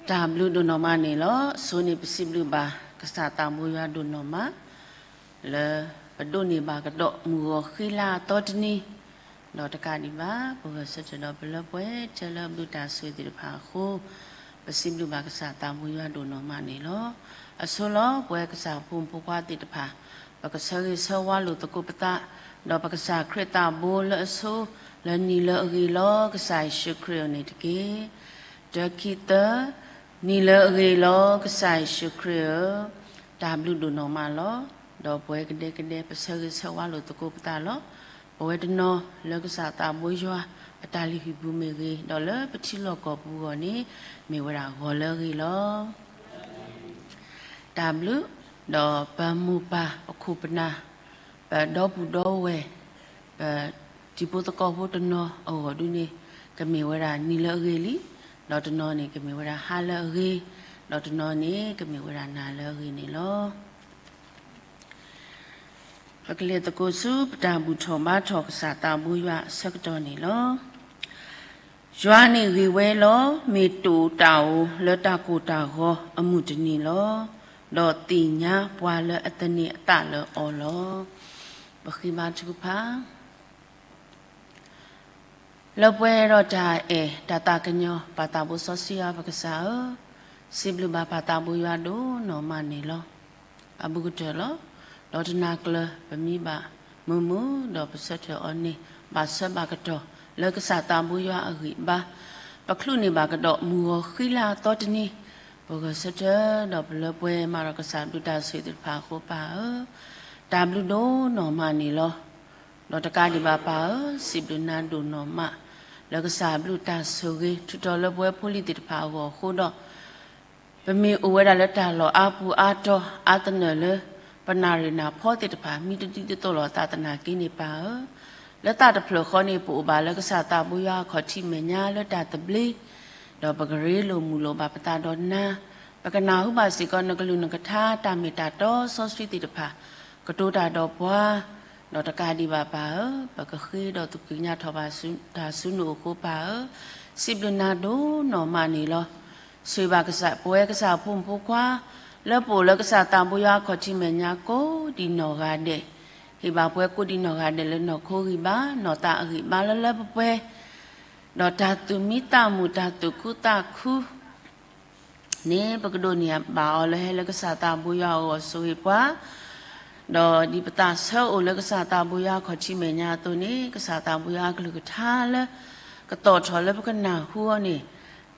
တၢ်ဘျုးဒိၣ်နီၢ်မးန့ၣ်လီၤ. အဆိန့ၣ်ပစံးဘျုးဘၣ်ကစၢ်သးဘိယွၤဒိၣ်နီၢ်မး လၢပဒိးန့ၢ်ဘၣ်ကဒီးမုၢ်ဂီၤဃံလၤအသီတနံၤ, ဒီးတကးဒံးဘၣ် ပဂဲၤဆၢထၢၣ်ဒီးပလၢပှဲၤထဲလၢအဘျုးတၢ်ဆိၣ်ဂ့ၤသ့ၣ်တဖၣ်အဃိ, ပစံးဘျုးဘၣ်ကစၢ်သးဘိယွၤဒိၣ်နီၢ်မးန့ၣ်လီၤ. အဆိလီၤ ပဝဲကစၢ်ဖိမုၣ်ဖိခွါသ့ၣ်တဖၣ် ပကဆၢဂ့ၤဆၢဝါလိာ်သကိးပသး, ဒီးပကစၢ်ခရံာ်သးဘိလၢအဆိ လၢနံၤလၢအဂ့ၤလီၤ ကစၢ်ယ့ၣ်ၡူးခရံာ်အအိၣ်န့ၣ်တက့ၢ်. တၢ ခံ သၢ, နံၤလၢအဂ့ၤလီၤ ကစၢ်ယ့ၣ်ၡူးခရံာ်ဧၢ, တၢ်ဘျုးဒိၣ်နီၢ်မးလီၤ. ဒီးပဝဲကဒဲကဒဲ ပဆၢဂ့ၤဆၢဝါလိာ်သကိးပသးလီၤ. ပဝဲတနီၤလၢကစၢ်သးဘိယွၤ အတၢ်လုၢ်ဟံၣ်ပူၤမ့ၢ်ဂ့ၤ, ဒီးလၢပထံလီၢ်ကီၢ်ပူၤအဂီၢ်န့ၣ် မ့ၢ်ဝဲဒၣ်ဂီၤလၢအဂ့ၤလီၤ. တၢ်ဘျုး, ဒီးပမိၢ်ပၢ်ပခိၣ်ပနၢ်, ပဒီပုၢ်ဒီဝဲၢ်, ပတံၤဖိသကိးဖိတနီၤအဂီၢ်ဒုန့ၣ် ကမ့ၢ်ဝဲဒၣ်နံၤလၢအဂ့ၤလံ, ဒီးတနီၤန့ၣ် ကမ့ၢ်ဝဲဒၣ်ဟါလၢအဂ့ၤ, ဒီးတနီၤန့ၣ် ကမ့ၢ်ဝဲဒၣ်နၤလၢအဂ့ၤန့ၣ်လီၤ. ပကလဲၤသကိးဆူပတၢ်ဘူၣ်ထီၣ်ဘါထီၣ်ကစၢ်သးဘိယွၤအဆၢကတီၢ်န့ၣ်လီၤ. ယွၤန့ၣ်ဂ့ၤဝဲလီၤ. မ့ၢ်တၢ်အိၣ်တၢ်အီလၢတၢ်ကိၢ်တၢ်ဂီၤအမုၢ်တနံၤလီၤ. ဒီးသ့ၣ်ညါပှၤလၢအသန့ၤအသးလၢအီၤလီၤ. ပဃ့ဘါထုကဖၣ် လၢပှဲၤဒီးတၢ်အဲၣ်တၢ်သးကညီၤ ပၢ်သးဘိစီဆှံယွၤပကစၢ်ဧၢ, စံးဘျုးဘၣ်ပၢ်သးဘိယွၤဒိၣ်နီၢ်မးန့ၣ်လီၤ. အဘူးကတၢၢ်လီၤ. ဒီးတနၤကျၢၤပမံဘၣ်မုာ်မုာ် ဒီးပဆၢထၢၣ်အီၤန့ၣ် ဘၣ်ဆၢဘၣ်ကတီၢ် လၢကစၢ်သးဘိယွၤအဂံၢ်အဘါ, ပချုးန့ၢ်ဘၣ်ကဒီးမုၢ်ဂီၤဃံလၤအသီတနံၤ, ပဂဲၤဆၢထၢၣ်ဒီးပလၢပှဲၤမးဒီးကစၢ်ဘျုးတၢ်ဆိၣ်ဂ့ၤသ့ၣ်တဖၣ်အဃိ ပၢ်ဧၢ, တၢ်ဘျုးဒိၣ်နီၢ်မးန့ၣ်လီၤ. ဒီးတကးဒံးဘၣ်ပၢ်ဧၢ, စံးဘျုးနၤဒိၣ်နီၢ်မး လၢကစၢ်ဘျုးတၢ်ဆိၣ်ဂ့ၤ ထုးထီၣ်လၢပဝဲဖိလံၤသ့ၣ်တဖၣ်အဂီၢ်အဃိဒီး, ပမ့ၢ်အိၣ်ဝဲဒၣ်လၢတၢ်လီၢ်အါပူၤအါတီၤအါသနၢၣ်လၢ ပနၢ်ရံၣ်နၢ်ဖီသ့ၣ်တဖၣ် မံတဒ်သိးသိးလိာ်သးသနာ်က့န့ၣ် ပၢ်ဧၢ, လၢသးတဖျၢၣ်ဃီန့ၣ် ပအိၣ်ဘၣ်လၢကစၢ်သးဘိယွၤအခီၣ်ထံးမဲာ်ညါလၢတၢ်သဘျ့ ဒီးပကရ့လိာ်မုာ်လိာ်ဘၣ်ပသးဒီးနၤ, ပကနၢ်ဟူဘၣ်စ့ၢ်ကီးနကလုၢ်နကထါ တၢ်မ့ၢ်တၢ်တီစီဆှံသ့ၣ်တဖၣ် ကတိၤတၢ်ဒီးပှၤ, ဒီးတကးဒံးဘၣ်ပၢ်ဧၢ, ပကဃ့ဒီးသူၣ်ကညီၤထီၣ်ဘၣ်တၢ်ဆူနအိၣ်အဃိ ပၢ်ဧၢ, စံးဘျုးနၤဒိၣ်နီၢ်မးန့ၣ်လီၤ. ဆိၣ်ဂ့ၤဘၣ်ကစၢ် ပဝဲကစၢ်ဖိမုၣ်ဖိခွါ လၢပအိၣ်လၢကစၢ်သးဘိယွၤအခီၣ်ထံးမဲာ်ညါကိးဒံးနီၢ်ဂၤဒဲး, ဟ့ၣ်ဘၣ်ပှၤကိးဒံးနီၢ်ဂၤဒဲးလၢနီၢ်ခိဂံၢ်ဘါ နီၢ်သးအဂံၢ်ဘါလၢလၢပှဲၤပှဲၤ, ဒီးတၢ်သူၣ်မံသးမုာ် တၢ်သူၣ်ခုသးခု န့ၣ် ပကဒိးန့ၢ်ဘၣ်အီၤလၢဟဲလၢကစၢ်သးဘိယွၤအဂီၢ် ဆိၣ်ဂ့ၤပှၤ, ဒီးဒ်ပသးဆၢအိၣ်လၢကစၢ်သးဘိယွၤအခီၣ်ထံးမဲာ်ညါအသိးန့ၣ် ကစၢ်သးဘိယွၤအကလုၢ်ကထါလၢ ကသီၣ်ထီၣ်လၢပကနၢ်ဟူအီၤန့ၣ်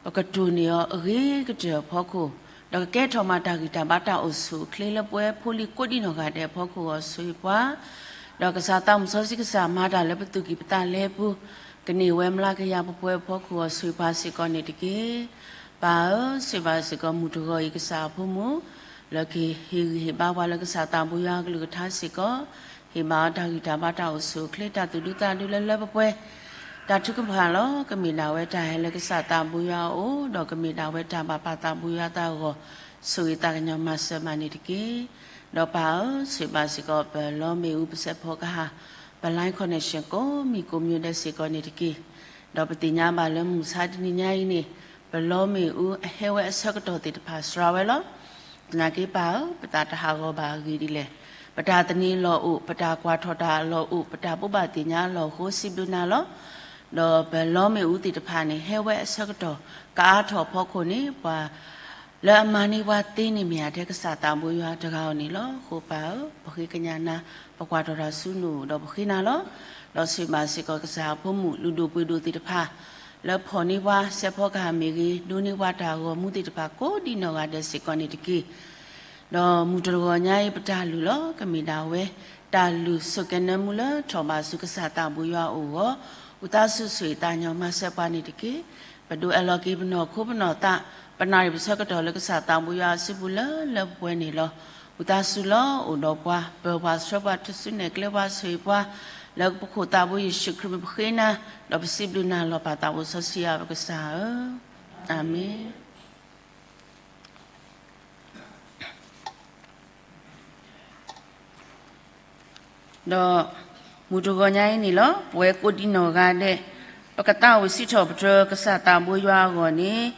ပကတိၢ်န့ၢ်အီၤအဂ့ၤကတၢၢ်အဖီခိၣ်, ဒီးကကဲထီၣ်မးတၢ်ဂံၢ်တၢ်ဘါတၢ်အိၣ်ဆူၣ်အိၣ်ချ့လၢပဝဲဖိလံၤကိးဒံးနီၢ်ဂၤဒဲးအဖီခိၣ်အဂီၢ် ဆိၣ်ဂ့ၤပှၤ, ဒီးကစၢ်သးမုၣ်စီဆှံကစၢ်မၤတၢ်လၢပသူၣ်ကံၢ်ပသးလဲပူၤ ကန့ၢ်ဝဲမျးကယၤပှဲၤပှဲၤအဖီခိၣ်အဂီၢ် ဆိၣ်ဂ့ၤပှၤစ့ၢ်ကီးန့ၣ်တက့ၢ်. ပၢ်ဧၢ, ဆိၣ်ဂ့ၤဘၣ်စ့ၢ်ကီးမုၢ်တဂီၤအံၤကစၢ်အဖိမုၣ် လၢကဟ့ၣ်ဂံၢ်ဟ့ၣ်ဘါပှၤလၢကစၢ်သးဘိယွၤအကလုၢ်ကထါစ့ၢ်ကီး, ဟ့ၣ်ဘၣ်အီၤတၢ်ဂံၢ်တၢ်ဘါတၢ်အိၣ်ဆူၣ်အိၣ်ချ့ တၢ်သူၣ်ဒူသးဒူလၢလၢပှဲၤပှဲၤ, တၢ်ထုကဖၣ်လီၤ. ကမ့ၢ်ဒၣ်ဝဲတၢ်ဟဲလၢကစၢ်သးဘိယွၤအအိၣ် ဒီးကမ့ၢ်ဒၣ်ဝဲတၢ်ဘၣ်ပၢ်သးဘိယွၤအသးအဂီၢ် ဆိၣ်ဂ့ၤသးကညီၤမၤစၢၤမးန့ၣ်တက့ၢ်. ဒီးပၢ်ဧၢ, ဆိၣ်ဂ့ၤဘၣ်စ့ၢ်ကီးပလီမ့ၣ်အူ ပစဲးဖီကဟၣ် ပ line connection ကိးမံၤကိးမံၤဒဲးစ့ၢ်ကီးန့ၣ်တက့ၢ်. ဒီးပသ့ၣ်ညါဘၣ်လၢမုၢ်ဆါတနံၤညါအံၤန့ၣ် ပလီမ့ၣ်အူအဟဲဝဲအဆၢကတီၢ်သ့ၣ်တဖၣ်စှၤဝဲလီၤ. သနာ်က့ပၢ်ဧၢ, ပသးတဟးဂီၤဘၣ်အဂ့ၢ်ဒ်လဲၣ်. ပတၢ်သန့ၤအလီၢ်အိၣ်, ပတၢ်ကွၢ်ထီၣ်တၢ်အလီၢ်အိၣ်, ပတၢ်ဘိးဘၣ်သ့ၣ်ညါအလီၢ်အဃိ စံးဘျုးနၤလီၤ. ဒီးပလီမ့ၣ်အူသ့ၣ်တဖၣ်န့ၣ် ဟဲဝဲအဆၢကတီၢ်ကအါထီၣ်အဖီခိၣ်န့ၣ် ပှၤလၢအမၤန့ၢ်ပှၤသ့န့ၣ်မ့ၢ်ဧါ ထဲကစၢ်သးဘိယွၤတဂၤဧိၤန့ၣ်လီၤ. အဃိပၢ်ဧၢ, ပဃ့ကညးနၤ, ပကွၢ်ထီၣ်တၢ်ဆူနအိၣ်ဒီးပဃ့နၤလီၤ. ဒီးဆိၣ်ဂ့ၤဘၣ်စ့ၢ်ကီးကစၢ်အဖိမုၣ် လုၢ်ဒိၣ်ပှ့ၤဒိၣ်သ့ၣ်တဖၣ် လၢဖီၣ်န့ၢ်ပှၤ စဲးဖီကဟၣ်မ့ၢ်ဂ့ၤ, ဒိးန့ၢ်ပှၤတၢ်ဂီၤမူသ့ၣ်တဖၣ်ကိးဒံးနီၢ်ဂၤဒဲးစ့ၢ်ကီးန့ၣ်တက့ၢ်. ဒီးမုၢ်တဂီၤညါအံၤပတၢ်လုၢ်လီၤ ကမ့ၢ်ဒၣ်ဝဲ တၢ်လုၢ်ဆိၣ်ကဲၤနၢမူလၢထီၣ်ဘးဆူကစၢ်သးဘိယွၤအအိၣ်အဂီၢ်, ဝံသးစူၤဆိၣ်ဂ့ၤသးကညီၤမၤစၢၤပှၤန့ၣ်တက့ၢ်. ပဒိးအဲၣ်လီၤက့ၤပနီၢ်ခိပနီၢ်သး, ပနၣ်ရံၣ်ပဆၢကတီၢ်လၢကစၢ်သးဘိယွၤအစုပူၤလၢလၢပှဲၤပှဲၤန့ၣ်လီၤ. ဝံသးစူၤလီၤအိၣ်ဒီးပှၤ, ပၢၤပှၤဆှၢပှၤ ထုးစုနဲၣ်ကျဲပှၤ ဆိၣ်ဂ့ၤပှၤ, လၢပခိၣ်သးဘိယ့ၣ်ၡူးခရံာ်မ့ၢ်ပဃ့နၤ, ဒီးပစံးဘျုးနၤလီၤ ပၢ်သးဘိစီဆှံယွၤပကစၢ်ဧၢ, အၤမ့ၣ်. ဒီးမုၢ်တဂီၤညါအံၤန့ၣ်လီၤ ပဝဲကိးဒံးနီၢ်ဂၤဒဲး ပကသးဝံၣ်စံးထီၣ်ပတြၢၤကစၢ်သးဘိယွၤအဂီၢ်န့ၣ်,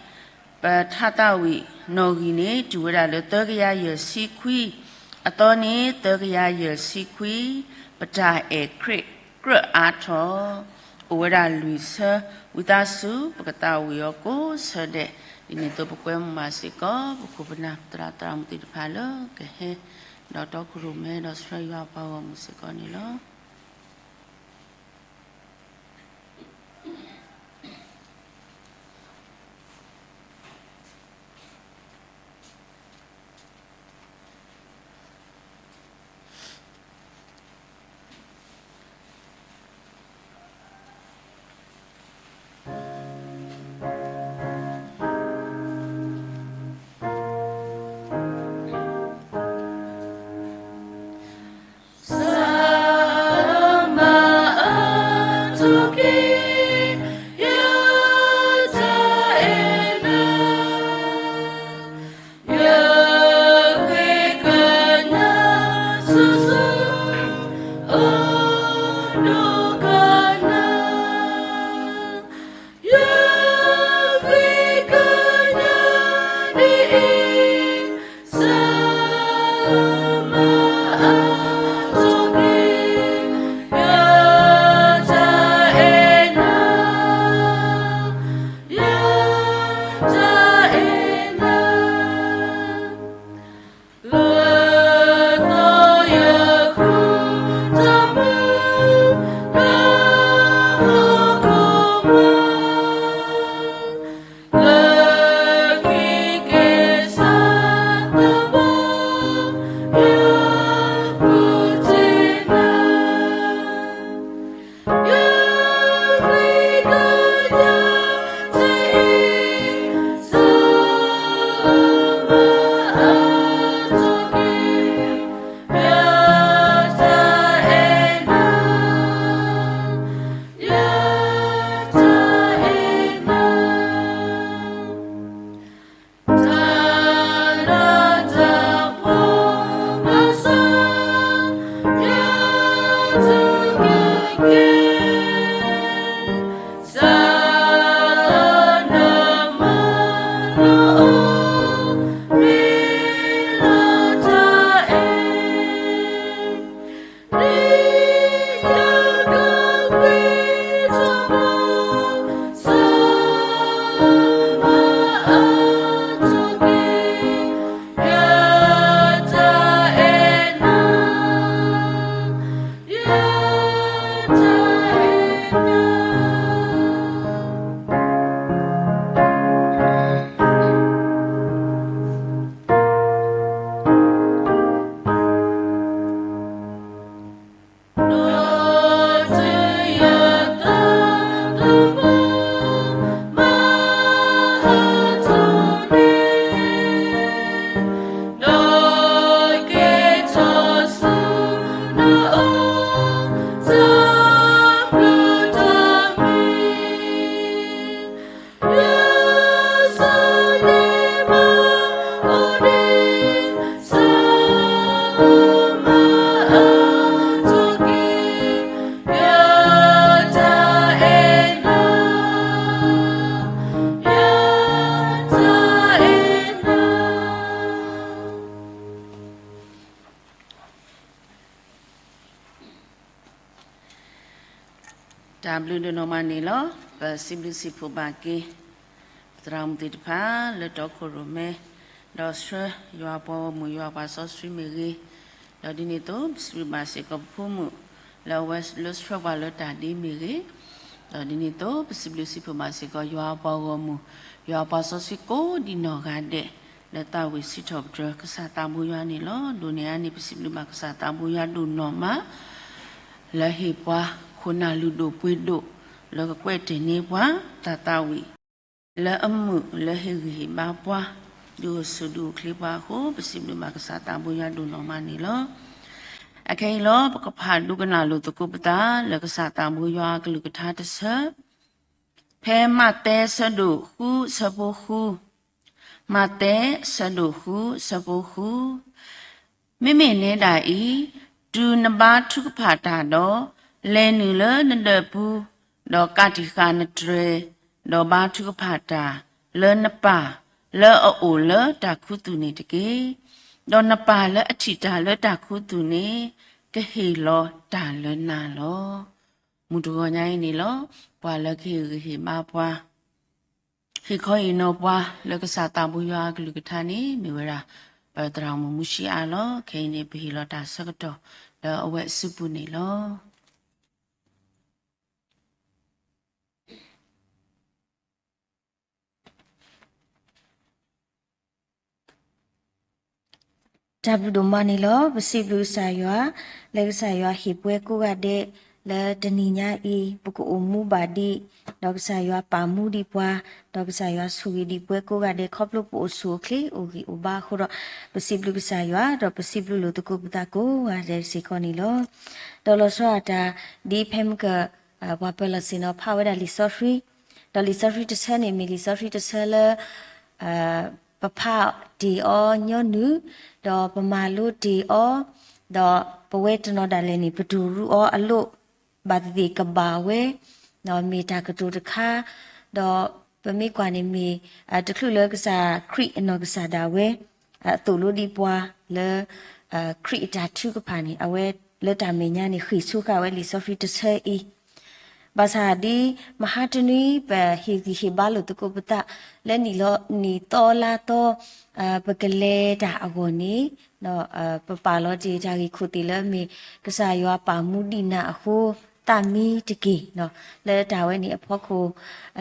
ပထါသၣ်ဝံၤနီၣ်ဂံၢ်န့ၣ် တုၤဝဲဒၣ်လၢသၢကယၤယဲၢ်ဆံခွံ, အသီန့ၣ်သၢကယၤယဲၢ်ဆံခွံ, ပတၢ်အဲၣ်ခရံာ်ကြၢးအါထီၣ် အိၣ်ဝဲဒၣ်လွံၢ်ဆၢ, ဝံသးစူၤ ပကသးဝံၣ်အီၤကိးဆၢဒဲး, ဒ်န့ၣ်အသိးပကွဲမုာ်ဘၣ်စ့ၢ်ကီး ပခိၣ်ပနၢ်သရၣ်သရၣ်မုၣ်သ့ၣ်တဖၣ်လၢကဟဲ ဒီးတီခိၣ်ရိၣ်မဲ ဒီးဆှၢယွၤအပှၤဂီၢ်မုၢ်စ့ၢ်ကီးန့ၣ်လီၤ. တၢ်ဘျုးဒိၣ်နီၢ်မးန့ၣ်လီၤ. ပစံးဘျုးစံးဖှိၣ်ဘၣ်က့ၤ ပသရၣ်မုၣ်သ့ၣ်တဖၣ်လၢတီခိၣ်ရိၣ်မဲ, ဒီးဆှၢယွၤပှၤဂီၢ်မုၢ် ယွၤပှၤစီဆှံမ့ၢ်ဂ့ၤ, ဒီးဒ်န့ၣ်အသိး ပစံးဘျုးဘၣ်စ့ၢ်ကီးပဖိမုၣ် လၢအဝဲလၢဆှၢပှၤလၢတၢ်ဒ်မ့ၢ်ဂ့ၤ, ဒီးဒ်န့ၣ်အသိး ပစံးဘျုးစံးဖှိၣ်ဘၣ်စ့ၢ်ကီး ယွၤပှၤဂီၢ်မုၢ် ယွၤပှၤစီဆှံကိးဒံးနီၢ်ဂၤဒဲး လၢသးဝံၣ်စံးထီၣ်ပတြၢၤကစၢ်သးဘိယွၤန့ၣ်လီၤ. ဒိၣ်န့ၢ်အါန့ၣ် ပစံးဘျုးဘၣ်ကစၢ်သးဘိယွၤဒိၣ်နီၢ်မး လၢဟ့ၣ်ပှၤခိၣ်နၢ်လုၢ်ဒိၣ်ပှ့ၤဒိၣ် လၢကကွဲးတ့ၢ်န့ၢ်ပှၤ သးသးဝံၣ် လၢအမုာ်လၢဟ့ၣ်ဂံၢ်ဟ့ၣ်ဘါပှၤ ဒုးအိၣ်ဆူၣ်ဒုးအိၣ်ချ့ပှၤအဃိ ပစံးဘျုးဘၣ်ကစၢ်သးဘိယွၤဒိၣ်နီၢ်မးန့ၣ်လီၤ. အခဲအံၤလီၤ ပကဖးဒိကနၣ်လိာ်သကိးပသး လၢကစၢ်သးဘိယွၤအကလုၢ်ကထါတဆၢ ဖဲမးသဲအဆၢဒိၣ်ဃုအဆၢဖိဃု, မးသဲအဆၢဒိၣ်ဃုအဆၢဖိဃု, မ့မ့ၢ်နဲဒၣ်အံၤ, တုၤနဘါထုကဖၣ်တၢ်ဒီး, လဲၤနုာ်လၢနဒၢးပူၤ, ဒီးကးတံာ်ဃာ်နတြဲၤ, ဒီးဘါထုကဖၣ်တၢ်လၢနပၢ်, လၢအအိၣ်လၢတၢ်ခူသူၣ်န့ၣ်တက့ၢ်. ဒီးနပၢ်လၢအထံၣ်တၢ်လၢတၢ်ခူသူၣ်န့ၣ် ကဟ့ၣ်လီၤတၢ်လၢနၤလီၤ. မုၢ်တဂီၤညါအံၤန့ၣ်လီၤ. ပှၤလၢကဟ့ၣ်ဂံၢ်ဟ့ၣ်ဘါပှၤ ဟ့ၣ်ခီဟ့ၣ်နီၤပှၤလၢကစၢ်သးဘိယွၤအကလုၢ်ကထါန့ၣ် မ့ၢ်ဝဲဒၣ် ပသရၣ်မုၣ်မူၡံအါလီၤ. ခဲအံၤန့ၣ် ပဟ့ၣ်လီၤတၢ်ဆၢကတီၢ်လၢအဝဲအစုပူၤန့ၣ်လီၤ. တၢ်ဘျုးဒိၣ်မးန့ၣ်လီၤ. ပစံးဘျုးကစၢ်ယွၤ လၢကစၢ်ယွၤဟ့ၣ်ပှဲၤကိးဂၤဒဲး လၢတနံၤညါအံၤ ပကအိၣ်မူဘၣ်ဒံး, ဒီးကစၢ်ယွၤပာ်မူဒံးပှၤ, ဒီးကစၢ်ယွၤဆိၣ်ဂ့ၤဒံးပှဲၤကိးဂၤဒဲး ခီဖျိပအိၣ်ဆူၣ်အိၣ်ချ့ အိၣ်ဂံၢ်အိၣ်ဘါအဃိဒီး ပစံးဘျုးကစၢ်ယွၤ ဒီးပစံးဘျုးလိာ်သကိးပသးကိးဂၤဒဲးစ့ၢ်ကီးန့ၣ်လီၤ. ဒီးလီၤဆီဒၣ်တၢ် ဒ်ဖဲမုၢ်က ပှၤပၢၤလီၢ်ဆ့ၣ်နီၤဖးဝဲဒၣ်လံာ်စီဆှံ, ဒီးလံာ်စီဆှံတဆၢန့ၣ် မ့ၢ်လံာ်စီဆှံတဆၢလၢ ပဖးတ့ၢ်အီၤညီနုၢ်, ဒီးပမၤလိတ့ၢ်အီၤ, ဒီးပဝဲတနီၤဒၣ်လဲာ်န့ၣ် ပတူၢ်ရူအီၤအလိၣ် ဘၣ်သ့ၣ်သ့ၣ်ကဘၣ်ဝဲ, ဒီးမ့ၢ်တၢ်ကတိၤတခါ, ဒီးပမ့ၢ်ကွၢ်န့ၣ်မ့ၢ် တချုးလၢကစၢ်ခရံာ်အနီၢ်ကစၢ်ဒၣ်ဝဲ အသိၣ်လိဒံးပှၤလၢ ခရံာ်အတၢ်ထုကဖၣ်န့ၣ် အဝဲလၢတၢ်မဲာ်ညါန့ၣ် ဃ့ၢ်ဆိဃာ်ဝဲလံာ်စီဆှံတဆၢအံၤ, ဘၣ်ဆၣ်ဒ်မဟါတနွံ ပဟ့ၣ်ဂံၢ်ဟ့ၣ်ဘါလိာ်သကိးပသး လၢနံၣ်သီလါသီ ပကလဲၤတၢ်အဂီၢ်န့ၣ် ပပာ်လီၤတ့ၢ်တၢ်ဂ့ၢ်ခိၣ်သ့ၣ်လၢအမ့ၢ် ကစၢ်ယွၤပာ်မူဒံးနၤအဃိ သးမံတက့ၢ်, လၢတၢ်ဝဲန့ၣ်အဖီခိၣ်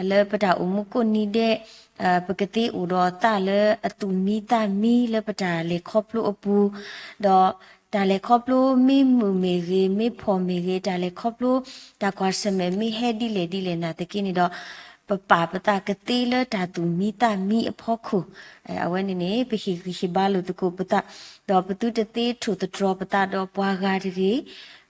လၢပတၢ်အိၣ်မူကိးနံၤဒဲး ပကသ့အိၣ်ဒီးသးလၢအသူၣ်မံသးမံလၢပတၢ်လဲၤခီဖျိအပူၤ, ဒီးတၢ်လဲၤခီဖျိမ့ၢ်မုာ်မ့ၢ်ဂ့ၤ မ့ၢ်ဖှီၣ်မ့ၢ်ဂ့ၤ တၢ်လဲၤခီဖျိ တၢ်ကွၢ်ဆၢၣ်မဲာ်မ့ၢ်ဟဲဒ်လဲၣ်ဒ်လဲၣ်နာ်သက့န့ၣ်ဒီး ပပာ်ပသးကသ့လၢတၢ်သူၣ်မံသးမံအဖီခိၣ်, အဝဲန့ၣ်န့ၣ် ပဟ့ၣ်ဂံၢ်ဟ့ၣ်ဘါလိာ်သကိးပသး, ဒီးပသုတသ့ထိၣ်သတြီၤပသးဒီးပှၤဂၤတဂ့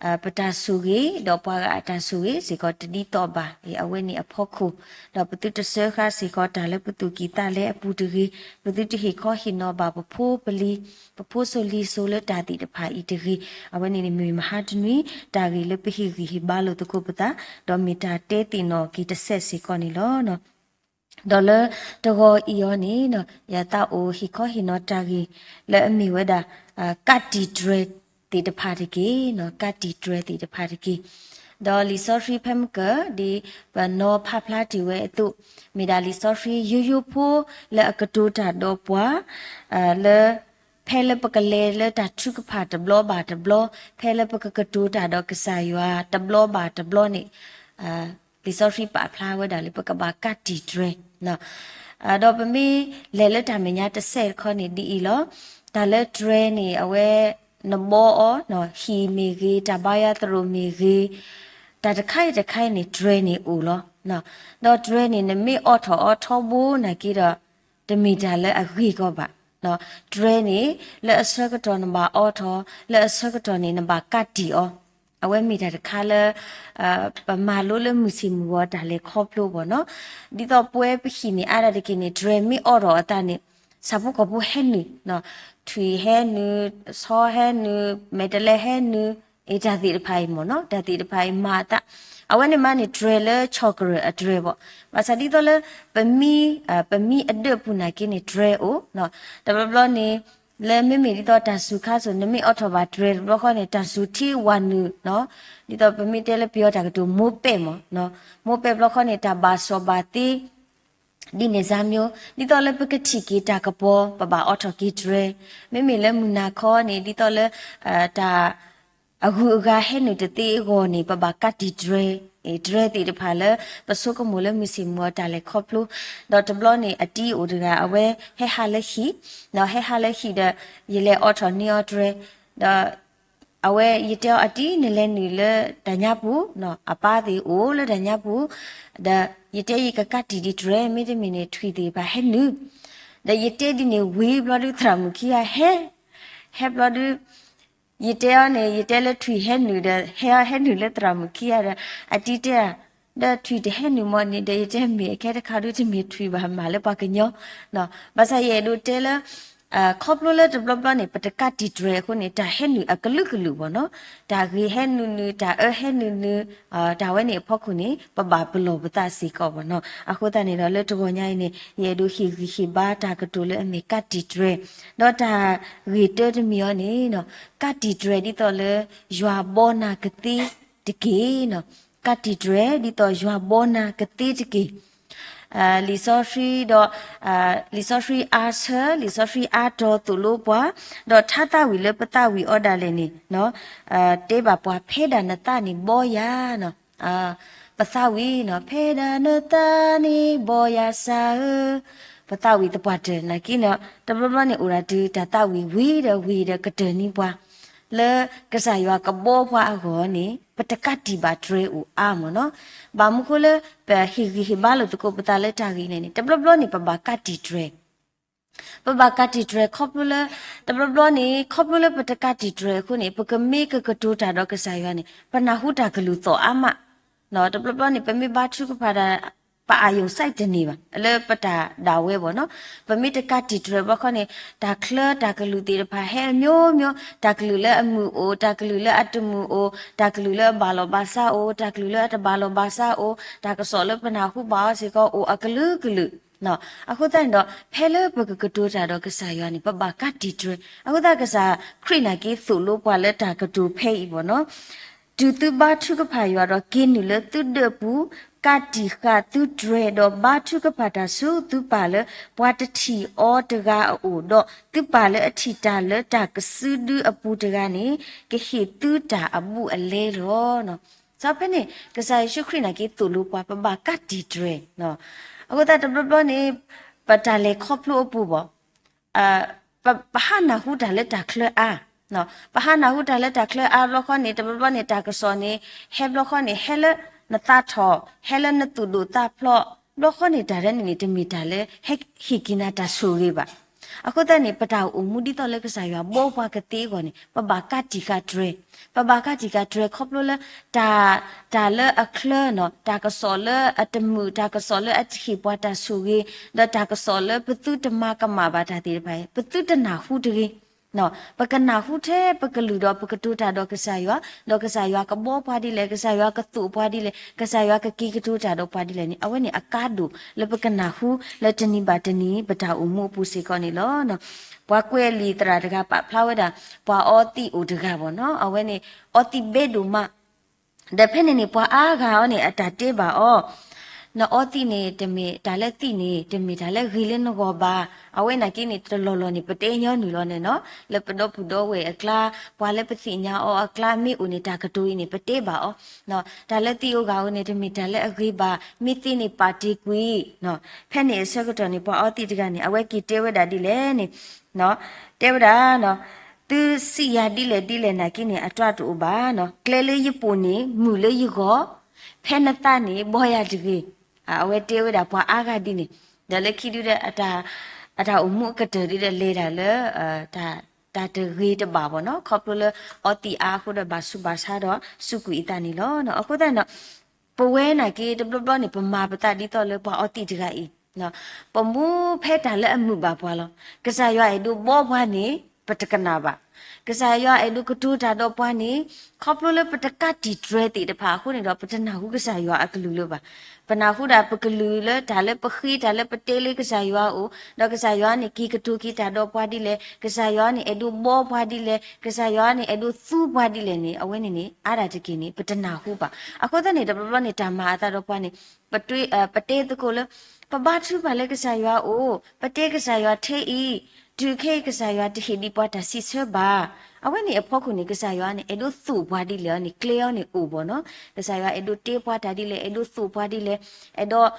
ၤ, ပတၢ်ဆိၣ်ဂ့ၤ ဒီးပှၤဂၤအတၢ်ဆိၣ်ဂ့ၤစ့ၢ်ကီးတဒ်သိးဘၣ်, အဝဲန့ၣ်အဖီခိၣ်, ဒီးပသုတစၢဃာ်စ့ၢ်ကီးတၢ်လၢပသူၣ်ကံၢ်သးလဲအပူၤတဂ့ၤ, ပသုတဟ့ၣ်ခီဟ့ၣ်နီၤဘၣ်ပဖိပလံၤ ပဖိစိၤလံၤစိၤလၢတၢ်သ့ၣ်တဖၣ်အံၤတဂ့ၤ, အဝဲန့ၣ်န့ၣ်မ့ၢ်မဟါတနွံ တၢ်ဂ့ၢ်လၢပဟ့ၣ်ဂံၢ်ဟ့ၣ်ဘါလိာ်သကိးပသး, ဒီးမ့ၢ်တၢ်တဲသ့ၣ်နီၣ်က့ၤတစဲးစ့ၢ်ကီးန့ၣ်လီၤ. ဒီးလၢတဂီၤအံၤအီၤန့ၣ် ယသးအိၣ်ဟ့ၣ်ခီဟ့ၣ်နီၤတၢ်ဂ့ၢ် လၢအမ့ၢ်ဝဲဒၣ် ကးတံာ်တြဲၤသ့ၣ်တဖၣ်တက့ၢ်, ကးတံာ်တြဲၤသ့ၣ်တဖၣ်တက့ၢ်. ဒီးလံာ်စီဆှံဖဲမုၢ်ကၢၤ ဒ်ပနီၤဖးဖျါတ့ၢ်ဝဲအသိး, မ့ၢ်ဒၣ်လံာ်စီဆှံယိယိဖိ လၢအကတိၤတၢ်ဒီးပှၤ လၢ ဖဲလၢပကလဲၤလၢတၢ်ထုကဖၣ်တဘျီဘၣ်တဘျီ, ဖဲလၢပကကတိၤတၢ်ဒီးကစၢ်ယွၤတဘျီဘၣ်တဘျီန့ၣ် လံာ်စီဆှံပာ်ဖျါဝဲဒၣ်လၢပကဘၣ်ကးတံာ်တြဲၤ, ဒီးပမ့ၢ်လဲၤလၢတၢ်မဲာ်ညါတစဲးတခီန့ၣ်ဒ်အံၤလီၤ. တၢ်လၢတြဲၤန့ၣ် အဝဲနဘီအီၤ, ဟံၣ်မ့ၢ်ဂ့ၤ, တၢ်ဘါယွၤသရိာ်မ့ၢ်ဂ့ၤ, တၢ်တခါအံၤတခါအံၤန့ၣ် တြဲၤန့ၣ်အိၣ်လီၤ. ဒီးတြဲၤန့ၣ် နမ့ၢ်အိးထီၣ်အီၤထီဘိနာ်က့ဒီး တမ့ၢ်တၢ်လၢအဂ့ၤကီးဘၣ်. တြဲၤန့ၣ် လၢအဆၢကတီၢ်နဘၣ်အိးထီၣ်, လၢအဆၢကတီၢ်န့ၣ် နဘၣ်ကးတံာ်အီၤ, အဝဲမ့ၢ်တၢ်တခါလၢ ပမၤလိလၢမုၢ်ဆ့ၣ်မုၢ်ဂီၤတၢ်လဲၤခီဖျိဘၣ်နီၤ. ဒ်သိးပဝဲပဟံၣ်န့ၣ်အါဒၣ်တက့ၢ်န့ၣ် တြဲၤမ့ၢ်အိးထီၣ်အသးန့ၣ် ဆၣ်ဖိကီၢ်ဖိဟဲနုာ်, ထွံၣ်ဟဲနုာ်, ဆီဟဲနုာ်, မဲာ်တဲးလဲးဟဲနုာ်, အတၢ်သ့ၣ်တဖၣ်အံၤမ့ၢ်နီၤ, တၢ်သ့ၣ်တဖၣ်အံၤမၤအသး, အဝဲန့ၣ်မးန့ၣ် တြဲၤလၢဆီၣ်ကရၢၢ်အတြဲၤဘၣ်. ဘၣ်ဆၣ်ဒ်သိးလၢ ပမံ ပမံအဒၢးပူၤနာ်က့န့ၣ် တြဲၤအိၣ်, တဘျီဘျီန့ၣ် လၢမ့မ့ၢ်ဒ်သိးတၢ်စူၤခါစိၤ နမ့ၢ်အိးထီၣ်ဘၣ်တြဲၤတဘျီဃီန့ၣ် တၢ်စူၤထံဝၤနုာ်, ဒ်သိးပမ့ၢ်တဲလၢပယီၤတၢ်ကတိၤ မိၢ်ပဲာ်မ့ၢ်, မိၢ်ပဲာ်ဘျီဃီန့ၣ် တၢ်ဘၣ်စီၣ်ဘၣ်သ့ ဒ်န့ၣ်စါမၠိ, ဒ်သိးလၢပကထံၣ်က့ၤတၢ်ကပီၤ ပဘၣ်အိးထီၣ်က့ၤတြဲၤ, မ့မ့ၢ်လၢမုၢ်နၤခီန့ၣ် ဒ်သိးလၢ တၢ် အဂုၤအဂၤဟဲနုာ်တသ့အဂီၢ်န့ၣ် ပဘၣ်ကးတံာ်တြဲၤ, တြဲၤသ့ၣ်တဖၣ်လၢ ပဆိကမိၣ်လၢမုၢ်ဆ့ၣ်မုၢ်ဂီၤတၢ်လဲၤခီဖျိ, ဒီးတဘျီန့ၣ် အတံၤအိၣ်တဂၤ အဝဲဟဲဟးလၢဟံၣ်, ဒီးဟဲဟးလၢဟံၣ်ဒီး ယလဲၤအိးထီၣ်န့ၢ်အီၤတြဲၤ, ဒီး အဝဲယတဲအီၤအတံၤ နလဲၤနုာ်လၢတၢ်ညါပူၤ, အပၢ်သ့ၣ်အိၣ်လၢတၢ်ညါပူၤ, ဒီးယတဲယကကးတံာ်ဒံးတြဲၤ မ့တမ့ၢ်န့ၣ် ထွံၣ်သ့ၣ်တဖၣ်ဟဲနုာ်, ဒီးယတဲဒ်န့ၣ်ဝံၤဘျီဒုး သရၣ်မုၣ်ခံဂၤဟဲ, ဟဲဘျီဒုး ယတဲအီၤန့ၣ် ယတဲလၢထွံၣ်ဟဲနုာ်ဒီး ဟဲအီၤဟဲနုာ်လၢသရၣ်မုၣ်ခံဂၤဒီး အတံၤတဲဒၣ်, ဒီးထွံၣ်တဟဲနုာ်မ့ၢ်န့ၣ်ဒီး ယတဲမ့ၢ်အခဲတခါဒုး တမ့ၢ်ထွံၣ်ဘၣ် မၤလၢပှၤကညီ, ဘၣ်ဆၣ်ယအဲၣ်ဒိးတဲလၢ ခီဖျိလၢတဘျီဘျီန့ၣ် ပတကးတံာ်တြဲၤအဃိန့ၣ် တၢ်ဟဲနုာ်အကလုာ်ကလုာ်ဘၣ်နီၤ, တၢ်ဂ့ၤဟဲနုာ်နုာ် တၢ်အၢဟဲနုာ်နုာ်, တၢ်ဝဲန့ၣ်အဖီခိၣ်န့ၣ် ပဘၣ်ပလီၢ်ပသးစ့ၢ်ကီးဘၣ်နီၤ. အဃိသတးန့ၣ်ဒီး လၢတဂီၤညါအံၤန့ၣ် ယအဲၣ်ဒိးဟ့ၣ်ဂံၢ်ဟ့ၣ်ဘါတၢ်ကတိၤလၢအမ့ၢ်ကးတံာ်တြဲၤ, ဒီးတၢ်ဂ့ၢ်တၢတမံၤအံၤန့ၣ် ကးတံာ်တြဲၤဒ်သိးလၢ ယွၤဘီနၤကသ့တက့ၢ်နီၤ, ကးတံာ်တြဲၤဒ်သိးယွၤဘီနၤကသ့တက့ၢ်. လံာ်စီဆှံဒီး လံာ်စီဆှံအါဆၢ လံာ်စီဆှံအါတီၤသိၣ်လိပှၤ, ဒီးထါသးဝံၣ်လၢပသးဝံၣ်အီၤဒၣ်လဲာ်န့ၣ် တဲဘၣ်ပှၤ ဖဲဒၣ်နသးန့ၣ်ဘီယၤနီၤ, ပသးဝံၣ်နီၤ ဖဲဒၣ်နသးန့ၣ်ဘီယၤစၢ်ဧၢ, ပသးဝံၣ်သပှၢ်တၢၢ်နာ်က့န့ၣ် တဘျီဘျီန့ၣ်အိၣ်ဒၣ်တုၤတၢ်သးဝံၣ်ဝံၤဒီးဝံၤဒီးကတၢၢ်န့ၢ်ပှၤ လၢကစၢ်ယွၤကဘီပှၤအဂီၢ်န့ၣ် ပတကးတံာ်ဘၣ်တြဲၤအိၣ်အါမၢ်နီၤ. ဘၣ်မနုၤဃိလၢ ပဟ့ၣ်ဂံၢ်ဟ့ၣ်ဘါလိာ်သကိးပသးလၢတၢ်ဂ့ၢ်န့ၣ်န့ၣ် တဘျီဘျီန့ၣ် ပဘၣ်ကးတံာ်တြဲၤ ပဘၣ်ကးတံာ်တြဲၤခီဖျိလၢ တဘျီဘျီန့ၣ် ခီဖျိလၢပတကးတံာ်တြဲၤအဃိန့ၣ် ပကမ့ၢ်ကကတိၤတၢ်ဒီးကစၢ်ယွၤန့ၣ် ပနၢ်ဟူတၢ်ကလုၢ်သီၣ်အါမး, တဘျီဘျီန့ၣ် ပမ့ၢ်ဘါထုကဖၣ်တၢ် ပအၣ်ယုၣ်စဲးတန့ၢ်ဘၣ် လၢပတၢ်ဒၣ်ဝဲဘၣ်နီၤ. ပမ့ၢ်တကးတံာ်တြဲၤဘျီဃီန့ၣ် တၢ်ချၢတၢ်ကလုၢ်သ့ၣ်တဖၣ်ဟဲအမျိုးမျိုး, တၢ်ကလုၢ်လၢအမုာ်အိၣ်, တၢ်ကလုၢ်လၢအတမုာ်အိၣ်, တၢ်ကလုၢ်လၢအဘၣ်လီၤဘၣ်စးအိၣ်, တၢ်ကလုၢ်လၢအတဘၣ်လီၤဘၣ်စးအိၣ်, တၢ်ကစီၣ်လၢပနၢ်ဟူဘၣ်အီၤစ့ၢ်ကီးအိၣ်အကလုာ်ကလုာ် အဃိသတးန့ၣ်ဒီး ဖဲလၢပကကတိၤတၢ်ဒီးကစၢ်ယွၤန့ၣ် ပဘၣ်ကးတံာ်တြဲၤ. အဃိသတးကစၢ်ခရံာ်နာ်က့သိၣ်လိပှၤလၢတၢ်ကတိၤဖဲအံၤဘၣ်နီၤ, တုၤသုဘါထုကဖၣ်ယွၤဒီးက့ၤနုာ်လၢသုဒၢးပူၤ, ကးတံာ်ဃာ်သုတြဲၤဒီးဘါထုကဖၣ်တၢ်ဆူသုပၢ်လၢပှၤတထံၣ်အီၤတဂၤအအိၣ်, ဒီးသုပၢ်လၢအထံၣ်တၢ်လၢတၢ်ကစုဒုအပူၤတဂၤန့ၣ် ကဟ့ၣ်သုတၢ်အဘူးအလဲလီၤ. စီၤဖဲန့ၣ် ကစၢ်ယ့ၣ်ၡူးခရံာ်နာ်က့သိၣ်လိပှၤ ပဘၣ်ကးတံာ်တြဲၤ. အဃိသတးတဘျီဘျီန့ၣ် ပတၢ်လဲၤခီဖျိအပူၤဘၣ် ပဟးနၢ်ဟူတၢ်လၢတၢ်ချၢအါ, ပဟးနၢ်ဟူတၢ်လၢတၢ်ချၢအါဘျီဃီန့ၣ် တဘျီဘျီန့ၣ် တၢ်ကစီၣ်န့ၣ် ဟဲဘျီဃီန့ၣ် ဟဲလၢနသးထီၣ် ဟဲလၢနသူၣ်ဒိၣ်သးဖျိး ဘျီဃီန့ၣ် တၢ်ဒ်န့ၣ်န့ၣ် တမ့ၢ်တၢ်လၢ ဟဲဟ့ၣ်က့ၤနၤတၢ်ဆိၣ်ဂ့ၤဘၣ်. အဃိသတးန့ၣ် ပတၢ်အိၣ်မူဒ်သိးလၢကစၢ်ယွၤဘီပှၤကသ့အဂီၢ်န့ၣ် ပဘၣ်ကးတံာ်ဃာ်တြဲၤ, ပဘၣ်ကးတံာ်ဃာ်တြဲၤခီဖျိလၢ တၢ် တၢ်လၢအချၢနီၤ တၢ်ကစီၣ်လၢအတမုာ် တၢ်ကစီၣ်လၢအတဟ့ၣ်ပှၤတၢ်ဆိၣ်ဂ့ၤ ဒီးတၢ်ကစီၣ်လၢပသုတမၤကမၣ်ဘၣ်တၢ်သ့ၣ်တဖၣ်အံၤ ပသုတနၢ်ဟူတဂ့ၤ. ပကနၢ်ဟူထဲပကလုၢ်ဒီးပကတိၤတၢ်ဒီးကစၢ်ယွၤ, ဒီးကစၢ်ယွၤကဘီပှၤဒ်လဲၣ်, ကစၢ်ယွၤကသိၣ်ပှၤဒ်လဲၣ်, ကစၢ်ယွၤကက့ၤကတိၤတၢ်ဒီးပှၤဒ်လဲၣ်န့ၣ် အဝဲန့ၣ်အကါဒိၣ်လၢပကနၢ်ဟူလၢတနံၤဘၣ်တနံၤ ပတၢ်အိၣ်မူအပူၤစ့ၢ်ကီးန့ၣ်လီၤ. ပှၤကွဲးလံာ်သရၣ်တဂၤပာ်ဖျါဝဲဒၣ် ပှၤအီသံးအိၣ်တဂၤဘၣ်နီၤ, အဝဲန့ၣ် အီသံးဘဲဒိၣ်မး ဒီးဖဲန့ၣ်န့ၣ် ပှၤအါဂၤအီၤန့ၣ် အတၢ်တဲဘၣ်အီၤ, နအီသံးန့ၣ် တမ့ၢ်တၢ်လၢသံးန့ၣ် တမ့ၢ်တၢ်လၢဂ့ၤလၢနဂီၢ်ဘၣ်. အဝဲနာ်က့န့ၣ် တလီၢ်လီၢ်န့ၣ် ပတဲညီနုၢ်လီၤန့ၣ်နီၤ, လၢပဒီပုၢ်ဒီဝဲၢ်အကျါ, ပှၤလၢပသ့ၣ်ညါအီၤအကျါ မ့ၢ်အိၣ်န့ၣ် တၢ်ကတိၤအံၤန့ၣ် ပတဲဘၣ်အီၤ, တၢ်လၢသံးအိၣ်ဂၤအိၣ်န့ၣ် တမ့ၢ်တၢ်လၢအဂ့ၤဘၣ်, မ့ၢ်သ့န့ၣ်ပာ်တ့ၢ်ကွံာ်. ဖဲန့ၣ်အဆၢကတီၢ်န့ၣ် ပှၤအီသံးတဂၤန့ၣ် အဝဲက့ၤတဲဝဲဒၣ်ဒ်လဲၣ်န့ၣ် တဲဝဲဒၣ် သုစံးယၤဒ်လဲၣ်ဒ်လဲၣ်နာ်က့န့ၣ် အတၢ်တအိၣ်ဘၣ်နီၤ, ကျဲလၢယပိာ်န့ၣ် မုာ်လၢယဂီၢ်, ဖဲနသးန့ၣ် ဘီယၤတဂ့ၤ. အဝဲတဲဝဲဒၣ်ပှၤအါဂၤဒ်န့ၣ်, ဒီးလၢခံဒုဒီး အတၢ်အိၣ်မူအကတၢၢ်ဒ်ဒီးလဲၤတၢ်လၢ တၢ်တဂ့ၤတဘၣ်ဘၣ်နီၤ, ခီဖျိလၢအီသံးအါအဃိဒီးဘၣ်ဆူးဘၣ်ဆါဒီးစူးကွံာ်အသးန့ၣ်လီၤ. အဃိသတးန့ၣ်ဒီး ပဝဲနာ်က့တဘျီဘျီန့ၣ် ပမၤပသးဒ်သိးလၢပှၤအီသံးတဂၤအံၤ ပမူဖဲတၢ်လၢအမုာ်ဘၣ်ပှၤလီၤ. ကစၢ်ယွၤအဲၣ်ဒိးဘီပှၤန့ၣ် ပတကနၣ်ဘၣ်. ကစၢ်ယွၤအဲၣ်ဒိးကတိၤတၢ်ဒီးပှၤန့ၣ် ခီဖျိလၢပတကးတံာ်တြဲၤသ့ၣ်တဖၣ်အဃိန့ၣ်ဒီး ပတနၢ်ဟူကစၢ်ယွၤအကလုၢ်လၢၤဘၣ်. ပနၢ်ဟူဒၣ်ပကလုၢ်လၢတၢ်လၢပဃ့ တၢ်လၢပတဲလၢကစၢ်ယွၤအအိၣ်, ဒီးကစၢ်ယွၤန့ၣ် က့ၤကတိၤက့ၤတၢ်ဒီးပှၤဒ်လဲၣ်, ကစၢ်ယွၤန့ၣ် အဲၣ်ဒိးဘီပှၤဒ်လဲၣ်, ကစၢ်ယွၤန့ၣ် အဲၣ်ဒိးသူပှၤဒ်လဲၣ်န့ၣ် အဝဲန့ၣ်န့ၣ် အါဒၣ်တက့ၢ်န့ၣ် ပတနၢ်ဟူဘၣ်. အဃိသတးန့ၣ် တဘျီဘျီန့ၣ် တၢ်မၤအသးဒီးပှၤန့ၣ် ပတွ့ ပတဲသကိးလၢ ပဘါထုကဖၣ်လၢကစၢ်ယွၤအအိၣ်, ပတဲကစၢ်ယွၤထဲအံၤ, တုၤခဲအံၤကစၢ်ယွၤတဟ့ၣ်ဒံးပှၤတၢ်စံးဆၢဘၣ်. အဝဲန့ၣ်အဖီခိၣ်န့ၣ် ကစၢ်ယွၤန့ၣ် အဲၣ်ဒိးသိၣ်ပှၤဒ်လဲၣ်အီၤန့ၣ် ကျဲအီၤန့ၣ်အိၣ်ဘၣ်နီၤ. ကစၢ်ယွၤအဲၣ်ဒိးတဲပှၤတၢ်ဒ်လဲၣ်, အဲၣ်ဒိးသိၣ်ပှၤဒ်လဲၣ်, အဲၣ်ဒိး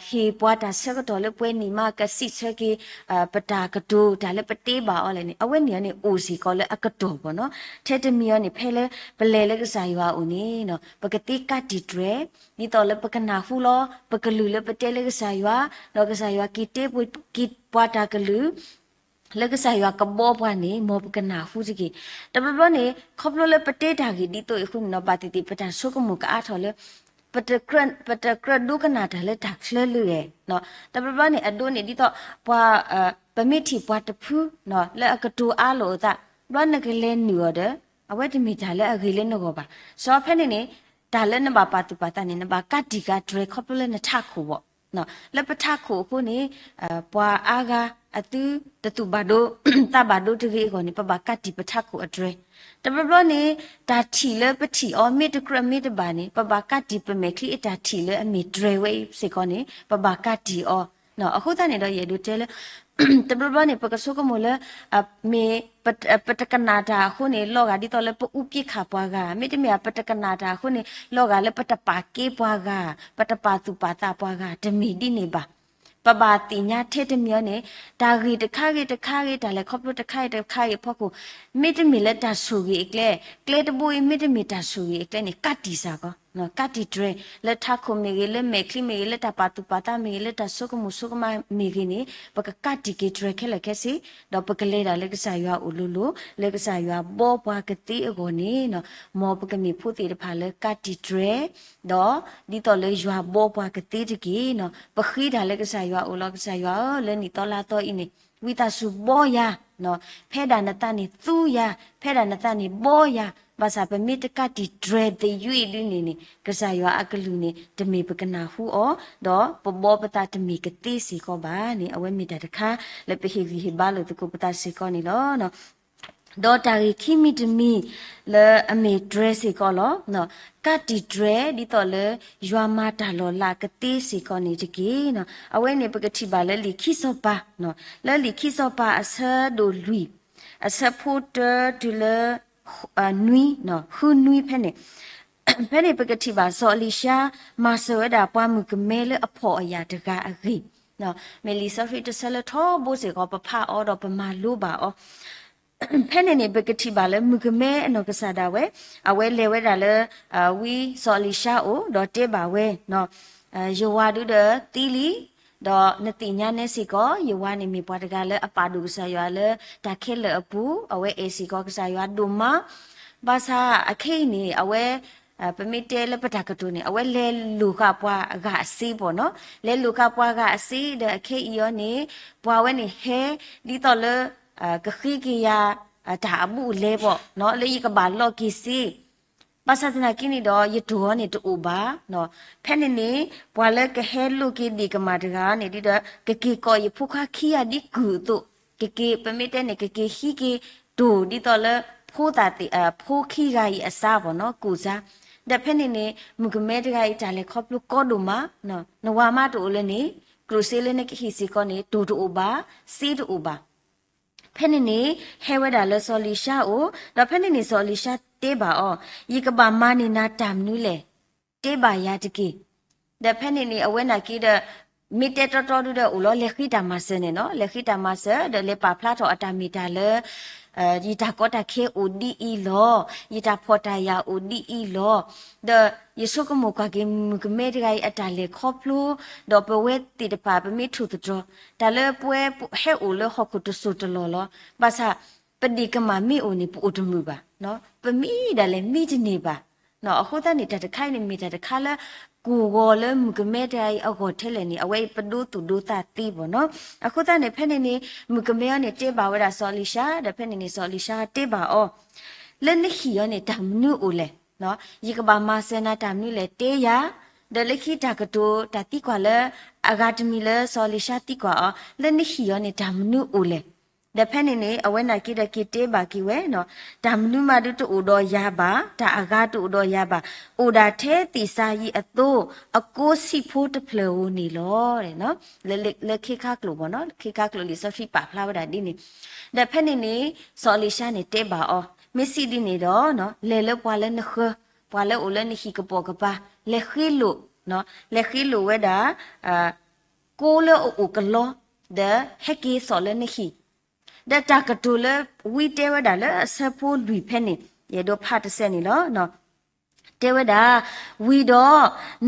ဟ့ၣ်ပှၤတၢ်ဆၢကတီၢ်လၢပှဲၤနံၣ်မး ကစံးဆၢက့ၤ ပတၢ်ကတိၤ တၢ်လၢပတဲဘၣ်အီၤလဲၣ်န့ၣ် အဝဲန့ၣ်အီၤန့ၣ် အိၣ်စ့ၢ်ကီးလၢအကတီၢ်ဘၣ်နီၤ. ထဲတမံၤအီၤန့ၣ် ဖဲလၢပလဲၤလၢကစၢ်ယွၤအအိၣ်န့ၣ် ပကသ့ကးတံာ်တြဲၤ ဒ်သိးလၢပကနၢ်ဟူလီၤ ပကလုၢ်လၢပတဲလၢကစၢ်ယွၤ, ဒီးကစၢ်ယွၤက့ၤတဲက့ၤပှၤတၢ်ကလုၢ် လၢကစၢ်ယွၤကဘီပှၤန့ၣ် မ်ပကနၢ်ဟူတက့ၢ်. တဘျီဘျီန့ၣ် ခီဖျိလၢပတဲတၢ်ဂ့ၢ်ဒ်သိးအံၤအဃိန့ၣ်ဒီး ဘၣ်သ့ၣ်သ့ၣ်ပတၢ်ဆိကမိၣ်ကအါထီၣ်လၢ ပတကြၢးဒိကနၣ်တၢ်လၢတၢ်ချၢလၢၤ, တဘျီဘျီန့ၣ် အဒိန့ၣ်ဒ်သိး ပှၤ ပမ့ၢ်ထံၣ်ပှၤတဖု လၢအကတိၤအါလိာ်အသး ဘျီနကလဲၤနုာ်အီၤဒီး အဝဲတမ့ၢ်တၢ်လၢအဂ့ၤလၢနဂီၢ်ဘၣ်. စီၤဖဲန့ၣ်န့ၣ် တၢ်လၢနဘၣ်ပာ်သူၣ်ပာ်သးန့ၣ် နဘၣ်ကးတံာ်ကးတြဲၤခီဖျိလၢနထးခိၣ်ဘၣ်. လၢပထးခိၣ်အဃိန့ၣ် ပှၤအါဂၤအသုတသူၣ်ဘၣ်ဒိ သးဘၣ်ဒိတဂ့ၤအဂီၢ်န့ၣ် ပဘၣ်ကးတံာ်ပထးခိၣ်အတြဲၤ. တဘျီဘျီန့ၣ် တၢ်ထံၣ်လၢပထံၣ်အီၤ မ့ၢ်တကြၢးမ့ၢ်တဘၣ်န့ၣ် ပဘၣ်ကးတံာ်ပမဲာ်ချံအတၢ်ထံၣ်လၢအမ့ၢ်တြဲၤဝဲအံၤစ့ၢ်ကီးန့ၣ် ပဘၣ်ကးတံာ်အီၤ. အဃိသတးန့ၣ်ဒီး ယအဲၣ်ဒိးတဲလၢ တဘျီဘျီန့ၣ် ပကဆိကမိၣ်လၢ မ့ၢ် ပတကနၣ်တၢ်အဃိန့ၣ် လီၤဂာ်ဒ်သိးလၢပအူပျ့ၢ်ခးပှၤဂၤ, မ့တမ့ၢ် ပတကနၣ်တၢ်အဃိန့ၣ် လီၤဂာ်လၢပတပာ်ကဲပှၤဂၤ, ပတပာ်သူၣ်ပာ်သးပှၤဂၤ, တမ့ၢ်ဒ်န့ၣ်ဘၣ်. ပဘၣ်သ့ၣ်ညါထဲတမံၤအီၤန့ၣ် တၢ်ဂ့ၢ်တခါဂ့ၤတခါဂ့ၤ, တၢ်လဲၤခီဖျိတခါဂ့ၤတခါဂ့ၤအဖီခိၣ်, မ့တမ့ၢ်လၢတၢ်ဆိၣ်ဂ့ၤအကျဲ, ကျဲတဘိအံၤ မ့တမ့ၢ်တၢ်ဆိၣ်ဂ့ၤအကျဲန့ၣ် ကးတံာ်စ့ၢ်ကီး, ကးတံာ်တြဲၤ, လၢထးခိၣ်မ့ၢ်ဂ့ၤ, လၢမဲာ်ချံမ့ၢ်ဂ့ၤ, လၢတၢ်ပာ်သူၣ်ပာ်သးမ့ၢ်ဂ့ၤ, လၢတၢ်ဆိကမိၣ်ဆိကမးမ့ၢ်ဂ့ၤန့ၣ် ပကကးတံာ်က့ၤတြဲၤခဲလၢာ်ခဲဆ့, ဒီးပကလဲၤဒၣ်လၢကစၢ်ယွၤအအိၣ်လိၤလိၤ, လၢကစၢ်ယွၤဘီပှၤကသ့အဂီၢ်န့ၣ်, မ်ပကမ့ၢ်ဖိသ့ၣ်တဖၣ်လၢကးတံာ်တြဲၤ, ဒီးဒ်သိးလၢယွၤဘီပှၤကသ့တက့ၢ်. ပဃ့တၢ်လၢကစၢ်ယွၤအအိၣ်လီၤ. ကစၢ်ယွၤဧၢ, လၢနံၣ်သီလါသီအံၤန့ၣ် ဝံသးစူၤဘီယၤ, ဖဲဒၣ်နသးန့ၣ်သူယၤ, ဖဲဒၣ်နသးန့ၣ်ဘီယၤ, ဘၣ်ဆၣ်ပမ့ၢ်တကးတံာ်တြဲၤသယုၢ်အံၤဒုန့ၣ်န့ၣ် ကစၢ်ယွၤအကလုၢ်န့ၣ် တမ့ၢ်ပကနၢ်ဟူအီၤ, ဒီးပဘီပသးတမ့ၢ်ကသ့စ့ၢ်ကီးဘၣ်န့ၣ် အဝဲမ့ၢ်တၢ်တခါလၢပဟ့ၣ်ဂံၢ်ဟ့ၣ်ဘါလိာ်သကိးပသးစ့ၢ်ကီးန့ၣ်လီၤ. ဒီးတၢ်ဂ့ၢ်ခံမံၤတမံၤလၢအမ့ၢ်တြဲၤစ့ၢ်ကီးလီၤ. ကးတံာ်တြဲၤဒ်သိးလၢယွၤမၤတၢ်လီၤလးကသ့စ့ၢ်ကီးန့ၣ်တက့ၢ်. အဝဲန့ၣ်ပကထံၣ်ဘၣ်လၢလံာ်ခံစီၤပၤ, လၢလံာ်ခံစီၤပၤအဆၢဒိၣ်လွံၢ်, အဆၢဖိတၢတုၤလၢ နွံ, ဃုနွံဖဲန့ၣ်, ဖဲန့ၣ်ပကထံၣ်ဘၣ် စီၤအလံၤၡါ မၤစၢၤဝဲဒၣ်ပှၤမုၣ်ကမဲလၢအဖှီၣ်အယာ်တဂၤအဂ့ၢ်, မ့ၢ်လံာ်စီဆှံတဆၢလၢထီဘိစ့ၢ်ကီး ပဖးအီၤဒီးပမၤလိဘၣ်အီၤ. ဖဲန့ၣ်န့ၣ် ပကထံၣ်ဘၣ်လၢမုၣ်ကမဲအနီၢ်ကစၢ်ဒၣ်ဝဲ အဝဲလဲၤဝဲဒၣ်လၢ ဝံစီၤအလံၤၡါအအိၣ် ဒီးတဲဘၣ်ဝဲ, ယဝၤဒုဒီးသံလံ, ဒီးနသ့ၣ်ညါနဲစ့ၢ်ကီး ယဝၤန့ၣ်မ့ၢ်ပှၤတဂၤလၢအပာ်ဒိၣ်ကစၢ်ယွၤလၢတၢ်ခဲလၢာ်အပူၤ, အဝဲအဲၣ်စ့ၢ်ကီးကစၢ်ယွၤဒိၣ်မး, ဘၣ်ဆၣ်အခဲအံၤန့ၣ် အဝဲ ပမ့ၢ်တဲလၢပတၢ်ကတိၤန့ၣ် အဝဲလဲၤလိာ်ဃာ်ပှၤဂၤအစ့ဘၣ်နီၤ, လဲၤလိာ်ဃာ်ပှၤဂၤအစ့ဒီးအခဲအံၤအီၤန့ၣ် ပှၤဝဲန့ၣ်ဟဲ ဒ်သိးလၢ ကဃ့က့ၤယၤ တၢ်အဘူးအလဲဘၣ် လၢယကဘၣ်လီၤက့ၤစ့, ဘၣ်ဆၣ်သနာ်က့န့ၣ်ဒီး ယတိၢ်အီၤန့ၣ်တအိၣ်ဘၣ်. ဖဲန့ၣ်န့ၣ် ပှၤလၢကဟဲလိာ်က့ၤဒ့ၣ်ကမၢ်တဂၤန့ၣ်ဒီး ကက့ၤကိးယဖိခွါခံဂၤဒ်ကုၢ်အသိး, ကက့ၤ ပမ့ၢ်တဲန့ၣ် ကက့ၤဟံးက့ၤတိၢ်ဒ်သိးလၢ ဖိသၣ်သ့ၣ် ဖိခံဂၤအံၤအစါဘၣ်နီၤ ကူၣ်စါ, ဒီးဖဲန့ၣ်န့ၣ် မုၣ်ကမဲတဂၤအံၤ တၢ်လဲၤခီဖျိကီဒိၣ်မး, နဝၤမါတအိၣ်လၢန့ၣ် ကျိၣ်စ့လၢနကဟံၣ်စ့ၢ်ကီးန့ၣ် တိၢ်တအိၣ်ဘၣ်, စ့တအိၣ်ဘၣ်. ဖဲန့ၣ်န့ၣ် ဟဲဝဲဒၣ်လၢစီၤအလံၤၡါအအိၣ်, ဒီးဖဲန့ၣ်န့ၣ် စီၤအလံၤၡါတဲဘၣ်အီၤ, ယကဘၣ်မၤန့ၢ်နၤတၢ်မနုၤလဲၣ်, တဲဘၣ်ယၤတက့ၢ်. ဒီးဖဲန့ၣ်န့ၣ် အဝဲနာ်က့ဒီး မ့ၢ်တဲတီတီဒုဒီးအိၣ်လီၤ လဲၤဃ့တၢ်မၤစၢၤန့ၣ်နီၤ, လဲၤဃ့တၢ်မၤစၢၤ ဒီးလဲၤပာ်ဖျါထီၣ်အတၢ်မ့ၢ်တၢ်လၢ ယတၢ်ကီတၢ်ခဲအိၣ်ဒ်အံၤလီၤ, ယတၢ်ဖှီၣ်တၢ်ယာ်အိၣ်ဒ်အံၤလီၤ, ဒီးယဆိကမိၣ်ကွၢ်က့ၤ မုၣ်ကမဲတဂၤအံၤအတၢ်လဲၤခီဖျိ, ဒီးပဝဲသ့ၣ်တဖၣ် ပမ့ၢ်ထိၣ်သတြီၤ တၢ်လၢပဝဲဟဲအိၣ်လၢဟီၣ်ခိၣ်တစိၢ်တလီၢ်လီၤ. ဘၣ်ဆၣ် ပဒ့ၣ်ကမၢ်မ့ၢ်အိၣ်န့ၣ် ပအိၣ်တမုာ်ဘၣ်, ပမံဒၣ်လဲာ်မံတန့ၢ်ဘၣ်. အဃိသတးန့ၣ် တၢ်တခါအံၤန့ၣ် မ့ၢ်တၢ်တခါလၢ ကိၢ်ဂီၤလၢမုၣ်ကမဲတဂၤအံၤအဂီၢ်ထဲလဲၣ်န့ၣ် အဝဲအံၤပဒိသူၣ်ဒိသးသ့ဘၣ်နီၤ. အဃိသတးန့ၣ် ဖဲန့ၣ်န့ၣ် မုၣ်ကမဲအံၤန့ၣ် တဲဘၣ်ဝဲဒၣ်စီၤအလံၤၡါ, ဒီးဖဲန့ၣ်န့ၣ် စီၤအလံၤၡါတဲဘၣ်အီၤ, လၢနဟံၣ်အံၤန့ၣ် တၢ်မနုၤအိၣ်လဲၣ်, ယကဘၣ်မၤစၢၤနၤတၢ်မနုၤလဲၣ် တဲယၤ. ဒီးလၢခံတၢ်ကတိၤတၢ်သံကွၢ်လၢ အဂၤတမံၤလၢစီၤအလံၤၡါသံကွၢ်အီၤ, လၢနဟံၣ်အံၤန့ၣ် တၢ်မနုၤအိၣ်လဲၣ်. ဒီးဖဲန့ၣ်န့ၣ် အဝဲနာ်က့ဒီးက့ၤတဲဘၣ်က့ၤဝဲ, တၢ်မနုၤမးဒုတအိၣ်ဒီးယၤဘၣ်, တၢ်အဂၤတအိၣ်ဒီးယၤဘၣ်, အိၣ်ဒၣ်ထဲသ့ၣ်စၤယံးအသိ အကိးဆံးဖိတဖျၢၣ်ဧိၤန့ၣ်လီၤ. လၢခ့ခါကျိာ်ဘၣ်နီၤ, ခ့ခါကျိာ်လံာ်စီဆှံပာ်ဖျါဝဲဒၣ်ဒ်န့ၣ်. ဒီးဖဲန့ၣ်န့ၣ် စီၤအလံၤၡါန့ၣ်တဲဘၣ်အီၤ, မ့ၢ်စံးဒ်န့ၣ်ဒီး လဲၤလၢပှၤလၢနဃၢၤ, ပှၤလၢအိၣ်လၢနဟံၣ်ကပိာ်ကပၤ, လဲၤဃ့လိာ်, လဲၤဃ့လိာ်ဝဲဒၣ် ကိးလၢအအိၣ်ကလီ, ဒီးဟဲက့ၤသိးလၢနဟံၣ်. ဒီးတၢ်ကတိၤလၢဝံတဲဝဲဒၣ်လၢအဆၢဖိလွံၢ်ဖဲန့ၣ်, ယအဲၣ်ဒိးဖးတစဲးန့ၣ်လီၤ. တဲဝဲဒၣ်, ဝံၤဒီး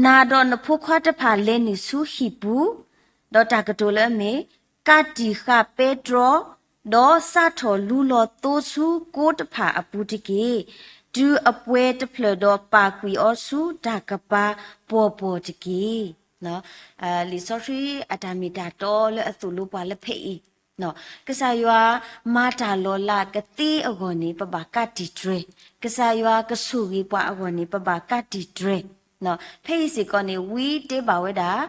နၤဒီးနဖိခွါတဖၣ်လဲၤနုာ်ဆူဟံၣ်ပူၤ, ဒီးတၢ်ကတိၤလၢအမ့ၢ် ကးတံာ်ဃာ်ပဲတြီ, ဒီးစးထီၣ်လူလီၤသိဆူကိးတဖၣ်အပူၤတက့ၢ်. တုၤအပှဲၤတဖျၢၣ်ဒီးပာ်ကွံာ်အီၤဆူတၢ်ကပၤပီၤပီၤတက့ၢ်. လံာ်စီဆှံအတၢ်မ့ၢ်တၢ်တီလၢအသိၣ်လိပှၤလၢဖဲအံၤ, ကစၢ်ယွၤမၤတၢ်လီၤလးကသ့အဂီၢ်န့ၣ် ပဘၣ်ကးတံာ်တြဲၤ, ကစၢ်ယွၤကဆိၣ်ဂ့ၤပှၤအဂီၢ်န့ၣ် ပဘၣ်ကးတံာ်တြဲၤ. ဖဲအံၤစ့ၢ်ကီးန့ၣ် ဝံတဲဘၣ်ဝဲဒၣ်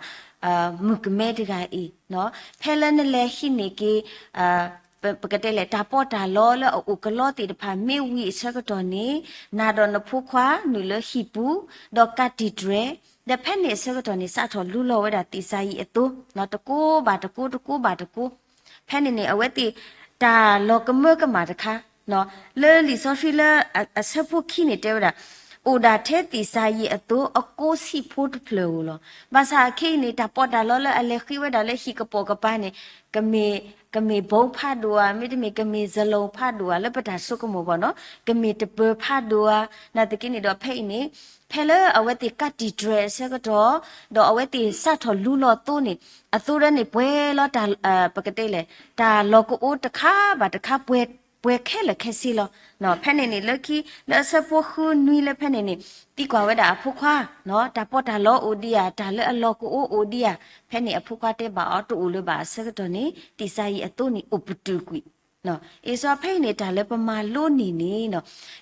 မုၣ်ကမဲတဂၤအံၤ, ဖဲလၢနလဲၤဟံးန့ၢ်က့ၤ ပကတဲလဲၣ် တၢ်ပီးတၢ်လီလၢအအိၣ်ကလီသ့ၣ်တဖၣ် မ့ၢ်ဝံၤအဆၢကတီၢ်န့ၣ် နၤဒီးနဖိခွါနုာ်လၢဟံၣ်ပူၤ ဒီးကးတံာ်တြဲၤ, ဒီးဖဲန့ၣ်အဆၢကတီၢ်န့ၣ် စးထီၣ်လူလီၤဝဲဒၣ်သ့ၣ်စၤယံးအသိ, တကိးဘၣ်တကိး တကိးဘၣ်တကိး, ဖဲန့ၣ်န့ၣ် အဝဲသ့ၣ်တၢ်လီၤကမၢကမၣ်တခါ လၢလံာ်စီဆှံလၢအဆၢဖိခံန့ၣ်တဲဝဲဒၣ်, အိၣ်ဒၣ်ထဲသ့ၣ်စၤယံးအသိ အကိးဆံးဖိတဖျၢၣ်ဧိၤလီၤ. ဘၣ်ဆၣ်အခဲအံၤန့ၣ် တၢ်ပီးတၢ်လီလၢအလဲၤဃ့ဝဲဒၣ်လၢဟံၣ်ကပိာ်ကပၤန့ၣ် ကမ့ၢ် ကမ့ၢ်ဘီဖးဒိၣ်ဧါ, မ့တမ့ၢ်ကမ့ၢ်စလိၤဖးဒိၣ်ဧါ လၢပတၢ်ဆိကမိၣ်ဘၣ်နီၤ, ကမ့ၢ်တပၢၤဖးဒိၣ်ဧါ, နာ်သက့န့ၣ်ဒီးဖဲအံၤန့ၣ် ဖဲလၢအဝဲသ့ၣ်ကးတံာ်တြဲၤအဆၢကတီၢ် ဒီးအဝဲသ့ၣ်စးထီၣ်လူလီၤသိန့ၣ် အသိဒီးန့ၣ်ပှဲၤလီၤတၢ် ပကတဲလဲၣ် တၢ်လီၤကအိတခါဘၣ်တခါ ပှဲၤခဲလၢာ်ခဲဆ့လီၤ. ဖဲန့ၣ်န့ၣ် လၢခံ လၢအဆၢဖိဃုနွံလၢဖဲန့ၣ်န့ၣ် သံကွၢ်ဝဲဒၣ်အဖိခွါ, တၢ်ပီးတၢ်လီအိၣ်ဒံးဧါ, တၢ်လၢအလီၤကအိအိၣ်ဒံးဧါ, ဖဲန့ၣ်အဖိခွါတဲဘၣ်အီၤ တအိၣ်လၢၤဘၣ်အဆၢကတီၢ်န့ၣ် သ့ၣ်စၤယံးအသိန့ၣ် အိၣ်ပတုာ်ကွံာ် အ့စီ ဖဲအံၤန့ၣ် တၢ်လၢပမၤလိန့ၢ်န့ၣ်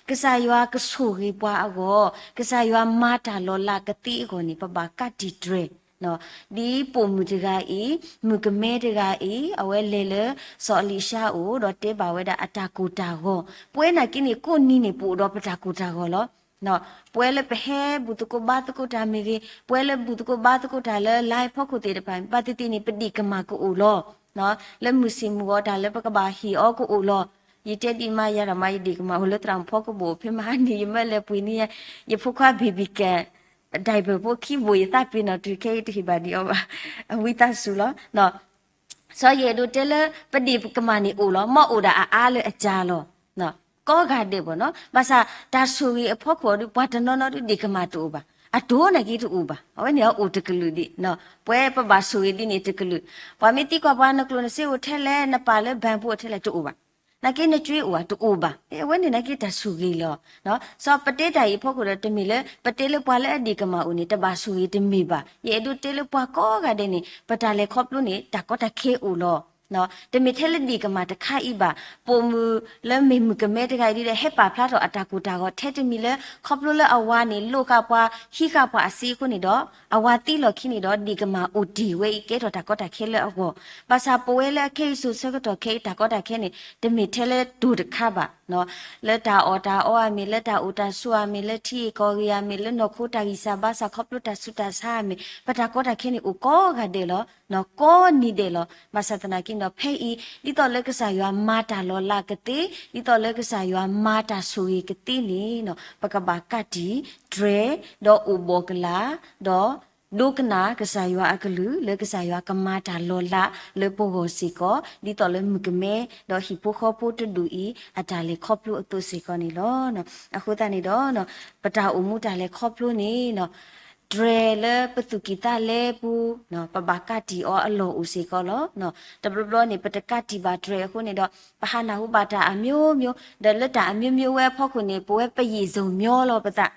ကစၢ်ယွၤကဆိၣ်ဂ့ၤပှၤအဂီၢ်, ကစၢ်ယွၤမၤတၢ်လီၤလးကသ့အဂီၢ်န့ၣ် ပဘၣ်ကးတံာ်တြဲၤ, ဒ်ပိာ်မုၣ်တဂၤအံၤ, မုၣ်ကမဲတဂၤအံၤ အဝဲလဲၤလၢစီၤအလံၤၡါအအိၣ် ဒီးတဲဘၣ်ဝဲဒၣ်အတၢ်ကိၢ်တၢ်ဂီၤ, ပဝဲနာ်က့န့ၣ် ကိးနံၤန့ၣ် ပအိၣ်ဒီးပတၢ်ကိၢ်တၢ်ဂီၤလီၤ. ပဝဲလၢပဟဲဘူၣ်သကိးဘါသကိးတၢ်မ့ၢ်ဂ့ၤ, ပဝဲလၢဘူၣ်သကိးဘါသကိးတၢ်လၢ line ဖီခိၣ်သ့ၣ်တဖၣ် ဘၣ်သ့ၣ်သ့ၣ်န့ၣ် ပဒ့ၣ်ကမၣ်ကအိၣ်လီၤ. လၢမုၢ်ဆ့ၣ်မုၢ်ဂီၤတၢ်လၢပကဘၣ်ဟ့ၣ်အီၤကအိၣ်လီၤ. ယတဲဒ်မးယၤဒီးမး ယဒ့ၣ်ကမၣ်အိၣ်လၢသရၣ်မုၣ်ဖီကဘိၣ် ဖဲမဟါန့ၣ် ယမၢလဲၤပှ့ၤန့ၢ် ယဖိခွါ baby ကဲ diaper ဖိခံဘိၣ် ယသးပ့ၤနီၣ်တုၤခဲအံၤတဟ့ၣ်ဘၣ်ဒံးအီၤဘၣ်. အဝံသးစူၤလီၤ. စီၤယအဲၣ်ဒိးတဲလၢ ပဒ့ၣ်ကမၣ်န့ၣ်အိၣ်လီၤ, မ့ၢ်အိၣ်ဒၣ်အအါလၢအကၢ်လီၤ. ကိးဂၤဒဲးဘၣ်နီၤ, ဘၣ်ဆၣ်တၢ်ဆိၣ်ဂ့ၤအဖီခိၣ်ဒီး ပှၤတနီၤနီၤဒုးဒ့ၣ်ကမၣ်တအိၣ်ဘၣ်, အတိၢ်နာ်က့တအိၣ်ဘၣ်, အဝဲန့ၣ်အအိၣ်တကလုာ်ဒံး, ပဝဲပဘၣ်ဆိၣ်ဂ့ၤဒ်န့ၣ်တကလုာ်, ပှၤမ့ၢ်သံကွၢ်ပှၤ နကျိၣ်နစ့အိၣ်ထဲလဲၣ်, နပာ်လၢ bank ဖိအိၣ်ထဲလဲၣ် တအိၣ်ဘၣ်, နာ်က့နကၠွ့အိၣ်ဧါ တအိၣ်ဘၣ်, အဝဲန့ၣ်နာ်က့တၢ်ဆိၣ်ဂ့ၤလီၤ. စီၤပတဲတၢ်အံၤအဖီခိၣ်ဒီး တမ့ၢ်လၢ ပတဲလၢပှၤလၢအဒ့ၣ်ကမၣ်အိၣ်န့ၣ် တဘၣ်ဆိၣ်ဂ့ၤတမ့ၢ်ဘၣ်, ယအဲၣ်ဒိးတဲလၢပှၤကိးဂၤဒဲးန့ၣ် ပတၢ်လဲၤခီဖျိန့ၣ် တၢ်ကီတၢ်ခဲအိၣ်လီၤ. တမ့ၢ်ထဲလၢဒ့ၣ်ကမၣ်တခါအံၤဘၣ်, ပိာ်မုၣ်လၢမ့ၢ်မုၣ်ကမဲတဂၤအံၤဒီး ဟဲပာ်ဖျါထီၣ်အတၢ်ကိၢ်တၢ်ဂီၤ ထဲတမံၤလၢ ခီဖျိလၢအဝၤန့ၣ် လိၣ်ဃာ်ပှၤ ဟံးဃာ်ပှၤအစ့အဃိန့ၣ်ဒီး အဝၤသံလီၢ်ခံန့ၣ်ဒီး ဒ့ၣ်ကမၣ်အိၣ်တ့ၢ်ဝဲအံၤ ကဲထီၣ်တၢ်ကီတၢ်ခဲလၢအဂီၢ်, ဘၣ်ဆၣ်ပဝဲလၢအခဲအံၤစိၤဆၢကတီၢ်ခဲအံၤ တၢ်ကီတၢ်ခဲန့ၣ် တမ့ၢ်ထဲလၢတိၤတခါဘၣ် လၢတၢ်အီၣ်တၢ်အီဧါမ့ၢ် လၢတၢ်အိၣ်တၢ်ဆိးဧါမ့ၢ် လၢထံဂ့ၢ်ကီၢ်ဂ့ၢ်ဧါမ့ၢ် လၢနီၢ်ခိတၢ်ဂံၢ်စၢ်ဘါစၢ် ခီဖျိတၢ်ဆူးတၢ်ဆါဧါမ့ၢ် ပတၢ်ကီတၢ်ခဲန့ၣ်အိၣ်ကိးဂၤဒဲးလီၤ, ကိးနံၤဒဲးလီၤ. ဘၣ်ဆၣ်သနာ်က့ဒီး ဖဲအံၤ ဒ်သိးလၢကစၢ်ယွၤမၤတၢ်လီၤလးကသ့, ဒ်သိးလၢကစၢ်ယွၤမၤတၢ်ဆိၣ်ဂ့ၤကသ့န့ၣ် ပကဘၣ်ကးတံာ်တြဲၤ ဒီးအိၣ်ဘှီၣ်ကလာ် ဒီး ဒိကနၣ်ကစၢ်ယွၤအကလုၢ် လၢကစၢ်ယွၤကမၤတၢ်လီၤလးလၢပဂီၢ်စ့ၢ်ကီး ဒ်သိးလၢမုၣ်ကမဲ ဒီးဟံၣ်ဖိဃီဖိတဒူၣ်အံၤ အတၢ်လဲၤခီဖျိအသိးစ့ၢ်ကီးန့ၣ်လီၤ. အဃိသတးန့ၣ်ဒီး ပတၢ်အိၣ်မူတၢ်လဲၤခီဖျိန့ၣ် တြဲၤလၢပသူၣ်ကံၢ်သးလဲပူၤ ပဘၣ်ကးတံာ်အီၤအလီၢ်အိၣ်စ့ၢ်ကီးလီၤ. တဘျီဘျီန့ၣ် ပတကးတံာ်ဘၣ်တြဲၤအဃိန့ၣ်ဒီး ပဟးနၢ်ဟူဘၣ်တၢ်အမျိုးမျိုး ဒီးလၢတၢ်အမျိုးမျိုးဝဲအဖီခိၣ်န့ၣ် ပဝဲပယံာ်စိာ်မျီလီၤပသး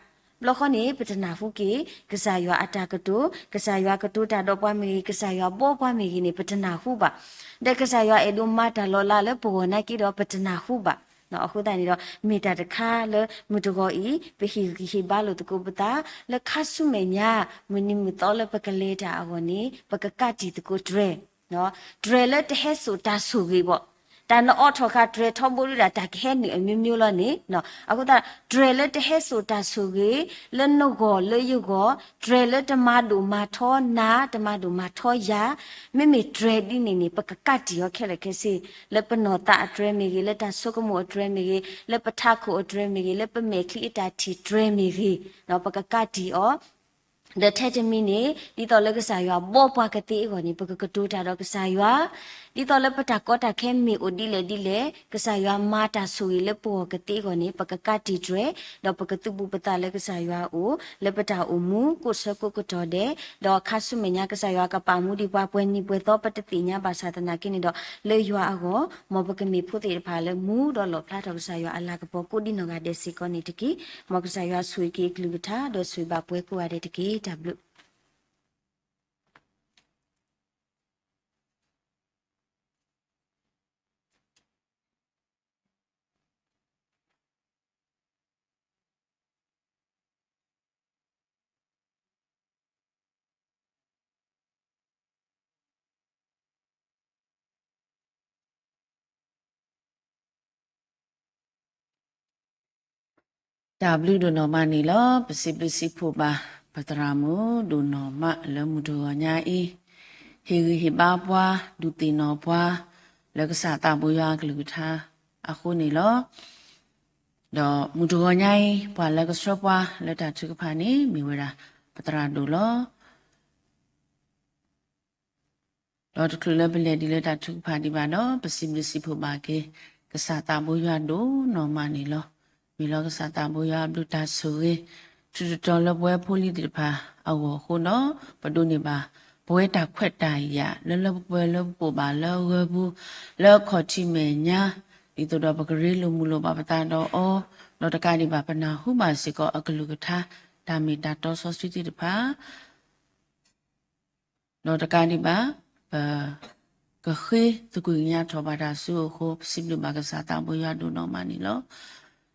ဘျီဃီန့ၣ် ပတနၢ်ဟူက့ၤ ကစၢ်ယွၤအတၢ်ကတိၤ, ကစၢ်ယွၤကတိၤတၢ်ဒီးပှၤမ့ၢ်ဂ့ၤ, ကစၢ်ယွၤဘှီပှၤမ့ၢ်ဂ့ၤန့ၣ် ပတနၢ်ဟူဘၣ်. ဒီးကစၢ်ယွၤအဲၣ်ဒိးမၤတၢ်လီၤလးလၢပဂီၢ်နာ်က့ဒီး ပတနၢ်ဟူဘၣ်. အဃိသတးန့ၣ်ဒီး မ့ၢ်တၢ်တခါလၢမုၢ်တဂီၤအံၤ ပဟ့ၣ်ဂံၢ်ဟ့ၣ်ဘါလိာ်သကိးပသး လၢခါဆူမဲာ်ညါ မုၢ်နံၤမုၢ်သီလၢပကလဲၤတၢ်အဂီၢ်န့ၣ် ပကကးတံာ်သကိးတြဲၤ တြဲၤလၢတဟဲစိာ်တၢ်ဆိၣ်ဂ့ၤဘၣ်. တၢ်နအီထီၣ်ဃာ်တြဲၤထီဘိဒုးဒၣ် တၢ်ကဟဲနုာ်အမျိုးမျိုးလီၤန့ၣ်, အဃိသတး တြဲၤလၢတဟဲစိာ်တၢ်ဆိၣ်ဂ့ၤ လၢနဂီၢ်လၢယဂီၢ်, တြဲၤလၢတမၤဒိၣ်မၤထီနၤ, တမၤဒိၣ်မၤထီယၤ, မ့မ့ၢ်တြဲၤဒ်န့ၣ်န့ၣ် ပကကးတံာ်အီၤခဲလၢာ်ခဲဆ့, လၢပနီၢ်သးအတြဲၤမ့ၢ်ဂ့ၤ, လၢတၢ်ဆိကမိၣ်အတြဲၤမ့ၢ်ဂ့ၤ, လၢပထးခိၣ်အတြဲၤမ့ၢ်ဂ့ၤ, လၢပမဲာ်ချံအတၢ်ထံၣ်တြဲၤမ့ၢ်ဂ့ၤ, ပကကးတံာ်အီၤ ဒီးထဲတမံၤန့ၣ် ဒ်သိးလၢကစၢ်ယွၤဘီၣ်ပှၤကသ့အဂီၢ်န့ၣ် ပကကတိၤတၢ်ဒီးကစၢ်ယွၤ, ဒ်သိးလၢပတၢ်ကီတၢ်ခဲမ့ၢ်အိၣ်ဒ်လဲၣ်ဒ်လဲၣ် ကစၢ်ယွၤမၤတၢ်ဆိၣ်ဂ့ၤလၢပဂီၢ်ကသ့အဂီၢ်န့ၣ် ပကကးတံာ်တြဲၤ ဒီးပကသူၣ်ပူၤပသးလၢကစၢ်ယွၤအအိၣ် လၢပတၢ်အိၣ်မူကိးဆၢကိးကတီၢ်ဒဲး, ဒီးခါဆူမဲာ်ညါကစၢ်ယွၤကပာ်မူဒံးပှၤပှဲၤနံၤပှဲၤသီ ပတသ့ၣ်ညါဘၣ်ဆၣ်သနာ်က့န့ၣ်ဒီး လၢယွၤအဂီၢ် မ်ပကမ့ၢ်ဖိသ့ၣ်တဖၣ်လၢမူဒီးလီၣ်ဖျါထီၣ်ကစၢ်ယွၤအလၤကပီၤကိးဒ်နီၢ်ဂၤဒဲးစ့ၢ်ကီးန့ၣ်တက့ၢ်. မ်ကစၢ်ယွၤဆိၣ်ဂ့ၤက့ၤအကလုၢ်ကထါဒီးဆိၣ်ဂ့ၤဘၣ်ပှဲၤကိးဂၤဒဲးတက့ၢ်. တၢ်ဘျုးတၢ်ဘျုးဒိၣ်နီၢ်မးန့ၣ်လီၤ. ပစံးဘျုးစံးဖှိၣ်ဘၣ် ပသရၣ်မုၣ်ဒိၣ်နီၢ်မးလၢမုၢ်တဂီၤညါအံၤ ဟ့ၣ်ဂံၢ်ဟ့ၣ်ဘါပှၤ ဒုးသ့ၣ်နီၣ်ပှၤ လၢကစၢ်သးဘိယွၤအကလုၢ်ကထါအဃိန့ၣ်လီၤ. ဒီးမုၢ်တဂီၤညါအံၤ ပှၤလၢကဆှၢပှၤလၢတၢ်ထုကဖၣ်န့ၣ် မ့ၢ်ဝဲဒၣ်ပသရၣ်ဒိၣ်လီၤ. ဒီးတချုးလၢပလဲၤဒံးလၢတၢ်ထုကဖၣ်ဒံးဘၣ်ဒီး ပစံးဘျုးစံးဖှိၣ်ဘၣ်က့ၤ ကစၢ်သးဘိယွၤဒိၣ်နီၢ်မးန့ၣ်လီၤ. မ့ၢ်လီၤကစၢ်သးဘိယွၤအဘျုးတၢ်ဆိၣ်ဂ့ၤ ထုးတတီၤလၢပဝဲဖိလံၤသ့ၣ်တဖၣ်အဂီၢ်အဃိဒီး ပဒိးန့ၢ်ဘၣ် ပဝဲတၢ်ခွဲးတၢ်ယာ် လၢလၢပှဲၤပှဲၤလၢပပိာ်ဘၣ်လၢအဂၢၢ်ပူၤ လၢအခီၣ်ထံးမဲာ်ညါ ဒ်သိးဒီးပကရ့လိာ်မုာ်လိာ်ဘၣ်ပသးဒီးအီၤ, ဒီးတကးဒံးဘၣ်ပနၢ်ဟူဘၣ်စ့ၢ်ကီးအကလုၢ်ကထါ တၢ်မ့ၢ်တၢ်တီစီဆှံသ့ၣ်တဖၣ် ဒီးတကးဒံးဘၣ် ပ ကဃ့သကွံၢ်ကညးထီၣ်ဘၣ်တၢ်ဆူအဃိ ပစံးဘျုးဘၣ်ကစၢ်သးဘိယွၤဒိၣ်နီၢ်မးန့ၣ်လီၤ.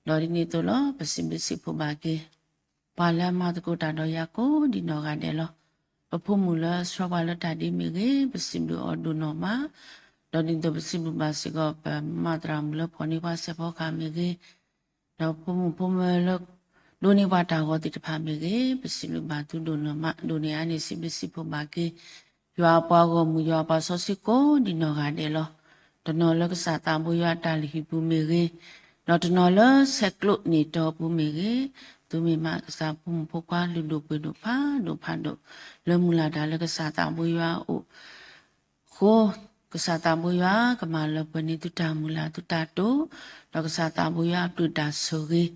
ဒီးဒ်န့ၣ်အသိးလီၤ ပစံးဘျုးစံးဖှိၣ်ဘၣ်က့ၤ ပှၤလၢအမၤသကိးတၢ်ဒီးယၤကိးဒ်နီၢ်ဂၤဒဲးလီၤ. ပဖိမုၣ်လၢအဆှၢပှၤလၢတၢ်ဒ်မ့ၢ်ဂ့ၤ ပစံးဘျုးအီၤဒိၣ်နီၢ်မး, ဒီးဒ်သိးပစံးဘျုးဘၣ်စ့ၢ်ကီး ပမၤသရၣ်မုၣ်လၢဖီၣ်န့ၢ်ပှၤစဲးဖီကဟၣ်မ့ၢ်ဂ့ၤ, ဒီးဖိမုၣ်ဖိမၢၤလၢ ဒိးန့ၢ်ပှၤတၢ်ဂီၤသ့ၣ်တဖၣ်မ့ၢ်ဂ့ၤ, ပစံးဘျုးဘၣ်သုဒိၣ်နီၢ်မး, ဒိၣ်န့ၢ်အါန့ၢ်စံးဘျုးစံးဖှိၣ်ဘၣ်က့ၤ ယွၤအပှၤဂီၢ်မုၢ် ယွၤအပှၤစီဆှံကိးဒ်နီၢ်ဂၤဒဲးလီၤ. တနီၤလၢကစၢ်သးဘိယွၤအတၢ်လုၢ်ဟံၣ်ပူၤမ့ၢ်ဂ့ၤ, ဒီးတနီၤလၢဆဲးကျိးန့ၢ်တီပူၤမ့ၢ်ဂ့ၤ, သုမ့ၢ်မးကစၢ်ဖိမုၣ်ဖိခွါလုၢ်ဒိၣ်ပှ့ၤဒိၣ်ဖးဒိၣ်ဖးဒိၣ် လၢမုၢ်လၢ်တၢ်လၢကစၢ်သးဘိယွၤအအိၣ် အဃိ ကစၢ်သးဘိယွၤကမၤလၢပှဲၤန့ၢ်သုတၢ်မုၢ်လၢ်သုတၢ်တိာ်, ဒီးကစၢ်သးဘိယွၤအဘျုးတၢ်ဆိၣ်ဂ့ၤ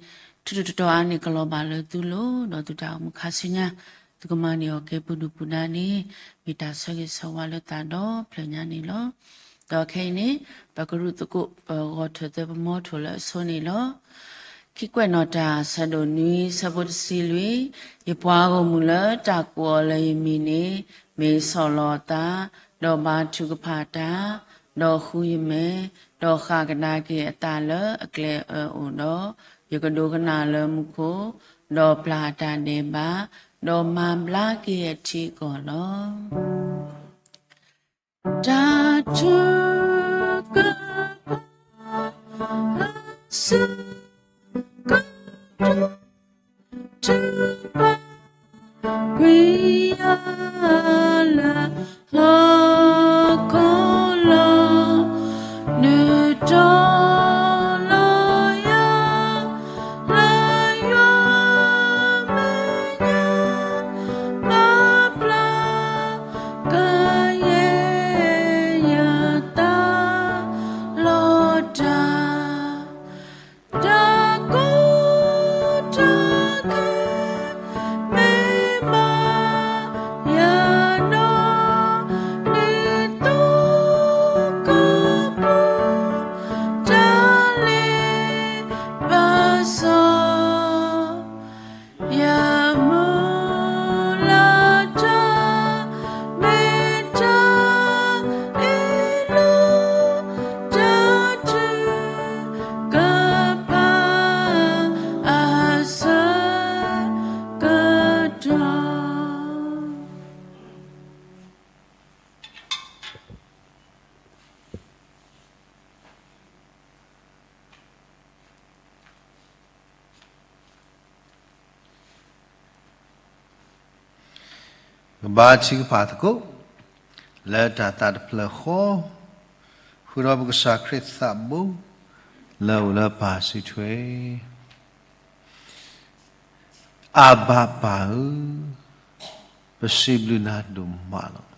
ထုးထုးတီတီအါန့ၢ်ကလီၤဘၣ်လၢသုလိၤ, ဒီးသုတၢ်အိၣ်မူခါဆူညါ သုကမၤန့ၢ်အီၤကဲပူၤဒုၣ်ပူၤဒါန့ၣ် မ့ၢ်တၢ်ဆၢဂ့ၤဆၢဝါလၢသးဒီဖျၢၣ်ညါန့ၣ်လီၤ. ဒီးခဲအံၤန့ၣ် ပကရူၢ်သကိး ပဂီၤထၢၣ်သၢပမီထိၣ်လၢအဆိန့ၣ်လီၤ. ခံကွဲးနီၣ်တၢ် ဆၢဒိၣ်နွံ ဆၢဖိတဆံလွံၢ်, ယပှၤဂီၢ်မုၢ်လၢတၢ်ကိးအီၤလၢယမံၤန့ၣ် မ့ၢ်ဆီၣ်လီၤအသး, ဒီးဘါထုကဖၣ်တၢ်, ဒီးဃုယမဲာ်, ဒီးဃၣ်ကဒါက့ၤအသးလၢအကျဲအၢအိၣ်ဒီး, ယကဒိကနၣ်လၢမူခိၣ်, ဒီးပျၢ်တၢ်ဒဲးဘး, ဒီးမၤဘျါက့ၤအထံအကီၢ်လီၤ. တၢ်ထုကဖၣ် အဆၢကတီၢ် ထုကဖၣ် ကွံာ်ယၤလၢဟီၣ်ခိၣ်လီၤ. နုာ်တီလီၤယၤ လၢယွၤမဲာ်ညါ မၤဘျါကယဲၢ် ယသးလီၤတၢ် တၢ်ကီတၢ်ခဲ မ့ၢ်ဘၣ်ယၤဒီး နုာ်သကိးပူၤ တၢ်လ့ပစီ ယမုၢ်လၢ်တၢ် မ့ၢ်တၢ်အ့ၣ်လိာ် တၢ်ထုကဖၣ် အဆၢကတီၢ် ကဘါထုကဖၣ်သကိး လၢတၢ်သးတဖျၢၣ်ဃီ ဃုာ်ဒီးပကစၢ်ခရံာ်သးဘိ လၢအအိၣ်လၢပၢ်စုထွဲ အဘၤပၢ်ဧၢ, ပစံးဘျုးနၤဒိၣ်မးလီၤ.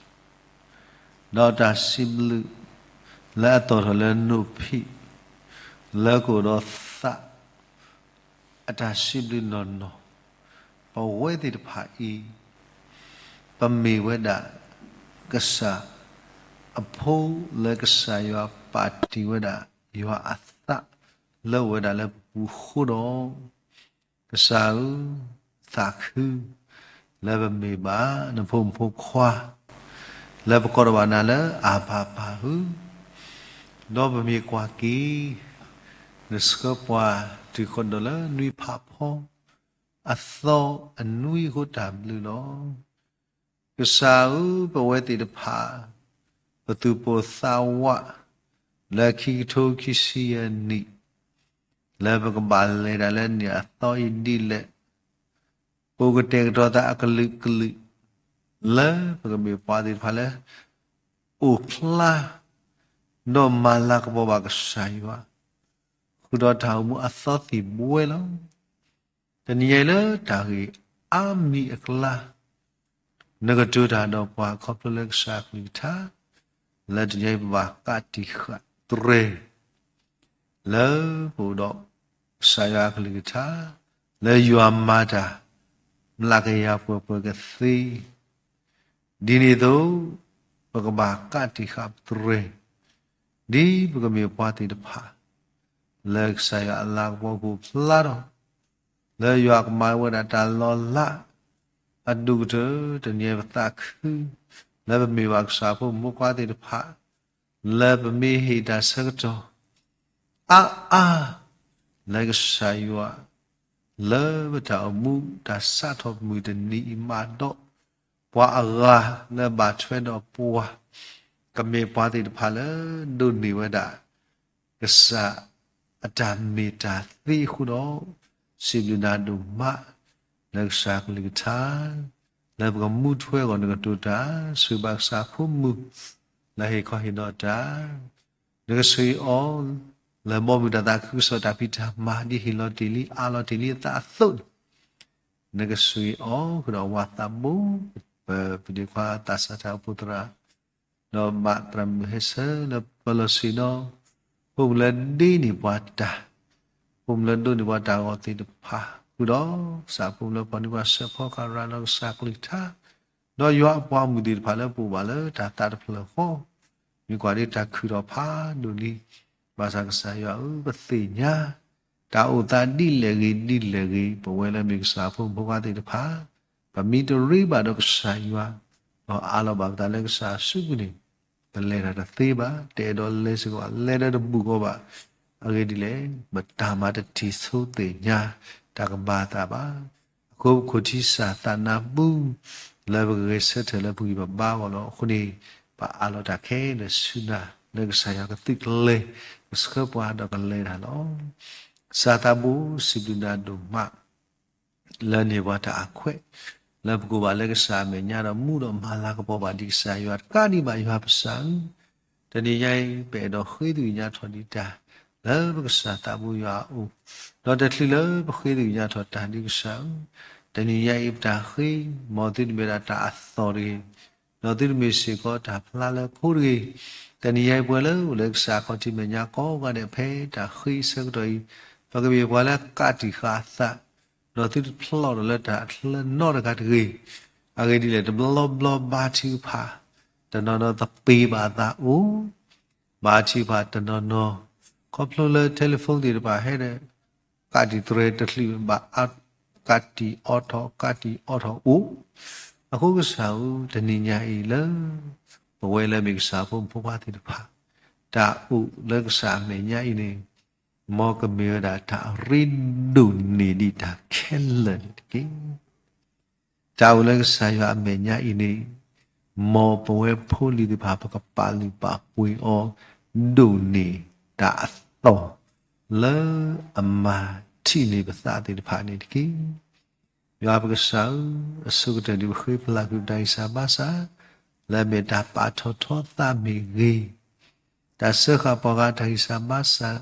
ဒီးတၢ်စံးဘျုးလၢအသီၣ်ထီၣ်လၢနိၣ်ဖံး လၢကအိၣ်ဒီးသး အတၢ်စံးဘျုးနီၢ်နီၢ်, ပဝဲသ့ၣ်တဖၣ်အံၤ ပမ့ၢ်ဝဲဒၣ် ကစၢ်အဖိလၢကစၢ်ယွၤပာ်တ့ၢ်ဝဲဒၣ် ယွၤအသးလၢအိၣ်ဝဲဒၣ်လၢပပူၤအဃိဒီး ကစၢ်ဧၢ, သးခု လၢပမ့ၢ်ဘၣ်နဖိမုၣ်ဖိခွါ လၢပကိးထီၣ်ဘၣ်နၤလၢအဘၤပၢ်ဧၢ, ဒီးပမ့ၢ်ကွၢ်က့ၤ နဆှၢပှၤတုၤဃီၤဒီးလၢနွံဖးဖီ အသီအနွံအဃိတၢ်ဘျုးလီၤ. ကစၢ်ဧၢ, ပဝဲသ့ၣ်တဖၣ် ပသူၣ်ပိၢ်သးဝး လၢခံကထိခံဆံယဲၢ်နံၣ် လၢပကဘၣ်လဲၤတၢ်လၢနံၣ်အသီအံၤဒ်လဲၣ်, ပကတဲာ်ကတီၤသးအကလုာ်ကလုာ် လၢပကမ့ၢ်ပှၤသ့ၣ်တဖၣ်လၢ အိၣ်ဖျါ ဒီးမၤလၤကပီၤဘၣ်ကစၢ်ယွၤ ဃုာ်ဒီးတၢ်အိၣ်မူအသီသံၣ်ဘှဲလီၤ. တနံၤညါအံၤလၢတၢ်ဂ့ၢ်အါမံၤအကျါ နကတိၤတၢ်ဒီးပှၤခီဖျိလၢကစၢ်အကလုၢ်ကထါ လၢတနံၤညါအံၤပဘၣ်ကးတံာ်ဃာ်တြဲၤ လၢပအိၣ်ဒီးကစၢ်ယွၤအကလုၢ်ကထါ လၢယွၤမၤတၢ် မျးကယၤပှဲၤပှဲၤကသ့ ဒ်န့ၣ်အသိး ပကဘၣ်ကးတံာ်ဃာ်ပတြဲၤ ဒ်ပကမ့ၢ်ပှၤသ့ၣ်တဖၣ် လၢကစၢ်ယွၤအလၤကပီၤကအိၣ်ဖျါထီၣ် လၢယွၤကမၤဝဲဒၣ်တၢ်လီၤလး အဒိၣ်ကတၢၢ် တနံၤညါအံၤပသးခု လၢပမ့ၢ်ဘၣ်ကစၢ်ဖိမုၣ်ဖိခွါသ့ၣ်တဖၣ် လၢပမ့ၢ်ဟ့ၣ်တၢ်ဆၢကတီၢ် အါအါ လၢကစၢ်ယွၤ လၢပတၢ်အိၣ်မူတၢ်စးထီၣ်မုၢ်တနံၤအံၤမးဒီး ပှၤအဂၤလၢဘၣ်ထွဲဒီးပှၤ ကမ့ၢ်ပှၤသ့ၣ်တဖၣ်လၢဒိးန့ၢ်ဝဲဒၣ် ကစၢ်အတၢ်မ့ၢ်တၢ်သ့အဃိဒီး စံးဘျုးနၤဒိၣ်မး လၢကစၢ်ကလုၢ်ကထါ လၢပကမူထွဲအဂီၢ်နကတိၤတၢ် ဆိၣ်ဂ့ၤဘၣ်ကစၢ်ဖိမုၣ် လၢဟ့ၣ်ခီဟ့ၣ်နီၤတၢ် နကဆိၣ်ဂ့ၤအီၤ လၢဘီမုၢ်တၢ်သးခုကစီၣ်တၢ်ဖံးတၢ်မၤ ဒ်ဟ့ၣ်လီၤတ့ၢ်လံ အးလီၤတ့ၢ်လံအသးအသိးန့ၣ် နကဆိၣ်ဂ့ၤအီၤ ဃုာ်ဒီးဝၤသးဘိ ပပဒ့ခွါသးစၢ်တၢ်အိၣ်ဖှိၣ်သရၣ် ဒီးဘၣ်သရၣ်မုၣ်ဟဲဆၢလၢပလီၢ်ဆ့ၣ်နီၤ ဖိမုၣ်လၢဒ့န့ၢ်ပှၤတၢ် ဖိမုၣ်လၢဒိးန့ၢ်ပှၤတၢ်ဂီၤသ့ၣ်တဖၣ် ဃုာ်ဒီးကစၢ်ဖိမုၣ်လၢပှၤနွံပှၤဆၢဖီကရၢဒီးကစၢ်ကလုၢ်ကထါ ဒီးယွၤအပှၤမုၣ်သ့ၣ်တဖၣ်လၢပအိၣ်ဘၣ်လၢတၢ်သးတဖျၢၣ်ဃီ မ့ၢ်ကွၢ်ဒ်တၢ်ခုၣ်ထီၣ်ဖးဒိၣ်လံ ဘၣ်ဆၣ်ကစၢ်ယွၤဧၢ ပသ့ၣ်ညါ တၢ်အိၣ်သးဒ်လဲၣ်ဂ့ၤဒ်လဲၣ်ဂ့ၤ ပဝဲလၢမ့ၢ်ကစၢ်ဖိမုၣ်ဖိခွါသ့ၣ်တဖၣ် ပမ့ၢ်တရ့ဘၣ်ဒီးကစၢ်ယွၤ ဒီးအးလီၤဘၣ်ပသးလၢကစၢ်အစုပူၤန့ၣ် ပလဲၤတၢ်တသ့ဘၣ် တအဲၣ်ဒိးလဲၤစ့ၢ်ကီးဘၣ် လဲၤဒီးတဘူၣ်ကီးဘၣ် အဂ့ၢ်ဒ်လဲၣ် ပတၢ်မၤတထံၣ်ဆိသ့ၣ်ညါ တၢ်ကဘၣ်သးဘၣ် အဃိပခိၣ်ထံစၢ်သးနါပူ လၢပကဂဲၤဆၢထၢၣ်လၢပဂံၢ်ပဘါအဂီၢ်လီၤ. အဃိန့ၣ် ပအးလီၤတၢ်ခဲလၢာ်ဆူနၤ လၢကစၢ်ယွၤကသုးကလဲၤ ကဆှၢပှၤဒီးကလဲၤတၢ်လီၤ. ကစၢ်သးဘိ စံးဘျုးနၤဒိၣ်မး လၢန့ၢ်ပှၤတၢ်အခွဲး လၢပကအိၣ်ဘၣ်လၢကစၢ်အမဲာ်ညါဒီးမူဒီးမၤလၤကပီၤဘၣ်ဒံးကစၢ်ယွၤတကးဒံးဘၣ်ယွၤပစၢ်ဧၢ, တနံၤညါအံၤ ပအဲၣ်ဒိးဃ့သကွံၢ်ညါထီၣ်ဒံးတၢ် လၢပကစၢ်သးဘိယွၤအအိၣ်, ဒီးတချုးလၢပဃ့သကွံၢ်ညါထီၣ်တၢ်ဒံးကစၢ်ဧၢ, တနံၤညါအံၤပတၢ်ဃ့ မ်သုတမ့ၢ်ဒၣ်တၢ်အသီၣ်တဂ့ၤ, ဒီးသုတမ့ၢ်စ့ၢ်ကီးတၢ်ဖျါလၢခိတဂ့ၤ, တနံၤညါအံၤပှၤလၢအိၣ်လၢကစၢ်အခီၣ်ထံးမဲာ်ညါကိးဂၤဒဲးဖဲတၢ်ဃ့အဆၢကတီၢ်အံၤ, ပကမ့ၢ်ပှၤလၢကးတံာ်ဃာ်အသး ဒီးသုတဖျီၣ်ထီၣ်လၢတၢ်အချၢနီတဂၤတဂ့ၤ. အဂ့ၢ်ဒ်လဲၣ် တဘျီဘျီဘါထုကဖၣ် တနီၤနီၤသပ့ၤဘၣ်အသးအိၣ်, ဘါထုကဖၣ်တနီၤနီၤ ခီဖျိလၢ telephone သ့ၣ်တဖၣ်ဟဲဒီး ကးတံာ်တြဲၤတချုးဘၣ် ကးတံာ်အီထီၣ် ကးတံာ်အီထီၣ်အိၣ်, အဃိကစၢ်ဧၢ တနံၤညါအံၤလၢ ပဝဲလၢမ့ၢ်ကစၢ်ဖိမုၣ်ဖိခွါသ့ၣ်တဖၣ် တၢ်အိၣ်လၢကစၢ်အမဲာ်ညါအံၤန့ၣ် မ်ကမ့ၢ်ဝဲဒၣ်တၢ်အရ့ဒိၣ်န့ၢ်ဒံးတၢ်ခဲလၢာ်န့ၣ်တက့ၢ်. တၢ်အိၣ်လၢကစၢ်ယွၤအမဲာ်ညါအံၤန့ၣ် မ်ပဝဲဖိလံၤသ့ၣ်တဖၣ် ပကပာ်လုၢ်ပာ်ပှ့ၤအီၤ ဒိၣ်န့ၢ်တၢ်အသီၣ် လၢအမၤထံၣ်န့ၢ်ပသးသ့ၣ်တဖၣ်န့ၣ်တက့ၢ်. ယွၤပကစၢ်ဧၢ, အဆိကတၢၢ်ဒ်ပဃ့ပလၢ်ကွံာ်ပတၢ်ဂံၢ်စၢ်ဘါစၢ် လၢအမ့ၢ်တၢ်ပာ်ထီၣ်ထီသးမ့ၢ်ဂ့ၤ, တၢ်စၢဃာ်ပှၤဂၤတၢ်ဂံၢ်စၢ်ဘါစၢ်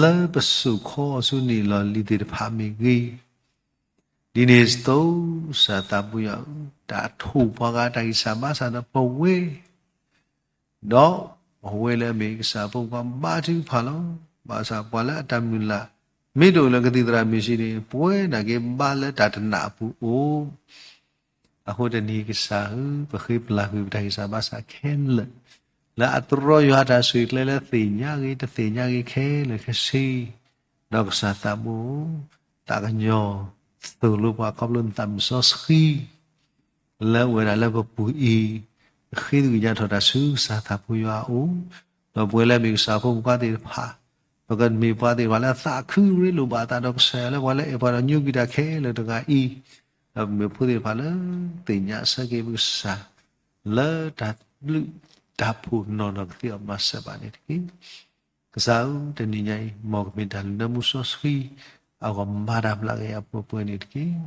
လၢပစိာ်ခီအီၤဆူန့ၣ်လီၢ်လံၤသ့ၣ်တဖၣ်မ့ၢ်ဂ့ၤ, ဒ်န့ၣ်အသိး ကစၢ်သးပူယွၤဧၢ, တၢ်ထိၣ်ပှၤဂၤတၢ်ဂံၢ်စၢ်ဘါစၢ်ဒီးပဝဲ ဒီးပဝဲလၢအမ့ၢ်ကစၢ်အဖိခွါဘါထုကဖၣ်လီၤ. ဘၣ်ဆၣ်ပှၤလၢအတၢ်မုၢ်လၢ် မ့ၢ်တအိၣ်လၢကသံၣ်သရၣ်မ့ၢ်စ့န့ၣ် ပဝဲဒၣ်က့ၤဘါလၢတၢ်တနာ်အပူၤအိၣ် အဃိတနံၤကစၢ်ဧၢ, ပဃ့ပလၢ်ကွံာ်ပတၢ်ဂံၢ်စၢ်ဘါစၢ်ခဲလၢာ်, လၢအတြီယွၤတၢ်ဆိၣ်ဂ့ၤကျဲလၢသ့ၣ်ညါဂ့ၤ တသ့ၣ်ညါဂ့ၤခဲလၢာ်ခဲဆ့, ဒီးကစၢ်သးဘိ သးကညီၤသိၣ်လိပှၤခီဖျိနသးမုၢ်စီဆှံ လၢအအိၣ်ဝဲဒၣ်လၢပပူၤအံၤ, ဃ့သကွံာ်ညါထီၣ်တၢ်ဆူကစၢ်သးပူယွၤအအိၣ်, ဒီးပဝဲလၢမ့ၢ်ကစၢ်ဖိမုၣ်ဖိခွါသ့ၣ်တဖၣ်, ပကမ့ၢ်ပှၤသ့ၣ်တဖၣ်လၢသးခုရ့လိာ်ဘၣ်အသးဒီးကစၢ်ယွၤလၢပှၤလၢအဲၣ်ပှၤဒီးညိကွံာ်တၢ်ခဲလၢာ်တဂၤအံၤ, ဒီးပမ့ၢ်ဖိသ့ၣ်တဖၣ်လၢသ့ၣ်ညါဆၢက့ၤပကစၢ် လၢတၢ်ဘျုးတၢ်ဖှိၣ်နီၢ်နီၢ်ကသ့အီၤမၤစၢၤဘၣ်န့ၣ်တက့ၢ်. ကစၢ်ဧၢ, တနံၤညါအံၤ မ်ကမ့ၢ်တၢ်လုၢ်လၢမူစီဆှံ အဂီၢ်မၤတၢ်မျးကယၤအပှဲၤပှဲၤန့ၣ်တက့ၢ်.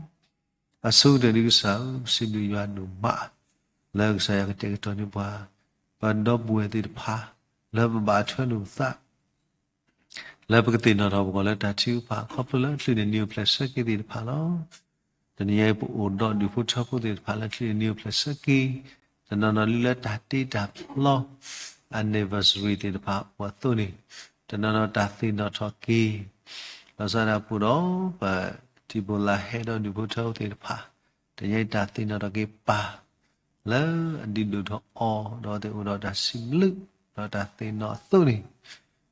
အဆိကတၢၢ်ဒ်ကစၢ်ဧၢ, ပစံးဘျုးယွၤဒိၣ်မး လၢကစၢ်ယွၤကတဲာ်ကတီၤန့ၢ်ပှၤ ပဒီပုၢ်ဝဲၢ်သ့ၣ်တဖၣ် လၢပဘၣ်ထွဲလိာ်ပသး လၢပကသ့ၣ်နီၣ်ထီၣ်ပဂီၢ်လၢတၢ်ထုကဖၣ် ခီဖျိလၢချုးန့ၣ်နံၤအိၣ်ဖျဲၣ်ဆၢက့ၤသ့ၣ်တဖၣ်လီၤ. တနံၤညါအံၤ ပအိၣ်ဒီးဒူၣ်ဖိထၢဖိသ့ၣ်တဖၣ်လၢချုးန့ၣ်နံၤအိၣ်ဖျဲၣ်ဆၢက့ၤ တနီၤနီၤလၢလၢတၢ်တ့တၢ်ဖျီ anniversary သ့ၣ်တဖၣ်အိၣ်အသိးန့ၣ် တနီၤနီၤတၢ်သ့ၣ်နီၣ်ထီၣ်က့ၤ လီၤဆီဒၣ်တၢ်ပူၤဒီး ပထံဖိလၢ်ဟဲဒီးဒူၣ်ဖိထၢဖိသ့ၣ်တဖၣ် တနံၤညါအံၤတၢ်သ့ၣ်နီၣ်ထီၣ်က့ၤပၢ် လၢအဒုးဒိၣ်ထီၣ်အီၤ ဒီးသ့ၣ်အိၣ်ဒီးတၢ်စံးဘျုး ဒီးတၢ်သ့ၣ်နီၣ်အသိးန့ၣ်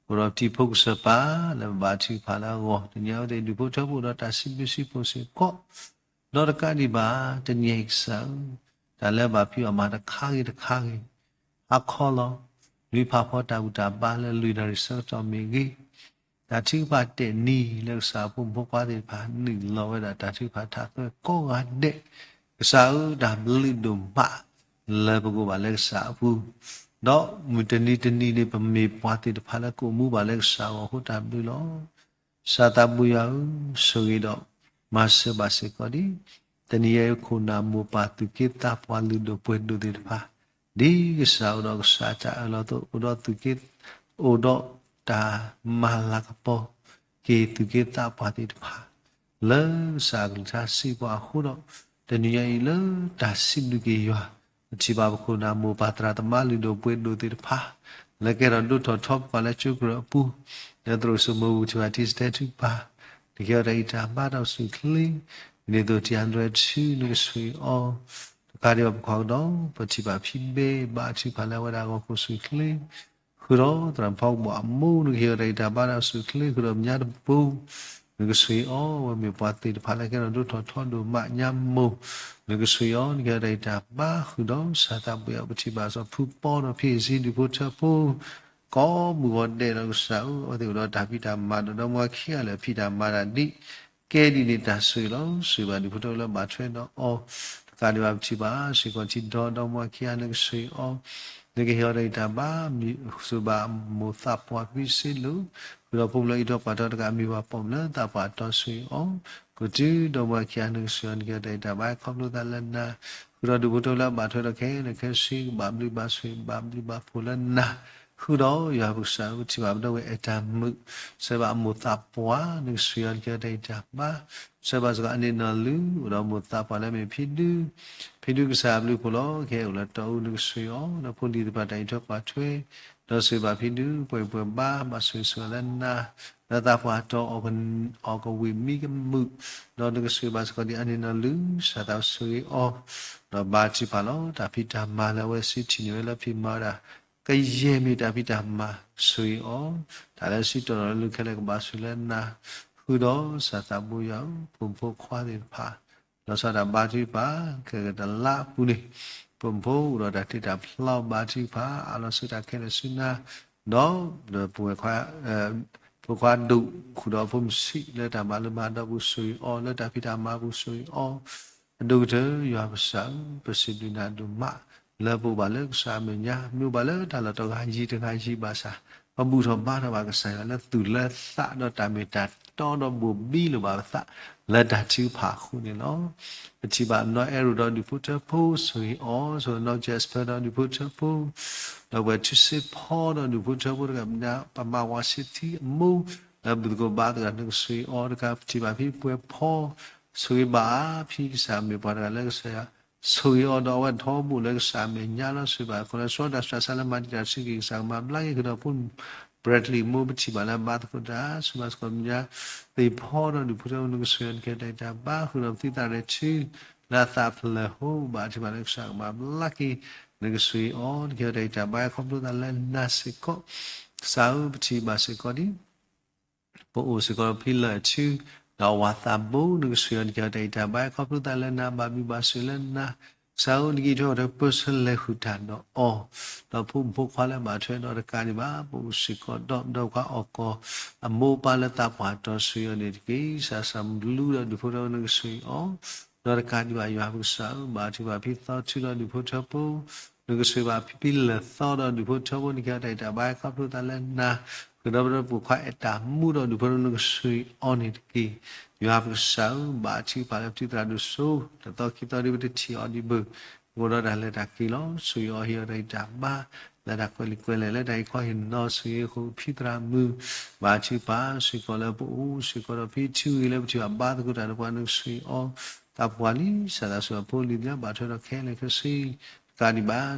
အိၣ်ဒီးပထံဖိကစၢ်ပၢ် လၢပဘါထုကဖၣ်လၢအဂီၢ် တနံၤညါအံၤသ့ၣ်ဒူၣ်ဖိထၢဖိဒီးတၢ်စံးဘျုးစံးဖှိၣ်စ့ၢ်ကီး ဒီးတကးဒံးဘၣ် တနံၤညါအံၤကစၢ်ဧၢ, တၢ်လၢဘၣ်ဖံးအီၤမၤတခါဂ့ၤတခါဂ့ၤ ဟါခီလီၤ လွံၢ်ဖးဖီတၢ်ဘူၣ်တၢ်ဘါလၢလွံၢ်နၣ်ရံၣ်ဆၢကတီၢ်မ့ၢ်ဂ့ၤ တၢ်ထုကဖၣ်တဲာ်နံၤလၢကစၢ်အဖိမုၣ်ဖိခွါသ့ၣ်တဖၣ် နုာ်လီၤဝဲဒၣ်တၢ်ထုကဖၣ်ထးသွဲကိးဂၤဒဲး ကစၢ်ဧၢ တၢ်ဘျုးဒိၣ်မး လၢပကအိၣ်ဘၣ်လၢကစၢ်အပူၤ ဒီးမုၢ်တနံၤတနံၤန့ၣ် ပမ့ၢ်ပှၤသ့ၣ်တဖၣ်လၢကအိၣ်မူဘၣ်လၢကစၢ်အဂီၢ်အဃိတၢ်ဘျုးလီၤ. ကစၢ်သးဘိယွၤဧၢ, ဆိၣ်ဂ့ၤဒီး မၤစၢၤဘၣ်စ့ၢ်ကီးဒံး တနံၤညါအံၤခိၣ်နၢ်မိၢ်ပၢ်သူၣ်က့သးပှၢ်လုၢ်ဒိၣ်ပှ့ၤဒိၣ်သ့ၣ်တဖၣ်, ဒ်ကစၢ်အိၣ်ဒီးကစၢ်တၢ်အၢၣ်လီၤအသိး အိၣ်ဒီးသူၣ်က့ အိၣ်ဒီးတၢ်မၤလၤကပီၤက့ၤသူၣ်က့သးပှၢ်သ့ၣ်တဖၣ် လၢကစၢ်အကလုၢ်ကထါစံးပှၤအဃိဒီး တနံၤညါအံၤလၢတၢ်စံးဘျုးက့ၤယွၤ ပထံၣ်ဘၣ်ပခိၣ်နၢ်မိၢ်ပၢ်သရၣ်သမါလုၢ်ဒိၣ်ပှ့ၤဒိၣ်သ့ၣ်တဖၣ် လၢကဲထီၣ်ဒိၣ်ထီၣ်ထီပှၤလၢကၠိကရၢၢ်အပူၤ လၢသရိာ်စိမိၤပူၤ ပထံၣ်ဘၣ်ထံစတဲထုကဖၣ် နကဟ့ၣ်အီၤတၢ်ဂံၢ်တၢ်ဘါတၢ်အိၣ်ဆူၣ်အိၣ်ချ့ ဒ်န့ၣ်အသိးထံၣ်အါဒရဲၣ်ထု နကဆိၣ်ဂ့ၤအီၤ တကးဒံးဘၣ်ပကွၢ်ကဒီး ပထံၣ်ဘၣ်ဖံဘဲ ဘါထုကဖၣ်လၢအဝဲဒၣ်အဂီၢ်ကအိၣ်ဆူၣ်အိၣ်ချ့ ဃုာ်ဒီးသရၣ်ဖီကဘီၣ်အမိၢ် နကဟ့ၣ်အီၤတၢ်ဂံၢ်တၢ်ဘါတၢ်အိၣ်ဆူၣ်အိၣ်ချ့ ဃုာ်ဒီးမဲာ်ညါတပူၤ နကဆိၣ်ဂ့ၤအီၤ အဝဲမ့ၢ်ပှၤသ့ၣ်တဖၣ်လၢကဲထီၣ်ဒိၣ်ထီၣ်ထီဒိၣ်မးညါမိၢ် နကဆိၣ်ဂ့ၤအီၤ နကဟ့ၣ်အီၤတၢ်ဂံၢ်တၢ်ဘါဃုာ်ဒီး ကစၢ်သးဘိယွၤ ပထံၣ်ဘၣ်စီၤဖုပီဒီးဖံအ့ၣ်စံဒူၣ်ဖိထၢဖိ ကိးမုၢ်ဂီၤဒဲးဒီးကစၢ်ဧၢ အဝဲသ့ၣ်အိၣ်ဒီးတၢ်ဖံးတၢ်မၤဒီး ဒီမါခံဂၤလၢာ်ဖံးတၢ်မၤတၢ်ဒ် ကဲဒ်န့ၣ်တၢ်ဆိၣ်ဂ့ၤလီၤ. ဆိၣ်ဂ့ၤဘၣ်ဒူၣ်ဖိထၢဖိလၢဘၣ်ထွဲဒီးအီၤ တကးဒံးဘၣ်ပထံၣ်ဘၣ် စ့ၢ်ကီးထံဒီ ဒီမါခံဂၤ နကဆိၣ်ဂ့ၤအီၤ နကဟ့ၣ်အီၤတၢ်ဂံၢ်တၢ်ဘါ မံၤဆိၣ်ဘၣ်မိၢ်သးပှၢ်ဖံစ့လိၤ ဃုာ်ဒီးဖိလၢအံးထွဲကွၢ်ထွဲတကး မံၤဘၣ်ပိာ်မုၣ်လၢသးပှၢ်တီ ဆိၣ်ဂ့ၤအီၤ ကတုၤ ဒီမါခံဂၤ နကဆိၣ်ဂ့ၤအီၤ နကဟ့ၣ်အီၤတၢ်ဂံၢ်တၢ်ဘါ ခီဖျိသးလၢနၤ ဃုာ်ဒီးဒူၣ်ဖိထၢဖိလၢအဘၣ်ထွဲဒီးခဲလၢာ်ခဲဆ့ ကဘၣ်ဘျုးဘၣ်ဆိၣ်ဂ့ၤ ဘၣ်ဘျုးဘၣ်ဖှိၣ်လၢနၤ ဃုာ်ဒီးယွၤပကစၢ် ပထံၣ်ဘၣ်ပဒီပုၢ်ဝဲၢ်အဲၣ်တၢ်မုာ် ဆှၢဘၣ်အမိၢ်သးပှၢ် နကဆိၣ်ဂ့ၤအီၤ နကဟ့ၣ်အီၤတၢ်ဂံၢ်တၢ်ဘါ ဆှၢဘၣ်စ့ၢ်ကီးအန့ၣ်နီၢ်လုၢ် အိၣ်ဒီးမိၢ်သးပှၢ်လၢအမ့ၢ်ဖံဒု ဖံဒုကစၢ်အဘျုးအဖှိၣ်လီၤ ကဟဲအိၣ်လၢတီအူ နကဆိၣ်ဂ့ၤအီၤ ဒီးဖိလံၤသ့ၣ်တဖၣ်တၢ်အံးထွဲကွၢ်ထွဲ ဒီးဆိၣ်ဂ့ၤဘၣ်ဖံဒု ပှဲၤပှဲၤဘါ ဘၣ်ဆိၣ်ဂ့ၤဆိၣ်ဂ့ၤလၢနၤ လၢသးပှၢ်တီအီၣ်ကဝံၣ်မံကမုာ် ဒီးနကဆိၣ်ဂ့ၤဘၣ်စ့ၢ်ကီးဒ်အန့ၣ်နီၢ်လုၢ် ကစၢ်သးဆိၣ်ဂ့ၤအီၤ ဒီးဘါထုကဖၣ်လီၤ တၢ်ဖံးတၢ်မၤလၢအဝဲစုထံၣ်န့ၢ်ဝဲလၢဖံးမၤဝဲဒၣ် ကယဲၢ်မ့ၢ်တၢ်ဖံးတၢ်မၤ ဆိၣ်ဂ့ၤအီၤ တၢ်လၢစုတီၢ်ဒီးလၢခဲလၢာ်ကဘၣ်ဆိၣ်ဂ့ၤလၢနၤ ဃုာ်ဒီးကစၢ်သးဘိယွၤဧၢ ဖိမုၣ်ဖိခွါသ့ၣ်တဖၣ် လီၤဆီဒၣ်တၢ်ဘါထုကဖၣ် ခဲကတလါအပူၤန့ၣ် ဖိမုၣ်ဖိအိၣ်ဒီးတၢ်တ့တၢ်ဖျီဘါထုကဖၣ် အးလီၤဆၢတၢ်ခဲလၢာ်ဆူနၤ ဒီးပဝဲၢ် ဖိခွါဒိၣ် ဃုာ်ဒီးဖိမုၣ်ဆံး လၢတၢ်မၤလိမၤဒိးပူၤဆိၣ်ဂ့ၤအီၤ လၢတၢ်ဖံးတၢ်မၤပူၤဆိၣ်ဂ့ၤအီၤ အဒိၣ်ကတၢၢ် ယွၤပကစၢ်ဧၢ ပစံးဘျုးနၤဒိၣ်မး လၢပအိၣ်ဘၣ်လၢကစၢ်အမဲာ်ညါ မ့ၢ်အိၣ်ဘၣ်လၢတၢ်လီၢ်တဂၤယံၤတဂၤယံၤဘၣ်ဆၣ် ပဘူၣ်ထီၣ်ဘါထီၣ်ဘၣ်ကစၢ်ယွၤလၢသူၣ်လၢသးဒီးတၢ်မ့ၢ်တၢ်တီဒီးဘိၣ်ဘံလိာ်ဘၣ်ပသး လၢတၢ်ထုကဖၣ်အဃိန့ၣ်လီၤ. ပထံၣ်ဘၣ်နီၢ်အဲၣ်ရိၣ်ဒီးဒူၣ်ဖိထၢဖိဆိၣ်ဂ့ၤအီၤ ဆိၣ်ဂ့ၤနီၢ်ကၠဲးစပၢၤ ဒီးဒူၣ်ဖိထၢဖိ ဒီးပဝဲၢ်ထူစ့ဖီဒီးဒူၣ်ဖိထၢဖိတဂၤ ပမၤဝၤဆ့ထံအမိၢ် လၢဘူၣ်သကိးဘါသကိး နကဆိၣ်ဂ့ၤအီၤတကး ပထံၣ်ဘၣ်ဖံပှဲၤဖီ ဆိၣ်ဂ့ၤဘၣ်အါဖံကစၢ် မ့ၢ်ပှၤတဂၤလၢကစၢ်ယွၤဆိၣ်ဂ့ၤအီၤဒီးအဝဲထီဘိလၢကစၢ်အမဲာ်ညါလီၤ. ဆိၣ်ဂ့ၤဘၣ်အဃိလၢ ဆှၢတၢ်ဆူးတၢ်ဆါလၢမၤတံာ်တာ်တဆံက့ၤ ကစၢ်ကမၤဘျါက့ၤဃုာ်ဒီးဖိ Bradley မိၢ် ပထံၣ်ဘၣ်လၢအဘါသကိးတၢ် ဆိၣ်ဂ့ၤဘၣ်စ့ၢ်ကီးမဲာ်ညါ သ့ၣ်ဖီဒီးဒူၣ်ဖိထၢဖိ နကဆိၣ်ဂ့ၤအီၤ နကဟ့ၣ်အီၤတၢ်ဂံၢ်တၢ်ဘါ ဃုာ်ဒီးပသံသးရဲၣ်ထူ လၢအသးဖျၢၣ်ဟိ ဘၣ်ထံၣ်ဘၣ်လၢကစၢ်ကမၤဘျါက့ၤ နကဆိၣ်ဂ့ၤအီၤ နကဟ့ၣ်အီၤတၢ်ဂံၢ်တၢ်ဘါ ခီဖျိသးလၢနၤစ့ၢ်ကီး ကစၢ်ဧၢ ပထံၣ်ဘၣ်စ့ၢ်ကီးဒ် ပအိၣ်စ့ၢ်ကီးဒီးဖံလၢၢ်ထူ ဒီးအဝၤသးဘိ နကဆိၣ်ဂ့ၤအီၤ နကဟ့ၣ်အီၤတၢ်ဂံၢ်တၢ်ဘါ ခီဖျိသးလၢနၤ ဘၣ်ဘျုးဘၣ်ဆိၣ်လၢနၤ ကစၢ်ဧၢ နကဟ့ၣ်အီၤတၢ်ပၢဆှၢလဲၤဃုာ်တၢ်ဒီးအီၤ ဒီးဖိမုၣ်ဖိခွါလၢဘၣ်ထွဲဒီးတကးဒံးဘၣ် ပအိၣ်စ့ၢ်ကီးဒီး ဒီးခွါအီၣ်ကီၢ် အမိၢ်အပၢ်လၢသးပှၢ်တီၤ ဆိၣ်ဂ့ၤအီၤန့ၣ်တက့ၢ်. ကစၢ်သးဘလူဒီးဒူၣ်ဖိထၢဖိ နကဆိၣ်ဂ့ၤအီၤ ဒီးတကးဒံးဘၣ် ယွၤပကစၢ်ဧၢ ဘၣ်ထံၣ်ဘၣ်ဖံသီထူဒီးဒူၣ်ဖိထၢဖိ နကဆိၣ်ဂ့ၤဘၣ်ဖံဖံလၢၢ်သီဒီးဒူၣ်ဖိထၢဖိ နကဟ့ၣ်အီၤတၢ်ဂံၢ်တၢ်ဘါ ခီဖျိသးလၢနၤ ဃုာ်ဒီးပဒီပုၢ်ခွါအဲၣ်တၢ်မူဒီးဒူၣ်ဖိထၢဖိ နကဆိၣ်ဂ့ၤအီၤန့ၣ်တက့ၢ်. ယွၤပကစၢ်ဧၢ ဘၣ်ထံၣ်ပှၤလၢပထံသရၣ်ဒိၣ်စိ တသီခံသီဒ်ပတထံၣ်အီၤဒံးဘၣ် အိၣ်ဒီးတၢ်လဲၤတၢ်က့ၤလီၤ. ဆိၣ်ဂ့ၤအီၤ ဟ့ၣ်အီၤတၢ်ဂံၢ်တၢ်ဘါ လၢတၢ်ကွဲးလံာ်ကွဲးလဲၢ် လၢတၢ်အံၤခီဟ့ၣ်နီၤ ဆိၣ်ဂ့ၤဃုာ်ဖံသရၣ်မုၣ် ဘၣ်ထံၣ်ပှၤစ့ၢ်ကီးလၢပအိၣ်စ့ၢ်ကီးဒီးဖံထံဂ့ၤလၢပထံၣ်ဘၣ်ဘါသကိးတၢ်ဒီးပှၤ နကဆိၣ်ဂ့ၤအီၤ သးပှၢ်လံ ကစၢ်သးစီဆှံဖိလံၤလၢဘၣ်ထွဲဒီးခဲလၢာ်ခဲဆ့ တကးဒံးဘၣ် ကစၢ်ဘၣ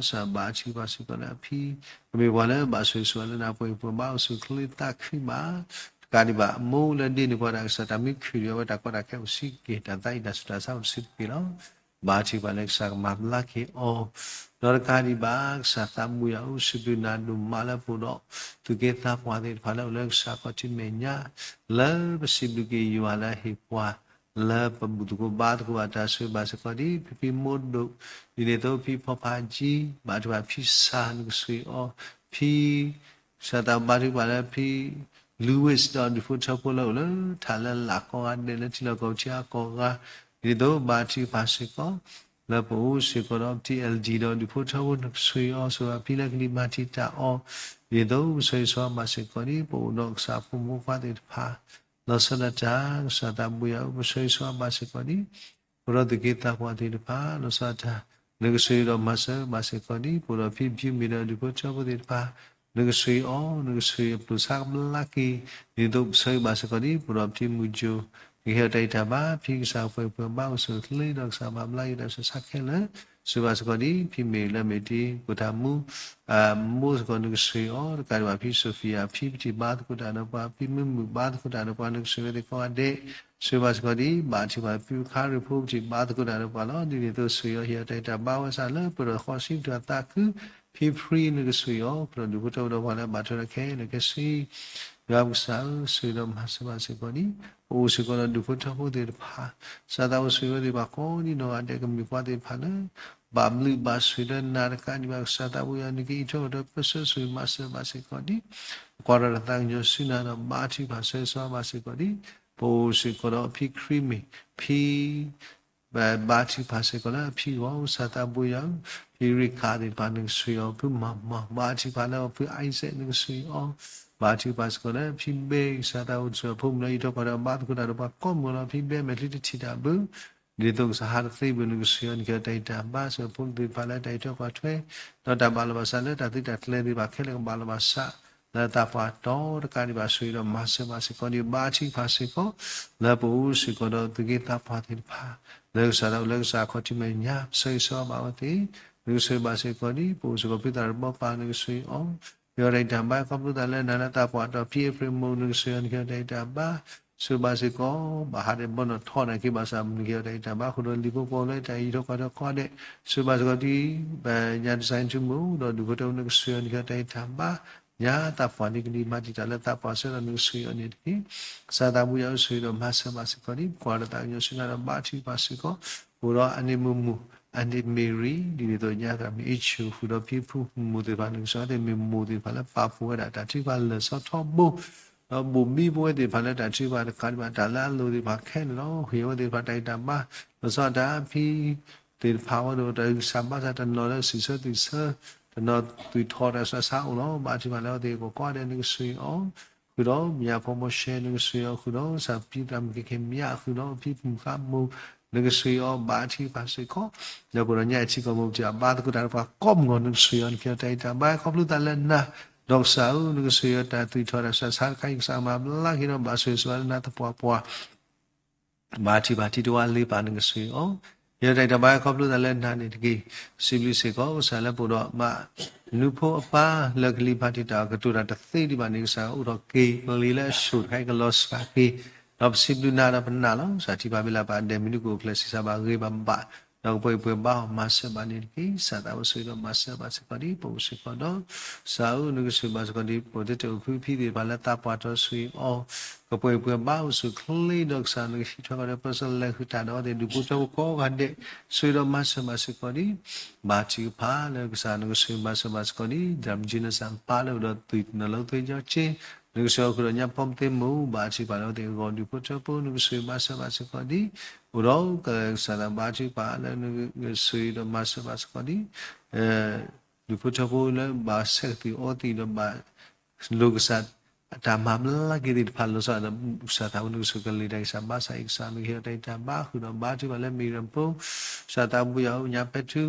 ်ထံၣ်ပှၤစ့ၢ်ကီးလၢအဖံ ကမ့ၢ်ပှၤလၢဘၣ်ဆိၣ်ဂ့ၤဆိၣ်ဝါလၢနၤ ပှဲၤပှဲၤဘၣ်အိၣ်ဆူၣ်အိၣ်ချ့သးခုဘၣ် တကးဒံးဘၣ် အမိၢ်လၢဒ့န့ၢ်ပှၤတၢ်ကစၢ် တၢ်မ့ၢ်ခုၣ်ဒီးအဝဲ တၢ်ကီတၢ်ခဲအိၣ်ဆံးတက့ၢ် တၢ်သးအံၤတၢ်ဆူးတၢ်ဆါအိၣ်တဆံးတက့ၢ်လီၤ. ဘၣ်ထံၣ်ပှၤလၢကစၢ်ကမၤဘျါက့ၤအီၤ ဒီးတကးဒံးဘၣ် ကစၢ်သးဘိယွၤဧၢ စံးဘျုးနၤဒိၣ်မးလၢပအိၣ်ဒီး သူၣ်က့သးပှၢ်သ့ၣ်တဖၣ်လၢအိၣ်လၢကစၢ်ခီၣ်ထံးမဲာ်ညါ လၢပစံးဘျုးက့ၤယွၤလၢအဟ့ၣ်ပှၤ လၢပဘူၣ်သကိးဘါသကိးဘၣ်တၢ်ဆိၣ်ဂ့ၤဘၣ်စ့ၢ်ကီးဒ် ဖံဖံမိၢ်ဒိၣ် ဒ်န့ၣ်အသိးဖံဖီဖးကၠံ ဘၣ်ထံၣ်ဘၣ်ဖံစၢ် နကဆိၣ်ဂ့ၤအီၤ ဖံ ကစၢ်သးဘၣ်ထံၣ်ပှၤလၢဖံ Louis ဒီးဒူၣ်ဖိထၢဖိလၢအိၣ်လၢထးလၢလာ်ကိးဂၤဒဲး လၢထံလီၢ်ကီၢ်ပူၤထံအါကိးဂၤ ဒ်န့ၣ်အသိးဘၣ်ထံၣ်ပှၤစ့ၢ်ကီး လၢပအိၣ်စ့ၢ်ကီးဒီး T L D ဒီးဒူၣ်ဖိထၢဖိ နကဆိၣ်ဂ့ၤအီၤ ဆိၣ်ဂ့ၤဘၣ်ဖံလၢကလံၤမၤတံာ်တာ်အီၤ ဒ်န့ၣ်အသိးပဆိၣ်ဂ့ၤဆိၣ်ဝါဘၣ်စ့ၢ်ကီးဒ် ပအိၣ်ဒီးကစၢ်ဖိမုၣ်ဖိခွါသ့ၣ်တဖၣ် လီၤဆီဒၣ်တၢ် ကစၢ်သးဘိယွၤဧၢ ပဆိၣ်ဂ့ၤဆိၣ်ဝါဘၣ်စ့ၢ်ကီးဒ် ပဒီးသူၣ်က့သးပှၢ်သ့ၣ်တဖၣ် လီၤဆီဒၣ်တၢ် နကဆိၣ်ဂ့ၤဒီးမၤစၢၤဘၣ်စ့ၢ်ကီးဒ် ပအိၣ်ဒီးဖံဖံမ့ၢ်ဒီးဒူၣ်ဖိထၢဖိသ့ၣ်တဖၣ် နကဆိၣ်ဂ့ၤအီၤ နကဆိၣ်ဂ့ၤအပျိၢ်ဆါကဘျါက့ၤ ဒ်န့ၣ်အသိးပဆိၣ်ဂ့ၤဘၣ်စ့ၢ်ကီးဒ် ပအိၣ်ဒီးဖံမုၢ်ကၠိ နကဟ့ၣ်အီၤတၢ်ဂံၢ်တၢ်ဘါ ဖံကစၢ်ပှဲၤပှဲၤဘၣ်အိၣ်ဆူၣ်အိၣ်ချ့ဒီးကစၢ်မၤဘျါက့ၤတၢ်ဆူးတၢ်ဆါခဲလၢာ် ဆိၣ်ဂ့ၤဘၣ်စ့ၢ်ကီးဒ် ဖံမ့ၢ်လၢမ့ၢ်တံၤ ပိာ်ထးမူ မိၢ်စ့ၢ်ကီး နကဆိၣ်ဂ့ၤအီၤ တကးဒံးဘၣ်ဖံ Sophia ဖံပထံၣ်ဘါသကိးတၢ်ဒီးပှၤ ဖံမုၢ်မုၣ်ဘါသကိးတၢ်ဒီးပှၤ နကဆိၣ်ဂ့ၤဝဲသ့ၣ်ကိးဂၤဒဲး ဆိၣ်ဂ့ၤဘၣ်စ့ၢ်ကီးဒ် ဘၣ်ထံၣ်ပှၤဖံခါရ့ၣ်ဖိ ပထံၣ်ဘါသကိးတၢ်ဒီးပှၤလီၤ. ဒ်န့ၣ်အသိးဆိၣ်ဂ့ၤအီၤ ဟ့ၣ်အီၤတၢ်ဂံၢ်တၢ်ဘါဝဲစ့ၢ်လၢပှဲၤဒီးဃီဆံးပတြၢၤသးခု ဖံဖံ နကဆိၣ်ဂ့ၤအီၤ ဃုာ်ဒီးဒူၣ်ဖိထၢဖိဒီးပှၤလၢဘၣ်ထွဲဒီးခဲလၢာ်ခဲဆ့ ယွၤပကစၢ်ဧၢ ဆိၣ်ဂ့ၤဒီးမၤစၢၤဘၣ်စ့ၢ်ကီးဒ် ပအိၣ်စ့ၢ်ကီးဒီးဒူၣ်ဖိထၢဖိသ့ၣ်တဖၣ် ကစၢ်သးဘိဆိၣ်ဂ့ၤဝဲသ့ၣ်တဖၣ်ကိးဒ်နီၢ်ဂၤဒဲး ကမ့ၢ်ပှၤသ့ၣ်တဖၣ်လၢ ဘၣ်ဘျုးဘၣ်ဆိၣ်လၢနၤတကးဒံးဘၣ် ကစၢ်သးဘိယွၤ နကဟ့ၣ်အီၤတၢ်ပၢဆှၢဆိၣ်ဂ့ၤမၤစၢၤဘၣ်စ့ၢ်ကီးဒ် ပကွၢ်ထီၣ်တၢ်သးကညီၤဆူနၤဒီး ဘါထုကဖၣ်ဆိၣ်ဂ့ၤဆိၣ်ဝါဘၣ်စ့ၢ်ကီးဒ် ပအိၣ်စ့ၢ်ကီးဒီးဖံခရံာ်မ့ၢ် ဖံ ဘါထုကဖၣ်စ့ၢ်ကီးလၢအဖံအဂီၢ် ကစၢ်သးဘိယွၤဧၢ, ဖံရ့ၣ်ခးသ့ၣ်တဖၣ် နကဆိၣ်ဂ့ၤအီၤ ဖုမၤမၤ ဘါထုကဖၣ်လၢအဖုအံစဲး နကဆိၣ်ဂ့ၤအီၤ, ဘါထုကဖၣ်စ့ၢ်ကီးလၢဖံဘဲ ကစၢ်သးဘိဆိၣ်ဂ့ၤအဖိမုၣ်လၢအံးထွဲကွၢ်ထွဲ ဘါသကိးတၢ်ဒီးပှၤကိးမုၢ်လီၤ. ဖံဘဲမဲာ်ချံတထံၣ်တၢ်ဘၣ် ဒ်သိးကစၢ်ဟးတသ့ဘၣ် နကဆိၣ်ဂ့ၤအီၤ နကဟ့ၣ်အီၤတၢ်ဂံၢ်တၢ်ဘါ ဆိၣ်ဂ့ၤဖိမုၣ်သ့ၣ်တဖၣ်လၢတၢ်အံးထွဲကွၢ်ထွဲ ဒီးတၢ်ဘၣ်လီၤဘၣ်စးလၢတၢ်သုးတၢ်ကျဲၤသ့ၣ်တဖၣ်ခဲလၢာ်ကဘၣ်လီၤဘၣ်စး လၢသးပှၢ်တီၤ တကးဒံးဘၣ်ဆိၣ်ဂ့ၤဒီးမၤစၢၤဘၣ်စ့ၢ်ကီးန့ၣ် ဘါထုကဖၣ်စ့ၢ်ကီး လၢပအိၣ်စ့ၢ်ကီးဒီးသူၣ်က့သးပှၢ်သ့ၣ်တဖၣ် လၢကစၢ်ဒၣ်ဝဲလၢကစၢ်အခီၣ်ထံးမဲာ်ညါ ပဆိၣ်ဂ့ၤဆိၣ်ဝါဘၣ်အဝဲသ့ၣ် နကဆိၣ်ဂ့ၤဘၣ်စ့ၢ်ကီးန့ၣ် ပအိၣ်စ့ၢ်ကီးဖုသးတဘီပၢ် နကဆိၣ်ဂ့ၤအီၤ ဟ့ၣ်အီၤတၢ်ဂံၢ်တၢ်ဘါ ခီဖျိသးလၢနၤလၢသးပှၢ်တီၤ ဖံအ့ဖြ့ၣ်မိၢ် နကဆိၣ်ဂ့ၤအီၤ နကဟ့ၣ်အီၤတၢ်ဂံၢ်တၢ်ဘါ ဆိၣ်ဂ့ၤဘၣ်စ့ၢ်ကီး ဘၣ်ဟးဒဲးဘီနီၢ်ထီၣ်နာ်က့ဘၣ်ဆၣ် နကဟ့ၣ်အီၤတၢ်ဂံၢ်တၢ်ဘါ ဃုာ်ဒီးလံာ်ဖိဃီဖိလၢတၢ်အံးထွဲကွၢ်ထွဲကိးဂၤဒဲး ဆိၣ်ဂ့ၤဘၣ်စ့ၢ်ကီးဒ် ပညါတစဲးထူမိၢ် ဒီးဒူၣ်ဖိထၢဖိ နကဆိၣ်ဂ့ၤအီၤ နကဟ့ၣ်အီၤတၢ်ဂံၢ်တၢ်ဘါ ညါသးပှၢ်လံကလံၤမၤတံာ်တာ်လၢသးပှၢ်ဆၢဒီး နကဆိၣ်ဂ့ၤအီၤန့ၣ်တက့ၢ်. ကစၢ်သးဘိယွၤဧၢ ဆိၣ်ဂ့ၤဒီးမၤစၢၤဘၣ်စ့ၢ်ကီးန့ၣ် ပကွၢ်ဒီးသးကညီၤဆူနၤဒီးဘါထုကဖၣ်စ့ၢ်ကီး အိၣ်ဒီးအန့ၣ်မိၢ်မိၢ် အန့ၣ်မ့ၢ်ရံ ဒ်န့ၣ်အသိးညါသရၣ်မုၣ်အ့ၣ်ဆူၣ် ဃုာ်ဒီးဖံဖုမိၢ်သ့ၣ်တဖၣ် နကဆိၣ်ဂ့ၤအဝဲသ့ၣ် မ့ၢ်မိၢ်သ့ၣ်တဖၣ်လၢပာ်ဖှိၣ်ဝဲဒၣ်တၢ်ထုကဖၣ်လၢာ်ဆီထီဘိ ဒီးဘိၣ်ဘံပဝဲသ့ၣ်တဖၣ်လၢတၢ်ထုကဖၣ်တကးဒံးဘၣ် တၢ်လၢအလိၤသ့ၣ်တဖၣ်ခဲလၢာ်လီၤ. ဟ့ၣ်အဝဲသ့ၣ်တဖၣ်တၢ်ဂံၢ်တၢ်ဘါ လီၤဆီဒၣ်တၢ်ဖံ သ့ၣ်တဖၣ်ဝဲဒီးတၢ်ဂံၢ်စၢ်ဘါစၢ် တနီၤလၢစံးဆၢသ့ၣ်ဆၢ တနီၤသူၣ်ထီၣ်တၢ်ဆူးတၢ်ဆါအိၣ်လီၤ. ဘါထုကဖၣ်လၢအဝဲသ့ၣ်ကိးဂၤဒဲး နကဆိၣ်ဂ့ၤအီၤ ဃုာ်ဒီးမၠၣ်ဖိမီၤၡဲ နကဆိၣ်ဂ့ၤအီၤ ဃုာ်ဒီးကစၢ်ဖံသရၣ်မုၣ်ကဲကဲမၠၣ် ဃုာ်ဒီးဖံမုၢ်ဃါမိၢ် နကဆိၣ်ဂ့ၤအီၤ ဘါထုကဖၣ်စ့ၢ်ကီး ဒီးပဒီးညါအံၤထံကီၢ်မိၢ်ပတံၤ အဘါသကိးတၢ်ဒီးပှၤကိးမုၢ်ဂီၢ် နကဆိၣ်ဂ့ၤအီၤ နကဟ့ၣ်အီၤတၢ်ဂံၢ်တၢ်ဘါ ခီဖျိသးလၢနၤ ဒီးကစၢ်ဧၢ နကဆိၣ်ဂ့ၤအီၤ တၢ်သူၣ်ထီၣ်တၢ်ဆူးတၢ်ဆါတခါအံၤ ကစၢ်မၤဘျါက့ၤဒီးဘၣ်ဆိၣ်ဂ့ၤဆိၣ်ဝါလၢနၤသပှၢ်ပှၢ် ဘါထုကဖၣ် တံၤတဝါလ့ပာ်နကဆှံအီၤ, ဟ့ၣ်ဒီးတၢ်အံၤတၢ်ဘါခီဖျိသးလၢနၤန့ၣ်တက့ၢ်. စံးဘျုးစ့ၢ်ကီး ကစၢ်လၢပအိၣ်ဒီးမး နဖိအပၢ်လၢကလံၤမၤတံာ်တာ်အီၤ ကတိၤတၢ်တသ့ဒံးဘၣ်န့ၣ် ကစၢ်အိးထီၣ်က့ၤ ကလံၤလၢအဆိၣ်တခါအံၤ ကလီၤစှၤက့ၤ, ဒီးပစံးဘျုးနၤဒီးပနာ်လီၤ. ကစၢ်ထံၣ်ဘၣ်ဘၣ်လၢပှၤဒဲးမုၢ်နုာ်ကအိၣ်ဖျဲၣ်ဆံးစၢ်ဘၣ်ဂ့ၤဘၣ်ဘၣ်, ဒီးကပှဲၤပှဲၤဘါအီၤမၤစၢၤဘၣ်န့ၣ်တက့ၢ်. ကစၢ်သးဘိယွၤဆိၣ်ဂ့ၤဒီးမၤစၢၤဘၣ်စ့ၢ်ကီးဒံး ပအိၣ်စ့ၢ်ကီးဒီး ကစၢ်ဧၢ နကဆိၣ်ဂ့ၤဘၣ်စ့ၢ်ကီးဒံး ပအိၣ်တ့ၢ်တ့ၢ်အိၣ်ဖုဖံသ့ၣ်တဖၣ်လၢသးပှၢ်တီဆှံအီၤ, ကပှဲၤပှဲၤဘါအိၣ်ဆူၣ်ချ့ဒီး ကစၢ်နကဟံးထီၣ်ကဒီး ပၢဆှၢလဲၤဃုာ်တၢ်ဒီးအဝဲသ့ၣ် ဒူၣ်ဖိထၢဖိကိးဂၤဒဲး ဆိၣ်ဂ့ၤဒီးမၤစၢၤဘၣ်စ့ၢ်ကီးဒံး, ဘါထုကဖၣ်လၢကစၢ်နကဆိၣ်ဂ့ၤမၤစၢၤဘၣ်စ့ၢ်ကီးဒံး ဒ်မုၢ်ကၠံနစၢ်ပၢ်လၢအိၣ်ဒီးသုးနလီၤသွဲကၠီက့, နကဆိၣ်ဂ့ၤဃုာ်ဒီးညါဖိမသ့မိၢ် ဘါထုကဖၣ်လၢအဝဲသ့ၣ်အဂီၢ် ဒူၣ်ဖိထၢဖိ နကဆိၣ်ဂ့ၤမၤစၢၤဘၣ်စ့ၢ်ကီးဒံး, အိၣ်ဒီးကစၢ်သးဘါထုကဖၣ်လၢ နကဆိၣ်ဂ့ၤဒီးမၤစၢၤဘၣ်စ့ၢ်ကီးဒံး ဒူၣ်ဖိထၢဖိလၢဘၣ်ဆဲးကသံၣ်အီသံၣ်ဒီးဘၣ်လိၣ်ကစၢ်အတၢ်မၤဘျါက့ၤသ့ၣ်တဖၣ်လီၤဆီဒၣ်ဒီး ကစၢ်သးဘိယွၤနကဆိၣ်ဂ့ၤကလုၢ်ကထါကစၢ်ဘါစၢ်အံၤ ကစၢ်နကဟ့ၣ်ဒီးတၢ်အံၤတၢ်ဘါဃုာ်ဒီးဘါထုကဖၣ်လၢမ့ၢ်ရပူၤ, ကစၢ်သးဘိယွၤဧၢ ညါဖဲထူ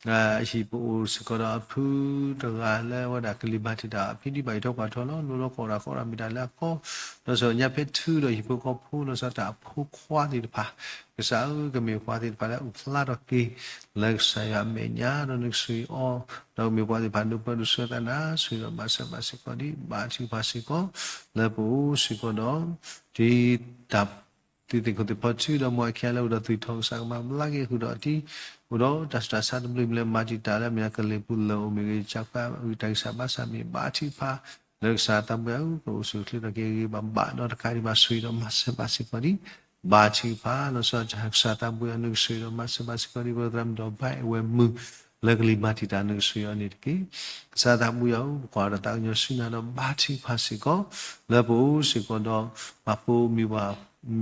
ဟံၣ်ပအိၣ်စ့ၢ်ကီးဒီးအဖုတဂၤလၢအဝဲဒၣ်ကလံၤမၤတံာ်တာ်အီၤ အဖံဒံးဘၣ်အံၤထီၣ်ပှၤထီလီၤ လိၣ်လီၤကိးဒၣ်ကိးဒၣ်မ့ၢ်တၢ်လၢအကီ, ဒီးစ့ၢ်ကီးညါဖဲထူဒီးဟံၣ်ဖိဃီဖိလီၤဆီဒၣ်တၢ်အဖိခွါသ့ၣ်တဖၣ်, ကစၢ်ဧၢ ကမ့ၢ်ပှၤသ့ၣ်တဖၣ်လၢအအိၣ်ဖျါထီၣ်က့ၤ လၢကစၢ်ယွၤအမဲာ်ညါဒီးနကဆိၣ်ဂ့ၤအီၤ, ဒီးကမ့ၢ်ပှၤသ့ၣ်တဖၣ်ဒိးပၢဒိးဆှၢသးနၤ ဆိၣ်ဂ့ၤဒီးမၤစၢၤဘၣ်စ့ၢ်ကီးဒံး ဘါထုကဖၣ်စ့ၢ်ကီး လၢပအိၣ်စ့ၢ်ကီးဒီး ဒ်တၢ် သုးသ့ၣ်ခိၣ်သ့ၣ်ဖီထူဒီးမိၢ်အခံဂၤလၢအိၣ်ဒီးသွံၣ်ထီၣ် ကစၢ်ကမၤဘျါက့ၤဃုာ်ဒီးအတံၤ, အိၣ်ဒီးတၢ်ဆူးတၢ်ဆါတဘျုးမံၤလၢမၤတံာ်တာ်လၢအမဲာ်ညါကလံၤပူၤလၢအိၣ်မ့ၢ်ဂ့ၤ ကစၢ်ဃုာ်တၢ်ဂံၢ်စၢ်ဘါစၢ်မ့ၢ်ဘၣ် ဘါထုကဖၣ် လၢကစၢ်သးဘိယွၤဧၢ ကအိၣ်ဆူၣ်ချ့ထီၣ်က့ၤဂ့ၤဂ့ၤဘၣ်ဘၣ်ဒီးတကးဒံးဘၣ်ဆိၣ်ဂ့ၤဒီးမၤစၢၤဘၣ်စ့ၢ်ကီးဒံး, ဘါထုကဖၣ် လီၤဆီဒၣ်တၢ် ကစၢ်သးဘိယွၤနကဆိၣ်ဂ့ၤဒီးမၤစၢၤဘၣ်စ့ၢ်ကီးဒံး ပသရၣ်မုၣ်ဒီးဘၣ်အဲၣ်ဝဲၢ်မုၢ် လၢကလံၤမၤတံာ်တာ်နကဆိၣ်ဂ့ၤအီၤန့ၣ်တက့ၢ်. ကစၢ်သးဘိယွၤဧၢ ပကွၢ်ဒီးသးကညီၤဆူနၤဒီးဘါထုကဖၣ်စ့ၢ်ကီး လၢပအိၣ်စ့ၢ်ကီးဒီး မၤဖိမံၤပှၢ်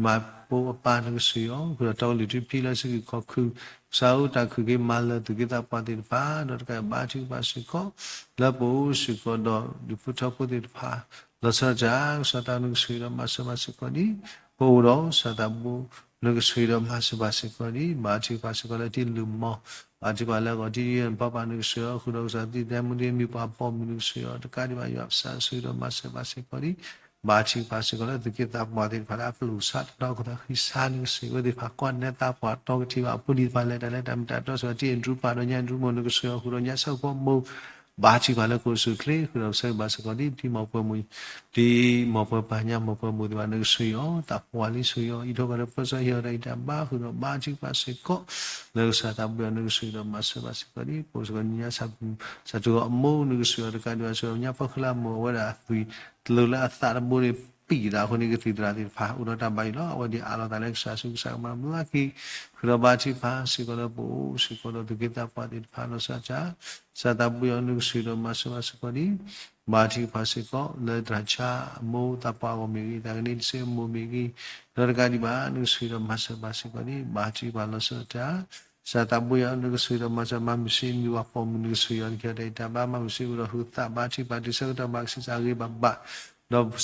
မၤဖိအပၢ်နကဆိၣ်ဂ့ၤအီၤ ဃုာ်ဒီးတီကလုၢ်ထူဖံလၢစုကဝဲၤခီၣ်ခိၣ်, ကစၢ်ဧၢ တၢ်ခုၣ်က့ၤမၤလၢာ်သူၣ်က့သးပှၢ်သ့ၣ်တဖၣ် ဒီးတကးဘါထုကဖၣ်စ့ၢ်ကီး လၢပအိၣ်စ့ၢ်ကီးဒီး ဒူၣ်ဖိထၢဖိသ့ၣ်တဖၣ် လီၤဆီဒၣ်တၢ် ကစၢ်သးနကဆိၣ်ဂ့ၤဒီးမၤစၢၤဘၣ်စ့ၢ်ကီးဒံး, ပအိၣ်ဒီးကစၢ်သးဘိ နကဆိၣ်ဂ့ၤဒီးမၤစၢၤဘၣ်စ့ၢ်ကီးဒံး, ဘါထုကဖၣ်စ့ၢ်ကီးလၢတံၤလုၢ်မီၢ်, ဘါထုကဖၣ်လၢအဂီၢ်တံၤယဲၢ်ပၢ်ပၢ်နကဆိၣ်ဂ့ၤအီၤ ဃုာ်ဒီးကစၢ်သံသဲမူဒံးမံၤပှၢ်ပိာ်မုၣ်နကဆိၣ်ဂ့ၤအီၤ တကးဒံးဘၣ်ယွၤပစံးဆိၣ်ဂ့ၤဒီးမၤစၢၤဘၣ်စ့ၢ်ကီးဒံး, ဘါထုကဖၣ်စ့ၢ်ကီးလၢသူၣ်က့သးပှၢ်သ့ၣ်တဖၣ်လၢအပျိၢ်စး တၢ်ဒီကထၢဃံစါနကဆိၣ်ဂ့ၤအဝဲသ့ၣ်တဖၣ် ကွၢ်နဲသးပှၢ်တီကထံၣ်ဘၣ်အဖိလံၤတဖၣ်လၢတၢ်လၢတၢ်မ့ၢ်တၢ်တီစ့ၢ်ကီး တံၤအ့ၣ်ဒရူၣ်ပၢ်ဒီးညၣ်အ့ၣ်ဒရူၣ်မိၢ်နကဆိၣ်ဂ့ၤအီၤ ဃုာ်ဒီးညၣ်ဆၣ်ဖိမိၢ် ဘါထုကဖၣ်လၢကအိၣ်ဆူၣ်ချ့ ဃုာ်ဒီးပဆၢဂ့ၤဘၣ်စ့ၢ်ကီးဒ် တံၤမီၢ်ပှၢ်မုၣ်, တံၤမီၢ်ပှၢ်ပၢ်ညၣ်မီၢ်ပှၢ်မိၢ်သ့ၣ်တဖၣ်နကဆိၣ်ဂ့ၤအီၤ သးပှၢ်လံဆိၣ်ဂ့ၤအီၤ အံးထီၣ်ကဒီးပၢဆှၢဟ့ၣ်အီၤတၢ်ဂံၢ်တၢ်ဘါ ဃုာ်ဒီးဘါထုကဖၣ်စ့ၢ်ကီး လၢကစၢ်သးဘိယွၤနကဆိၣ်ဂ့ၤဒီးမၤစၢၤဘၣ်စ့ၢ်ကီးဒ် ပအိၣ်စ့ၢ်ကီးညါဆၣ်ထူၣ်အမိၢ်နကဆိၣ်ဂ့ၤအီၤ တကးဒံးဘၣ်ဆိၣ်ဂ့ၤညါပီၣ်ဃံလၢအမိၢ် အဝဲဒၣ်အသွံၣ်တလိာ်လၢအသးတဘိန့ၣ် ပံာ်သးအဃိန့ၣ် ကသွံၣ်သရၣ်သ့ၣ်တဖၣ် အိၣ်ဒီးတၢ်ဘၣ်ယိၣ်လီၤ. အဝဲသ့ၣ်အးလီၤသးလၢကစၢ်ဆူကစၢ်ကမၤဘျါက့ၤ ဃုာ်ဒီးဘါထုကဖၣ်စ့ၢ်ကီးလၢပအိၣ်စ့ၢ်ကီးဒီးသူၣ်က့သးပှၢ်သ့ၣ်တဖၣ်လီၤဆီဒၣ်တၢ် ကစၢ်သးဘိယွၤနကဆိၣ်ဂ့ၤဒီးမၤစၢၤဘၣ်စ့ၢ်ကီးဒ် ဘါထုကဖၣ်စ့ၢ်ကီး လၢသရၣ်ဆါအမိၢ်သးပှၢ်အဂီၢ်မ့ၢ်ဂ့ၤ သးကန့ၢ်တစ့အမိၢ်မ့ၢ်ဂ့ၤ ဒီးတကးဒံးဘၣ် နကဆိၣ်ဂ့ၤဒီးမၤစၢၤဘၣ်စ့ၢ်ကီးဒ် ဘါထုကဖၣ်လီၤဆီဒၣ်တၢ် ကစၢ်သးဘိယွၤနကဆိၣ်ဂ့ၤဒီးမၤစၢၤ မၤမုၢ်စ့မံၤပှၢ်ပိာ်မုၣ်နကဆိၣ်ဂ့ၤအီၤ နကဟ့ၣ်အီၤတၢ်ဂံၢ်တၢ်ဘါ မၤမုၢ်စ့အိၣ်ဒီးဟုးသးဘါထုကဖၣ် တုၤဆၢကတီၢ်ဘၣ်ကဆှီစၢ်ဂ့ၤဘၣ်ဘၣ် ဒီးစ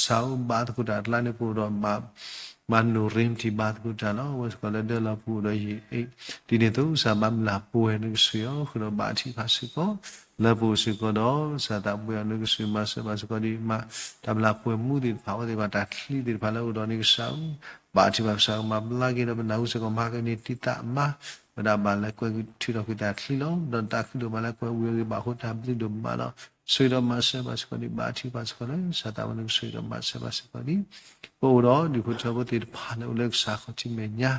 းအိၣ်ဘါသကိးတၢ်အကျါန့ၣ် ပအိၣ်ဒီး မၤနိၣ်ရ့မတံၢ်ဘါသကိးတၢ်လီၤ. အဝဲစ့ၢ်ကီးလၢဒၢလီၤပူၤအိၣ်ဒီးယံာ်အ့ၣ် ဒ်န့ၣ်အသိး ကစၢ်ဘၣ်မုၢ်လၢ်ပှဲၤနကဆိၣ်ဂ့ၤအီၤ ဃုာ်ဒီးဘါထုကဖၣ်စ့ၢ်ကီး လၢပအိၣ်စ့ၢ်ကီးဒီး ကစၢ်သးဘိယွၤနကဆိၣ်ဂ့ၤမၤစၢၤဘၣ်စ့ၢ်ကီးဒ် မၤတၢ်ဘျၢပှဲၤမူသ့ၣ်တဖၣ် အဝဲသ့ၣ်ဘၣ်တၢ်ချံသ့ၣ်တဖၣ်လၢအအိၣ်ဒီးန့ၣ်ကစၢ်ဧၢ ဘါထုကဖၣ်ကစၢ်ကမၤဘျါက့ၤဒီးပနၢ်ဟူစ့ၢ်ကီးမၤကန့ၢ်တံၤသးမါ ဝဲဒၣ်ဘၣ်လဲၤကွဲးထုးထီၣ်ကွံာ်တၢ်ချံလီၤ. ဒီးတၢ်ခုၣ်ဒိၣ်မးလၢကွဲးဝံၤအဂ့ၢ်ဘၣ်အဃိ တၢ်ဘျုးဒိၣ်မးဒီး ဆိၣ်ဂ့ၤဒီးမၤစၢၤဘၣ်စ့ၢ်ကီးဒ် ဘါထုကဖၣ်စ့ၢ်ကီးလၢ ကစၢ်သးဘိယွၤနကဆိၣ်ဂ့ၤဒီးမၤစၢၤဘၣ်စ့ၢ်ကီးဒ် ပအိၣ်ဒီးဒူၣ်ဖိထၢဖိသ့ၣ်တဖၣ်လၢအိၣ်လၢကစၢ်ခီၣ်ထံးမဲာ်ညါ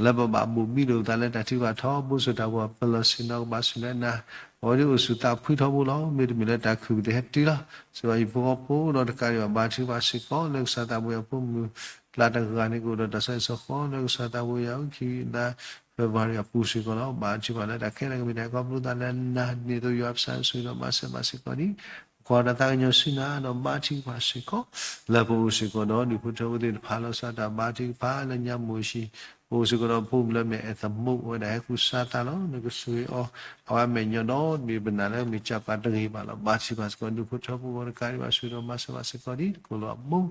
လၢပဘၣ်ဘိၣ်ဘံၣ်ဒိၣ်သးလၢတၢ်ထုကဖၣ်ထီဘိ စိာ်တၢ်ပှၤပၢၤလီၢ်ဆ့ၣ်နီၤကဘၣ်ဆိၣ်လၢနၤ အဝဲဒၣ်အိၣ်ဆူၣ်သးဖှံထီဘိလီၤ. မ့တမ့ၢ်လၢတၢ်ခုၣ်ကတဟဲတုၤလီၤ. စံးဘၣ်ဟံၣ်ဖိဃီဖိဒီးတကးဒံးဘၣ် ဘါထုကဖၣ်စ့ၢ်ကီး လၢကစၢ်သးဘိယွၤဖိမုၣ်ကျါတဂၤန့ၣ် ကအိၣ်ဒီးတၢ်ဆီဟံၣ်ဆီဃီ လၢကစၢ်သးဘိယွၤအူခံလါ February အပူၤစ့ၢ်ကီးလီၤ. ဘါထုကဖၣ်လၢတၢ်ခဲလၢာ်ကမ့ၢ်တၢ်ခီဖျိသးလၢနၤန့ၣ်အသိး ယွၤပစံးဆိၣ်ဂ့ၤဒီးမၤစၢၤဘၣ်စ့ၢ်ကီးဒ် ပကွၢ်ဒီးသးကညီၤဆူနၤဒီးဘါထုကဖၣ်စ့ၢ်ကီး လၢပအိၣ်စ့ၢ်ကီးဒီး ဒူၣ်ဖိထၢဖိသ့ၣ်တဖၣ်လီၤဆီဒၣ်တၢ် ဘါထုကဖၣ်လၢညါမိၢ်ဆံး ပအိၣ်စ့ၢ်ကီးဒီးဖိမုၣ်လၢမ့ၢ်အဲၣ်သမူ အဝဲဒၣ်ဟဲဃုာ်စါသးလီၤ. နကဆိၣ်ဂ့ၤအီၤ အဝဲမဲာ်ညါဒီး မ့ၢ်ပနာ်လၢမ့ၢ်ကၢ်ပၤတဂ့ၤဘၣ်လီၤ. ဘါထုကဖၣ်စ့ၢ်ကီး ဒူၣ်ဖိထၢဖိတကးဒံးဘၣ်ဆိၣ်ဂ့ၤဒီးမၤစၢၤဘၣ်စ့ၢ်ကီးဒ် တကိးလီၤအမိၢ်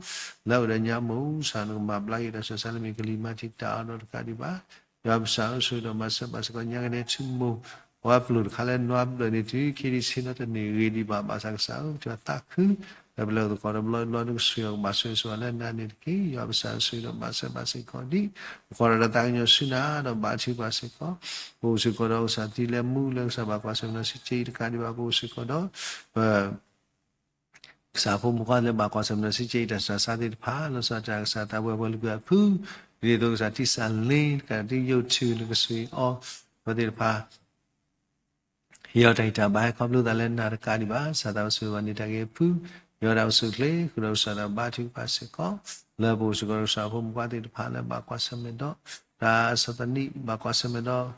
လၢအအိၣ်ဒီးညါမိၢ် ကစၢ်နကမၤဘျါက့ၤတၢ်ဆူးတၢ်ဆါလၢမ့ၢ်ကလံၤမၤတံာ်တာ်အီၤဒီးတကးဒံးဘၣ် ယွၤပစံးဆိၣ်ဂ့ၤဒီးမၤစၢၤဘၣ်စ့ၢ်ကီး ညါကနဲထူမိၢ် အဝဲပျိာ်တခါလၢနွါဘျၢၣ်န့ၣ် တုၤခံဒံးဆ့နီၤတန့ၢ်ဂ့ၤဒံးဘၣ် ဘၣ်ဆၣ်ကစၢ်ဧၢ ပထံၣ်ဘၣ်သးခု လၢပလဲၤသကိးဒီးဘျီဘျီ နကဆိၣ်ဂ့ၤအီၤကဘၣ်ဆိၣ်ဂ့ၤဆိၣ်ဝါလၢနၤန့ၣ်တက့ၢ်. ယွၤပစံးဆိၣ်ဂ့ၤဒီးမၤစၢၤဘၣ်စ့ၢ်ကီးဒံး ပကွၢ်ဒီးတၢ်သးကညီၤဆူနၤဒီးဘါထုကဖၣ်စ့ၢ်ကီး, ပအိၣ်စ့ၢ်ကီးဒီးကစၢ်သံလၢမူလၢကစၢ်ဘၣ်ကွၢ်ဆၢၣ်မဲာ်ဒီးစံးကဲအံၤတကးဒံးဘၣ် ပအိၣ်စ့ၢ်ကီးဒီး ပ ကစၢ်ဖိမုၣ်ခွါလၢဘၣ်ကွၢ်ဆၢၣ်မဲာ်ဒီးစံးကဲအံၤတၢ်ဆူးတၢ်ဆါသ့ၣ်တဖၣ် လီၤဆီဒၣ်တၢ်ကစၢ်သးဝံၣ်အပှၤလုၢ်ကွံာ်အဖု, ဒ်သိးကစၢ်ထံၣ်စၢ်လ့တကးဒံး YouTube နကဆိၣ်ဂ့ၤအီၤ အဝဲသ့ၣ်တဖၣ် ဟ့ၣ်အီၤတၢ်ဂံၢ်တၢ်ဘါ ဟဲခီဖျိသးလၢနၤတကးဒံးဘၣ်. ကစၢ်သးဝံၣ်ဆိၣ်ဂ့ၤဘၣ်န့ၢ်တၢ်ဂ့ၤအဖု, ယွၤဒၣ်ပစိၤချ့ ဃုာ်ဒီးကစၢ်သးဘါထုကဖၣ်စ့ၢ်ကီး လၢပအိၣ်စ့ၢ်ကီးဒီးကစၢ်ဖိမုၣ်ခွါသ့ၣ်တဖၣ်လၢဘၣ်ကွၢ်ဆၢၣ်မဲာ်ဒီး တၢ်ဆီၣ်သနံး ဘၣ်ကွၢ်ဆၢၣ်မဲာ်ဒီး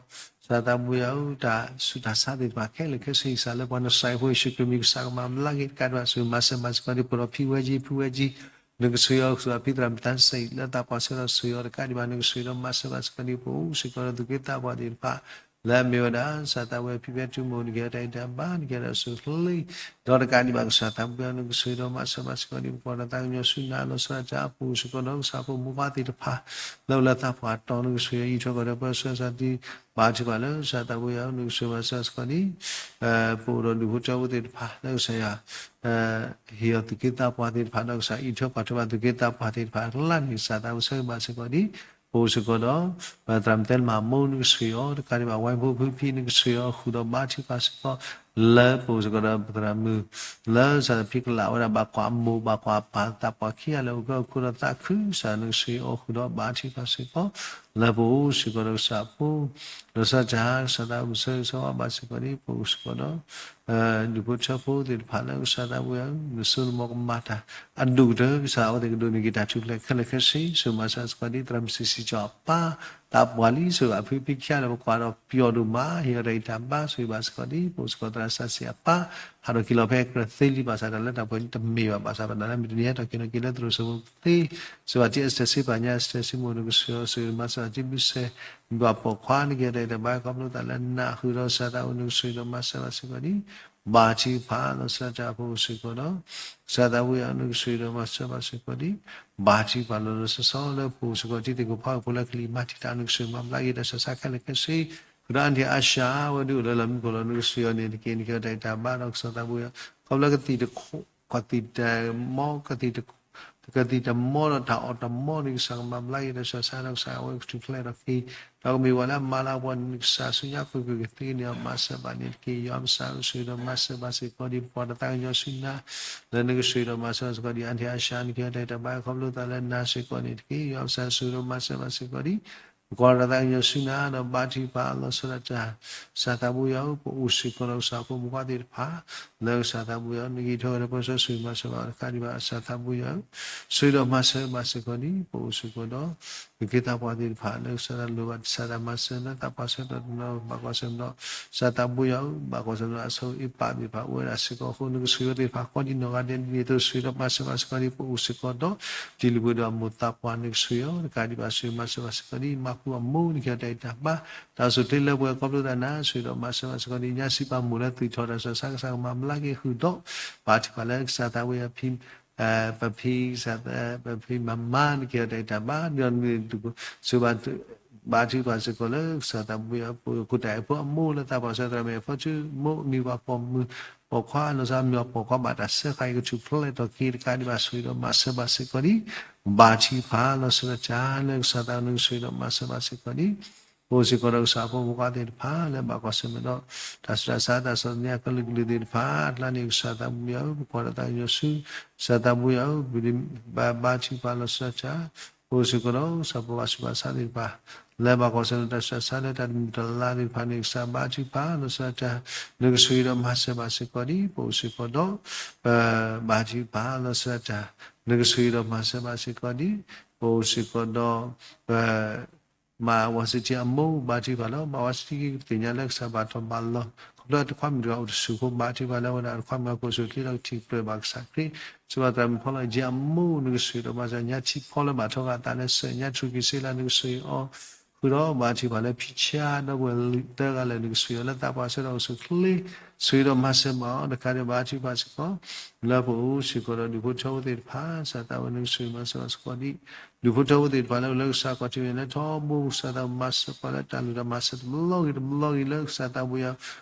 ကစၢ်သးဝံၣ်ဧၢ တၢ်ဆူးတၢ်ဆါသ့ၣ်တဖၣ်ခဲလၢာ်ခဲဆ့ ကစၢ်လၢပှၤနစၤအဖိယ့ၣ်ၡူးခရံာ်မံၤ ကစၢ်ကမၤဘျါက့ၤတကးဒံးဘၣ် ဆိၣ်ဂ့ၤမၤစၢၤဘၣ်စ့ၢ်ကီးဒံး ပဒီးဖံဝဲကံ ဖုဝဲကံ နကဆိၣ်ဂ့ၤအီၤ ကစၢ်ဖံသရၣ်မုၣ်သးစဲအံၤ လၢသးပှၢ်ဆၢဒီးဆိၣ်ဂ့ၤအီၤတကးဒံးဘၣ် နကဆိၣ်ဂ့ၤဒီးမၤစၢၤဘၣ်စ့ၢ်ကီးဒံး ပအိၣ်စ့ၢ်ကီးဒီးသူၣ်က့သးပှၢ်သ့ၣ်တဖၣ် လၢအမ့ၢ်ဝဲဒၣ် ကစၢ်သးဝံၣ်အဖံဖဲတုၤမိၢ် နကဟ့ၣ်အီၤတၢ်ဂံၢ်တၢ်ဘါ နကဟ့ၣ်အီၤတၢ်အိၣ်ဆူၣ်အိၣ်ချ့ ဒီးတကးဒံးဘၣ် ကစၢ်သးဝံၣ်ဧၢ နကဆိၣ်ဂ့ၤဒီးမၤစၢၤဘၣ်စ့ၢ်ကီးဒံး ပကွၢ်ဒီးတၢ်သးကညီၤဆူနၤ လီၤဆီဒၣ်တၢ် ပအိၣ်စ့ၢ်ကီးဒီးကစၢ်ဖိမုၣ်ခွါသ့ၣ်တဖၣ် လၢအိၣ်လၢသးပှၢ်တီၤ နကဆိၣ်ဂ့ၤအီၤ အံးထွဲကွၢ်ထွဲပၢဆှၢကစၢ်သံ ဘါထုကဖၣ်လၢ ကစၢ်သးဝံၣ်ဧၢ နကဆိၣ်ဂ့ၤမၤစၢၤဘၣ်စ့ၢ်ကီးဒံး ပအိၣ်ဒီးဒူၣ်ဖိထၢဖိသ့ၣ်တဖၣ် လၢကစၢ်ယွၤ ဟ့ၣ်အီၤသူၣ်က့သးပှၢ်သ့ၣ်တဖၣ် ဒီးကစၢ်အံးထွဲကွၢ်ထွဲဘၣ်သူၣ်က့သးပှၢ်သ့ၣ်တဖၣ်အကျါန့ၣ် ကစၢ်သးဝံၣ်ဆိၣ်ဂ့ၤဘၣ်စ့ၢ်ကီးဒံး ပအိၣ်စ့ၢ်ကီးဒီး ပသရၣ်မုၣ်သဲလမၤမိၢ် နကဆိၣ်ဂ့ၤအီၤတကးဒံးဘၣ် ဝဲဖိဖုဖံ နကဆိၣ်ဂ့ၤအီၤဃုာ်ဒီးဘါထုကဖၣ်စ့ၢ်ကီး လၢပအိၣ်စ့ၢ်ကီးဒီးပသရၣ်မုၣ် လၢကစၢ်ဖံကလးဝဲဒၣ် ဘၣ်ကွၢ်အမိၢ် ဘၣ်ကွၢ်အပၢ်သးပှၢ်ခံဂၤလၢအိၣ်ကဲအိၣ်ခိးဒီးသးခု ကစၢ်နကဆိၣ်ဂ့ၤအီၤဃုာ်ဒီးဘါထုကဖၣ်စ့ၢ်ကီး လၢပအိၣ်စ့ၢ်ကီးဒီးကစၢ်ဖိ လီၤဆီဒၣ်တၢ် ကစၢ်သးဝံၣ်ဆိၣ်ဂ့ၤဆိၣ်ဝါဘၣ်စ့ၢ်ကီးဒံး ပအိၣ်စ့ၢ်ကီးဒီး ဒူၣ်ဖိထၢဖိသ့ၣ်တဖၣ်လၢကစၢ်သးဝံၣ်ဧၢ နစိနမီၤကမၤတၢ် အဒိၣ်ကတၢၢ် ကစၢ်အဝဲသ့ၣ်ကဒိးန့ၢ်က့ၤတၢ်ထူၣ်ဖျဲးခဲလၢာ်ခဲဆ့ ဆိၣ်ဂ့ၤမၤစၢၤစ့ၢ်ကီးဒံး သရၣ်မုၣ်စံးစံးကၠီအပၢ် သးပှၢ်လံ ဆိၣ်ဂ့ၤအဖံဖံခံဂၤလၢပကွၢ်ဒီးပျီဒိၣ်မး ဟ့ၣ်အီၤတၢ်ဂံၢ်တၢ်ဘါ ဆိၣ်ဂ့ၤဘၣ်စ့ၢ်ကီးဒံး ပအိၣ်စ့ၢ်ကီးသရၣ်စၢ်စံးအပၢ် ဟးထီၣ်က့ၤလီၤဖဲကြၢးသ့လံ ဘၣ်ဆၣ်တၢ်လၢတၢ်ပှဲၤန့ၣ်တမ့ၢ်ဘၣ် ဘၣ်ဆၣ်ပနာ်လၢမုၢ်တနံၤဟဲထီၣ်က့ၤနီၣ်က့ၤလၢသရိာ်စိမိသ့ စံးဘၣ်တံၢ်အ့စတၢၢ်စံးပာ်ညါ အ့စတၢၢ်စံးမိၣ် နကဆိၣ်ဂ့ၤအီၤ ဆိၣ်ဂ့ၤမၤစၢၤတံၢ်ဘုစဲ မ့ၢ်ပှၤပိာ်ခွါ နကဟ့ၣ်အီၤတၢ်ဂံၢ်တၢ်ဘါ ခီဖျိသးလၢနၤ ဃုာ်ဒီးကစၢ်သးဝံၣ် နကဆိၣ်ဂ့ၤဒီးမၤစၢၤဘၣ်စ့ၢ်ကီးဒံး ဘါထုကဖၣ် လီၤဆီဒၣ်တၢ် ပအိၣ်စ့ၢ်ကီးဒီး ကစၢ်သးဝံၣ်ဧၢ နကဆိၣ်ဂ့ၤဒီးမၤစၢၤဘၣ်စ့ၢ်ကီးဒံး ဘါထုကဖၣ်လီၤလီၤဆီဆီလၢပအိၣ်စ့ၢ်ကီး တံၤသကိးဖီကဖိလၢကလံၤမၤတံာ်တာ် နကဆိၣ်ဂ့ၤမၤဘျါက့ၤတၢ်ဆူးတၢ်ဆါခဲလၢာ်ခဲဆ့ ဃုာ်ဒီးအါန့ၢ်အါစှၤ ဝဲဒၣ်အိၣ်လၢလီၢ်မံခိၣ်လီၤ နကဆိၣ်ဂ့ၤအီၤန့ၣ်တက့ၢ် နကဟ့ၣ်အီၤတၢ်ဂံၢ်တၢ်ဘါဒီးကစၢ်သးဝံၣ်ဧၢ ခီဖျိကသံၣ်တခိၣ် ကသံၣ်တမီ ကသံၣ်တ ကသံၣ်တမီဒီးတၢ်အီၣ်တမီန့ၣ် ကစၢ်ကမၤဘျါက့ၤတၢ်ဆူးတၢ်ဆါဒီးကစၢ်အဝဲကထူၣ်ဖျဲးထီၣ်က့ၤ ဒီးကမ့ၢ်ပှၤလၢအမၤလၤကပီၤန့ၣ် ကစၢ်ဆူညါခိၣ်က့ၤကသ့န့ၣ် မၤစၢၤဘၣ်န့ၣ်တက့ၢ် ယွၤပစံးဆိၣ်ဂ့ၤဒီးမၤစၢၤဘၣ်စ့ၢ်ကီးဒံး ပကွၢ်ဒီးတၢ်သးကညီၤဆူနၤ လၢနကဆိၣ်ဂ့ၤဒီးမၤစၢၤဘၣ်စ့ၢ်ကီးဒံး အါန့ၢ်အါစှၤ နကဟ့ၣ်အီၤတၢ်ဂံၢ်တၢ်ဘါ ခီဖျိသးလၢနၤစ့ၢ်ကီးန့ၣ်တက့ၢ် ယွၤပစံးဆိၣ်ဂ့ၤဒီးမၤစၢၤဘၣ်စ့ၢ်ကီးဒံး ပကွၢ်ဒီးတၢ်သးကညီၤဆူနၤဒီးဘါထုကဖၣ်လီၤဆီဒၣ်တၢ် ကစၢ်သးဘိယွၤဧၢ ပအိၣ်စ့ၢ်ကီးဒီးကစၢ်ဖိမုၣ်ခွါသ့ၣ်တဖၣ် လၢကစၢ်သးဘိယွၤ နကဟ့ၣ်အီၤတၢ်ပၢဆှၢ ဆိၣ်ဂ့ၤမၤစၢၤဘၣ်တကးဒံးဘၣ် ကစၢ်သးဘိယွၤဧၢ ဆိၣ်ဂ့ၤဒီးမၤစၢၤဘၣ်စ့ၢ်ကီးဒံး ပအိၣ်စ့ၢ်ကီးဒီး သူၣ်က့သးပှၢ်သ့ၣ်တဖၣ် လၢကစၢ်တၢ်လိၣ်ဘၣ်တၢ်ဆူးတၢ်ဆါ မၤစၢၤလၢသးပှၢ်ဆၢကတီၢ်တနီၤ ဘၣ်ကွၢ်ဆၢၣ်မဲာ်ဒီး ကစၢ်သးဘိယွၤဧၢ ဘၣ်ကွၢ်ဆၢၣ်မဲာ်ဒီး အဆိအ့ပာ်သ့ၣ်တဖၣ် အိၣ်ဝဲဒၣ်စ့ၢ်ကီးအဃိ နကဆိၣ်ဂ့ၤအီၤသ့ၣ်တဖၣ် ကိးဒံနီၢ်ဂၤဒဲး ဒ်န့ၣ်အသိး ဆိၣ်ဂ့ၤဒီးမၤစၢၤဘၣ်စ့ၢ်ကီးဒံး ပအိၣ်စ့ၢ်ကီးဒီး တံၤလုၢ်ပှ့ၤဒီးအမိၢ်သးပှၢ် နကဆိၣ်ဂ့ၤအီၤတကးဒံးဘၣ် ဆိၣ်ဂ့ၤမၤစၢၤဘၣ်စ့ၢ်ကီးဒံး မၤဃူအမိၢ် နကဟ့ၣ်အီၤတၢ်ဂံၢ်တၢ်ဘါ တၢ်အိၣ်ဆူၣ်အိၣ်ချ့လၢပှဲၤ ခီဖျိသးနၤ ဆိၣ်ဂ့ၤဒီးမၤစၢၤဘၣ်စ့ၢ်ကီးဒံး ညါစံးပာ်မိၢ်လၢသူၣ်ထီၣ်တၢ်ဆူးတၢ်ဆါ ကစၢ်ကမၤဘျါက့ၤဃုာ်ဒီး ဘါထုကဖၣ်လၢကစၢ်သးဝံၣ်အဖံ ပဖံ ကစၢ်သး ပဖံမၤမၤ နကဟ့ၣ်အီၤတၢ်ဂံၢ်တၢ်ဘါ ဒီးနမ့ၢ် ဆိၣ်ဂ့ၤ ဘါထုကဖၣ်စ့ၢ်ကီးလၢကစၢ်သးဘိယွၤ ပခိၣ်တၢ်အဲၣ်ဖိအမိၢ်လၢသးပှၢ်ဆၢကတီၢ် မ့ၢ်အဖီဆူမိၢ် မ့ၢ်ပှၤပိာ်မုၣ် ပိာ်ခွါ လီၤဆီ မ့ၢ်အပိာ်ခွါဘၣ်တၢ်စၢဃာ်အံၤ ကထူၣ်ဖျဲးထီၣ်က့ၤတကးဒံးဘၣ် ဆိၣ်ဂ့ၤဒီးမၤစၢၤဘၣ်စ့ၢ်ကီးဒံး ဘါထုကဖၣ်လီၤဆီဒၣ်တၢ် လၢကစၢ်သးနကဆိၣ်ဂ့ၤဒီးမၤစၢၤဘၣ်စ့ၢ်ကီးဒံး ပအိၣ်စ့ၢ်ကီးဒီးကစၢ်ဖိမုၣ်ခွါသ့ၣ်တဖၣ် လၢဘၣ်ကွၢ်ဆၢၣ်မဲာ်ဒီး တၢ်ဆူးတၢ်ဆါ တၢ်ဆီၣ်သနံးအကလုာ်ကလုာ်သ့ၣ်တဖၣ် အကျါန့ၣ် ကစၢ်သးဘိယွၤဧၢ ပကွၢ်ဒီးတၢ်ကညီၤဆူ ကစၢ်သးဘိယွၤဧၢ ပဘါထုကဖၣ်လီၤဆီဒၣ်တၢ် ပအိၣ်စ့ၢ်ကီးဒီး ကစၢ်ဖိဘၣ်ဆူးဘၣ်ဆါသ့ၣ်တဖၣ် လၢဘၣ်ကွၢ်ဆၢၣ်မဲာ်ဒီးတၢ်ဆူးတၢ်ဆါလၢတၢ်တမုာ်တလၤသ့ၣ်တဖၣ်န့ၣ် ကစၢ်ဘါထုကဖၣ်လီၤဆီဒၣ်တၢ် နကဆိၣ်ဂ့ၤဒီးမၤစၢၤဘၣ်စ့ၢ်ကီးဒံး ပအိၣ်စ့ၢ်ကီးဒီး ပဘါထုကဖၣ်လီၤဆီဒၣ်တၢ် နကဆိၣ်ဂ့ၤဒီးမၤစၢၤဘၣ်စ့ၢ်ကီးဒံး ပအိၣ်စ့ၢ်ကီးဒီး ပ မၤဝါစံထံအမိၢ် ဘါထုကဖၣ်လီၤ. မၤဝါစံထံကသ့ၣ်ညါလၢကစၢ်ဘၣ်ထီၣ်ဘၣ်လီၤ ခီဖျိတခွါမုၣ်တဂၤအိၣ်တဆူၣ်အဃိ ဘါထုကဖၣ်လၢအဝဲဒၣ်တခွါမုၣ်အကအိၣ်ဆူၣ်အိၣ်ချ့ဒီး ကထံၣ်ပျဲၢ်ဘၣ်ကစၢ်ခရံာ် စံးဘၣ်သရၣ်မုၣ်ဖီလီၤ ယဲအမိၢ် နကဆိၣ်ဂ့ၤဒီးမၤစၢၤ ညါထံဖီလၢဘၣ်ထီၣ်ဂာ်သးလၢစၢၤ ညါထူၣ်က့ၤစ့လၢ နကဆိၣ်ဂ့ၤအီၤ ဃုာ်ဒီးဘါထုကဖၣ်လၢဖံဆါဒီပုၢ်ဝဲၢ်လွံၢ်သၢဂၤလၢာ်န့ၣ် ကစၢ်ယွၤလၢသးပှၢ်ဆၢဒီးအိၣ်ဆူၣ်ချ့ ဆိၣ်ဂ့ၤဒီးမၤစၢၤဘၣ်အီၤတကးဒံးဘၣ် ဘါထုကဖၣ်စ့ၢ်ကီး လၢပအိၣ်စ့ၢ်ကီးဒီးဒူၣ်ဖိထၢဖိသ့ၣ်တဖၣ် ကစၢ်သးဝဲန့ၣ် ကစၢ်ယွၤမၤစၢၤဘၣ်စ့ၢ်ကီးဒံး ဒူၣ်ဖိထၢဖိသ့ၣ်တဖၣ်လၢအိၣ်လၢကစၢ်ခီၣ်ထံးမဲာ်ညါလၢထီဘိ ကစၢ်သးမၤစၢၤပှၤလၢတၢ်လိၣ်တၢ်မၤစၢၤတဘျီဂ့ၤတဘျီဂ့ၤလၢကစၢ်သးဘိယွၤ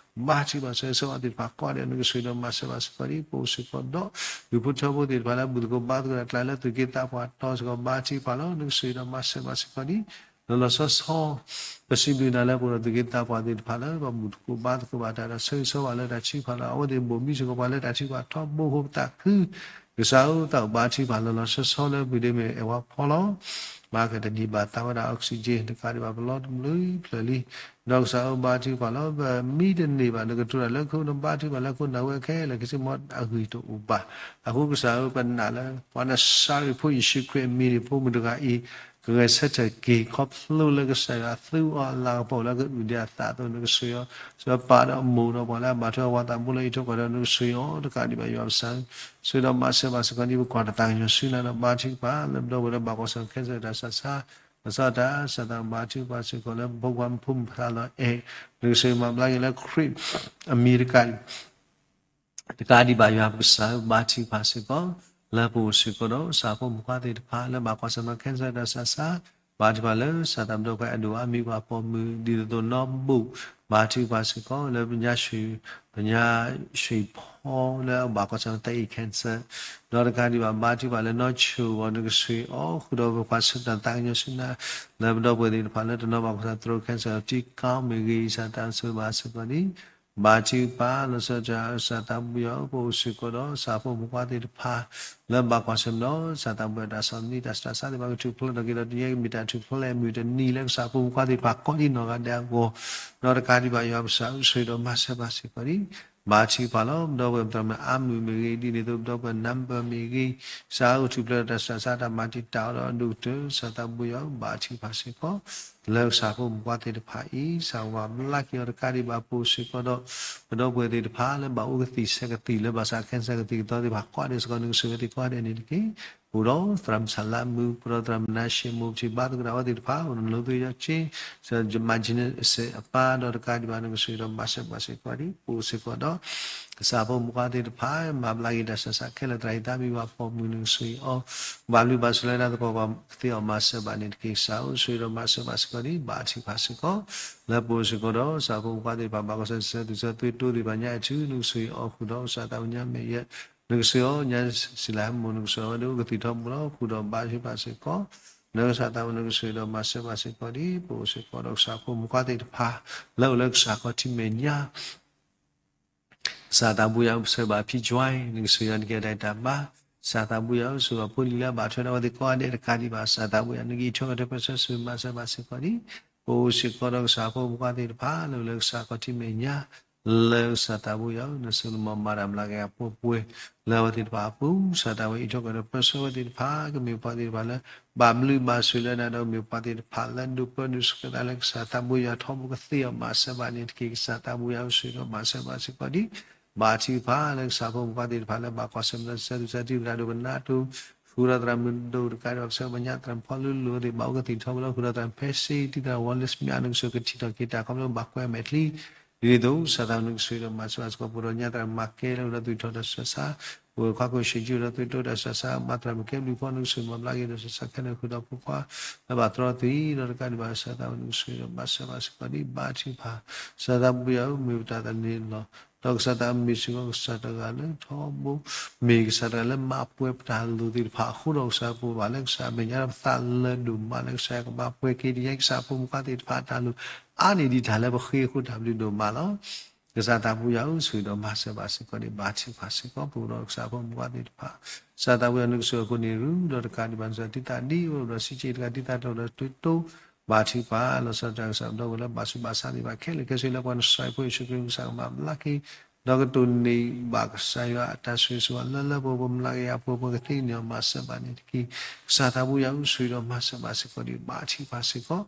ဘါထုကဖၣ်စ့ၢ်ကီးဆၢဂ့ၤဆၢဝါသ့ၣ်တဖၣ်ကိးဂၤဒဲး နကစၢ်ယွၤဒီးမၤစၢၤဘၣ်စ့ၢ်ကီးဒံး ပအိၣ်စ့ၢ်ကီးဒီး ဒူၣ်ဖိထၢဖိသ့ၣ်တဖၣ်လၢဘူၣ်သကိးဘါသကိးတၢ်ကျါလၢသုးက့သးပှၢ်တီစ့ၢ်ကီး ဘါထုကဖၣ်လီၤ နကစၢ်ယွၤဒီးမၤစၢၤဘၣ်စ့ၢ်ကီးဒံး လီၤလီၤဆီဆီ ပစံးဘျုးနၤလၢပအိၣ်ဒီးသုးက့သးပှၢ်သ့ၣ်တဖၣ်လၢ ပဘူၣ်သကိးဘါသကိးဘၣ်တၢ်ဒီးဆၢဂ့ၤဆၢဝါလၢတၢ်ထုကဖၣ်လီၤ အဝဲသ့ၣ်ဘိၣ်မံစ့ၢ်ကီးပှၤလၢတၢ်ထုကဖၣ်ထီဘိဖိပသးခု ကစၢ်ဧၢ သးအိၣ်ဘါထုကဖၣ်လီၤလီၤဆီဆီလၢပူၤဒ့မ့ၢ်အဲၣ်ဝါဖီလီၤ ဘၣ်ကတနံၣ်ဘၣ်သးဝဲဒၣ် oxygen တကးဒံးဘၣ်ပလီၢ်တဘျုးဖျၢၣ်လံ ဒီးကစၢ်ဧၢ ဘါထုကဖၣ်လီၤ ပမံတန့ၢ်ဘၣ် နကတိၤတၢ်လၢခိၣ် နဘါထုကဖၣ်လၢခိၣ် နၢ်ဝဲခဲလၢာ်ခဲဆ့ မ်အဂံၢ်တအိၣ်ဘၣ် အဃိကစၢ်ဧၢ ပနာ်လၢ ပှၤနၤစၤရ့းဖိယ့ၣ်ၡူးခရံာ်အမံၤန့ၣ် ဖိမုၣ်တဂၤအံၤ ကဂဲၤဆၢထၢၣ်က့ၤ ခီဖျိလၢကစၢ်ယွၤသူအီၤအလၤကပီၤလၢကအုၣ်ဒံးအသးအသိး နကစၢ်ယွၤ စၢၤပာ်ဒီးအမိၢ်ဒီးပှၤလၢအဘၣ်ထွဲအဝၤသးဘိလၢအံးထွဲကွၢ်ထွဲ နကစၢ်ယွၤတကးဒံးဘၣ် ယွၤပစၢ်ဧၢ ဆိၣ်ဂ့ၤဒီးမၤစၢၤဘၣ်စ့ၢ်ကီးဒံး ပကွၢ်တၢ်သးကညီၤဆူနၤဒီး ဘါထုကဖၣ်လၢပဒီပုၢ်ဝဲၢ်လၢဘၣ်ကွၢ်ဆၢၣ်မဲာ် cancer တၢ်ဆးဆါ လီၤဆီဒၣ်တၢ် ကစၢ်သးဘါထုကဖၣ်စ့ၢ်ကီးလၢပဖိခွါမုၣ်ဖိမုၣ်ဖိသၣ်လီၤအဲၣ် နကစၢ်ယွၤမၤဘျါက့ၤလၢခရံာ်အမံၤတကးဒံး တကးဒံးဘၣ်ယွၤပကစၢ်ဧၢ ဘါထုကဖၣ်စ့ၢ်ကီး လၢပအိၣ်စ့ၢ်ကီးဒီးကစၢ်ဖိမုၣ်ဖိခွါသ့ၣ်တဖၣ်လၢဘၣ်ကွၢ်ဆၢၣ်မဲာ် cancer တၢ်ဆးဆါ ဘါထုကဖၣ်လၢကစၢ်သးဘျီကွဲးအဒိၣ်အါမံၤပှၤပိာ်မုၣ် ဒ်သိးသိးနီၢ်ဘူၣ် ဘါထုကဖၣ်စ့ၢ်ကီး လၢပညါ ပညါရွှ့ၣ်ဖီလၢအဘၣ်ကွၢ်ဆၢၣ်မဲာ် သးအံၤ cancer ဒီးတကးဒံးဘၣ် ဘါထုကဖၣ်လၢနီၢ်ဆိၣ်အဂီၢ် နကစၢ်အီၤဃုာ်ဒီးပကွၢ်ဆၢၣ်မဲာ်တၢ်သးကညီၤဆူနၤ လၢပဒီပုၢ်ဝဲၢ်သ့ၣ်တဖၣ်လၢတနီၤဘၣ်ကွၢ်ဆၢၣ်မဲာ် throat cancer ထံကီၢ်မ့ၢ်ဂ့ၤ ကစၢ်သးစီဆှံဘၣ်စ့ၢ်ကီးဒံး ဘါထုကဖၣ်လီၤဆီဒၣ်တၢ် ကစၢ်သးဘိယွၤဧၢ ပအိၣ်စ့ၢ်ကီးဒီးကစၢ်ဖိမုၣ်ဖိခွါသ့ၣ်တဖၣ် လၢဘၣ်ကွၢ်ဆၢၣ်မဲာ်ဒီး ကစၢ်သးဘိယွၤတၢ်ဆီၣ်သနံးတၢ်ဆူးတၢ်ဆါသ့ၣ်တဖၣ် ကထူၣ်ဖျဲးထီၣ်က့ၤဒီး တယဲၢ်ကမ့ၢ်တၢ်ထူၣ်ဖျဲးအမုၢ်တနံၤလၢကစၢ်ဖိမုၣ်ဖိခွါသ့ၣ်တဖၣ်ကိးဒံးနီၢ်ဂၤဒဲးအဂီၢ် ဒီးတကးဒံးဘၣ်ယွၤပကစၢ်ဧၢ ဆိၣ်ဂ့ၤဒီးမၤစၢၤဘၣ်စ့ၢ်ကီးဒံး ဘါထုကဖၣ်လီၤ ပဒီပုၢ်ဝဲၢ်ပသရၣ်မုၣ်အါမုၣ်မ့ၢ်ဂ့ၤ ဒ်န့ၣ်အသိးပဒီပုၢ်ဝဲၢ် number မ့ၢ်ဂ့ၤ ကစၢ်ဧၢ ကထူၣ်ဖျဲးထီၣ်တၢ်ဆူးတၢ်ဆါ တၢ်မၤတံာ်တာ်အီၤဒီးအဒိၣ်ကတၢၢ် ကစၢ်သးဘိယွၤဧၢ ဘါထုကဖၣ်စ့ၢ်ကီး လၢကစၢ်ဖိမုၣ်ဖိခွါသ့ၣ်တဖၣ်အံၤ ကစၢ်မၤဘျါက့ၤအီၤတကးဒံးဘၣ် ပအိၣ်စ့ၢ်ကီးဒီး ပဒီပုၢ်ဝဲၢ်သ့ၣ်တဖၣ်လၢဘၣ်အိၣ်ကသံၣ်ဆဲးကသံၣ်လၢဘၣ်ဆၣ် cancer ကသံၣ်ကသီသ့ၣ်တဖၣ်ကိးဂၤဒဲးစ့ၢ်ကီး နကစၢ်ဝဲသ့ၣ်ကိးဂၤဒဲးန့ၣ်တက့ၢ်. ပအိၣ်ဒီးသရၣ်မုၣ်ဆၣ်လါမုၣ် ပဒီးသရၣ်မုၣ်နါရှ့ၣ်မိၢ် ပထံၣ်ဘါသကိးတၢ်ဝဲသ့ၣ်တဖၣ် အိၣ်ဒီးနီၢ်လိၤသွံၣ်ယီၢ်က့ မၤကၠ့န့ၣ်စ့ၢ်အပၢ်ဒီးတကးဒံးဘၣ် နကစၢ်ဒီးမၤစၢၤဘၣ်စ့ၢ်ကီးဒံး ပအိၣ်စ့ၢ်ကီးဒီး ကစၢ်ဖိမုၣ်ဖိခွါသ့ၣ်တဖၣ် မၤဘျါက့ၤတၢ်ဆူးတၢ်ဆါခဲလၢာ် သရၣ်ဟံးသးမံၤပှၤပိာ်မုၣ် နကစၢ်အံၤအီၤ ဘၣ်ဘျုးဘၣ်ဆိၣ်လၢတၢ်သပှၢ်ပှၢ်ကသ့အီၤမၤစၢၤဘၣ်န့ၣ်တက့ၢ်. ကစၢ်ဧၢ ဆိၣ်ဂ့ၤဒီးမၤစၢၤဘၣ်စ့ၢ်ကီးဒံး ဘါထုကဖၣ်စ့ၢ်ကီး လၢပအိၣ်စ့ၢ်ကီးဒီး ကစၢ်ဖိမုၣ်ဖိခွါသ့ၣ်တဖၣ် ဘၣ်ကွၢ်ဆၢၣ်မဲာ် သုးစၢသုးတိသ့ၣ်တဖၣ်ညါအထူ နကစၢ်အံၤအီၤဃုာ်ဒီး ကစၢ်သးဝဲညါမဲာ်ယဲ နကစၢ်အံၤအီၤ ညါစံလၤဟဲမိၢ် နကစၢ်အံၤအီၤဝဲဒၣ်အိၣ်ကသံၣ်ထီဘိလီၤ ဃုာ်ဒီးဘါထုကဖၣ်စ့ၢ်ကီး လၢကစၢ်သးဝဲ နကစၢ်ဒီးမၤစၢၤဘၣ်စ့ၢ်ကီးဒံး ပအိၣ်စ့ၢ်ကီးဒီးကစၢ်ဖိမုၣ်ဖိခွါသ့ၣ်တဖၣ် လၢအိၣ်လၢကစၢ်ခီၣ်ထံးမဲာ်ညါ ကစၢ်သးဘိယွၤဧၢ ပဆၢဘၣ်ဖံကၠွဲ နကစၢ်ယွၤနကဲဒၣ်တၢ်ဘါ ကစၢ်သးဘိယွၤဧၢ ဆိၣ်ဂ့ၤဖိလံၤလၢအဘၣ်ထွဲဒီးအဝဲသ့ၣ်ကိးဂၤဒဲးတကးဒံးဘၣ် ကစၢ်သးဘိယွၤ နကအံးထွဲကွၢ်ထွဲပၢဆှၢ ဆိၣ်ဂ့ၤမၤစၢၤဘၣ်စ့ၢ်ကီးဒံး ပအိၣ်စ့ၢ်ကီးဒီးကစၢ်ဖိမုၣ်ဖိခွါသ့ၣ်တဖၣ် လၢအိၣ်လၢကစၢ်ခီၣ်ထံးမဲာ်ညါ လၢကစၢ်သးဘိယွၤဧၢ နဆိၣ်ဂ့ၤမၤတၢ်မျၢ်က့ၤအပှဲၤပှဲၤ လၢအဝဲသ့ၣ်တဖၣ်အပူၤ ကစၢ်သးဝဲအံးထွဲကွၢ်ထွဲပၢဆှၢအဝဲသ့ၣ်တဖၣ် ကမ့ၢ်ပှၤသ့ၣ်တဖၣ်လၢ ဘၣ်ဘျုးဘၣ်ဆိၣ်လၢနၤဒီး ကမ့ၢ်ပှၤသ့ၣ်တဖၣ်လၢဒိးပၢဒိးဆှၢသးလၢကစၢ်သးဘိယွၤထီဘိကသ့အီၤမၤစၢၤဘၣ်န့ၣ်တက့ၢ်. ကစၢ်သးဘိယွၤဧၢ ဆိၣ်ဂ့ၤဒီးမၤစၢၤဘၣ်စ့ၢ်ကီးဒံး ဘါထုကဖၣ်လၢကစၢ်ဖိမုၣ်ဖိခွါသ့ၣ်တဖၣ်လၢဘၣ်ကွၢ်ဆၢၣ်မဲာ်ဒီး ကစၢ်သူၣ်ကစၢ်တံၢ် သရၣ်ဒိၣ်ကနၣ်တိ ဃုာ်ဒီးသရၣ်မုၣ်ဒိၣ်တကးဒံးဘၣ် ကစၢ်ဘၣ်ညါသရၣ်မုၣ်ဖီလူလူသ့ၣ် ဘၣ်အိၣ်ကသံၣ်ထီဘိလီၤ ဃုာ်ဒီးသရၣ်ဖဲစ့ တံၢ်သရၣ်ဝီလ့ၣ်စမံး အါ နကစၢ်ကထံၣ်ထီၣ်က့ၤတၢ်ခီဖျိဘၣ်ကွဲမဲာ်ချံ ဒ်န့ၣ်အသိး ကစၢ်သးဝဲ နကစၢ်ဒီးမၤစၢၤဘၣ်စ့ၢ်ကီး ပဒီးညါသရၣ်မၤကဲလၢအိၣ်ဒီးသွံၣ်ထီၣ်တၢ်ဆူးတၢ်ဆါ ပဝဲခွါခိၣ်ဆံးကၠူဒီးသွံၣ်ထီၣ်တၢ်ဆူးတၢ်ဆါ မၤသရၣ်မုၣ်ကဲဘျုးဖီ နကစၢ်မၤဘျါက့ၤတၢ်ဆူးတၢ်ဆါခဲလၢာ် ဃုာ်ဒီးဖိခွါ လၢဘၣ်တြီသံဒီးတကးဒံးဘၣ် ကစၢ်သးဝဲ နကစၢ်ဒီးမၤစၢၤဘၣ်စ့ၢ်ကီးဒံး ဘါထုကဖၣ် ကစၢ်သးဘိယွၤဧၢ မ့ၢ်ပတၢ်သန့ၤလီၤ ဒီးကစၢ်သးမ့ၢ်စ့ၢ်ကီးကစၢ်တဂၤလၢထီဘိ မ့ၢ်ကစၢ်တဂၤလၢမၤပှဲၤပတၢ်လိၣ်သ့ၣ်တဖၣ်အဃိဒီး ကစၢ်ပဝဲဘၣ်လၢကစၢ်အမဲာ်ညါဒီးပသးလၢဒိၣ်မးလၢကစၢ်ကဘၣ်ပှဲၤက့ၤဒ်ယဲ ကစၢ်ဖိမုၣ်ဖိခွါသ့ၣ်တဖၣ်အတၢ်လိၣ် အါန့ၢ်ဒံးတၢ်လၢပဃ့အဃိ တၢ်ဘျုးဒိၣ်မးလီၤ. ကစၢ်သးဘိယွၤဧၢ ဆိၣ်ဂ့ၤဒီးမၤစၢၤဘၣ်စ့ၢ်ကီးဒံး ဘါထုကဖၣ်စ့ၢ်ကီး ပဝဲဒီးကစၢ်ဖိမုၣ်ဖိခွါသ့ၣ်တဖၣ် ကစၢ်သးဘိယွၤ နကစၢ်အဃိန့ၣ် ရူဒီးတကးဒံးဘၣ် နကစၢ်တံၢ်သးဒ်အိၣ်ဒီးစံးက့တကး တံၢ်သးထီၣ်ဒီးတတိ ဘါထုကဖၣ် လီၤဆီဒၣ်တၢ် ကစၢ်ပဒီပုၢ်ဝဲၢ်လၢဘၣ်ဆူးဘၣ်ဆါသ့ၣ်တဖၣ်ခဲလၢာ်ခဲဆ့ လၢပှၤနစၤရ့းဖိယ့ၣ်ၡူးခရံာ် ကစၢ်ကမၤဘျါက့ၤ ဒီးကတိၢ်န့ၢ်ဘၣ်ကစၢ်ယွၤအတၢ်ဆိၣ်ဂ့ၤဆိၣ်ဝါလၢလၢပှဲၤပှဲၤ ပမုၢ်လၢ်ကယၤပှဲၤပှဲၤ ကသ့န့ၢ်အီၤမၤစၢၤဘၣ်န့ၣ်တက့ၢ်. ကစၢ်သးဘိယွၤဧၢ, ဆိၣ်ဂ့ၤဒီးမၤစၢၤဘၣ်စ့ၢ်ကီးဒံး ဘါထုကဖၣ်စ့ၢ်ကီး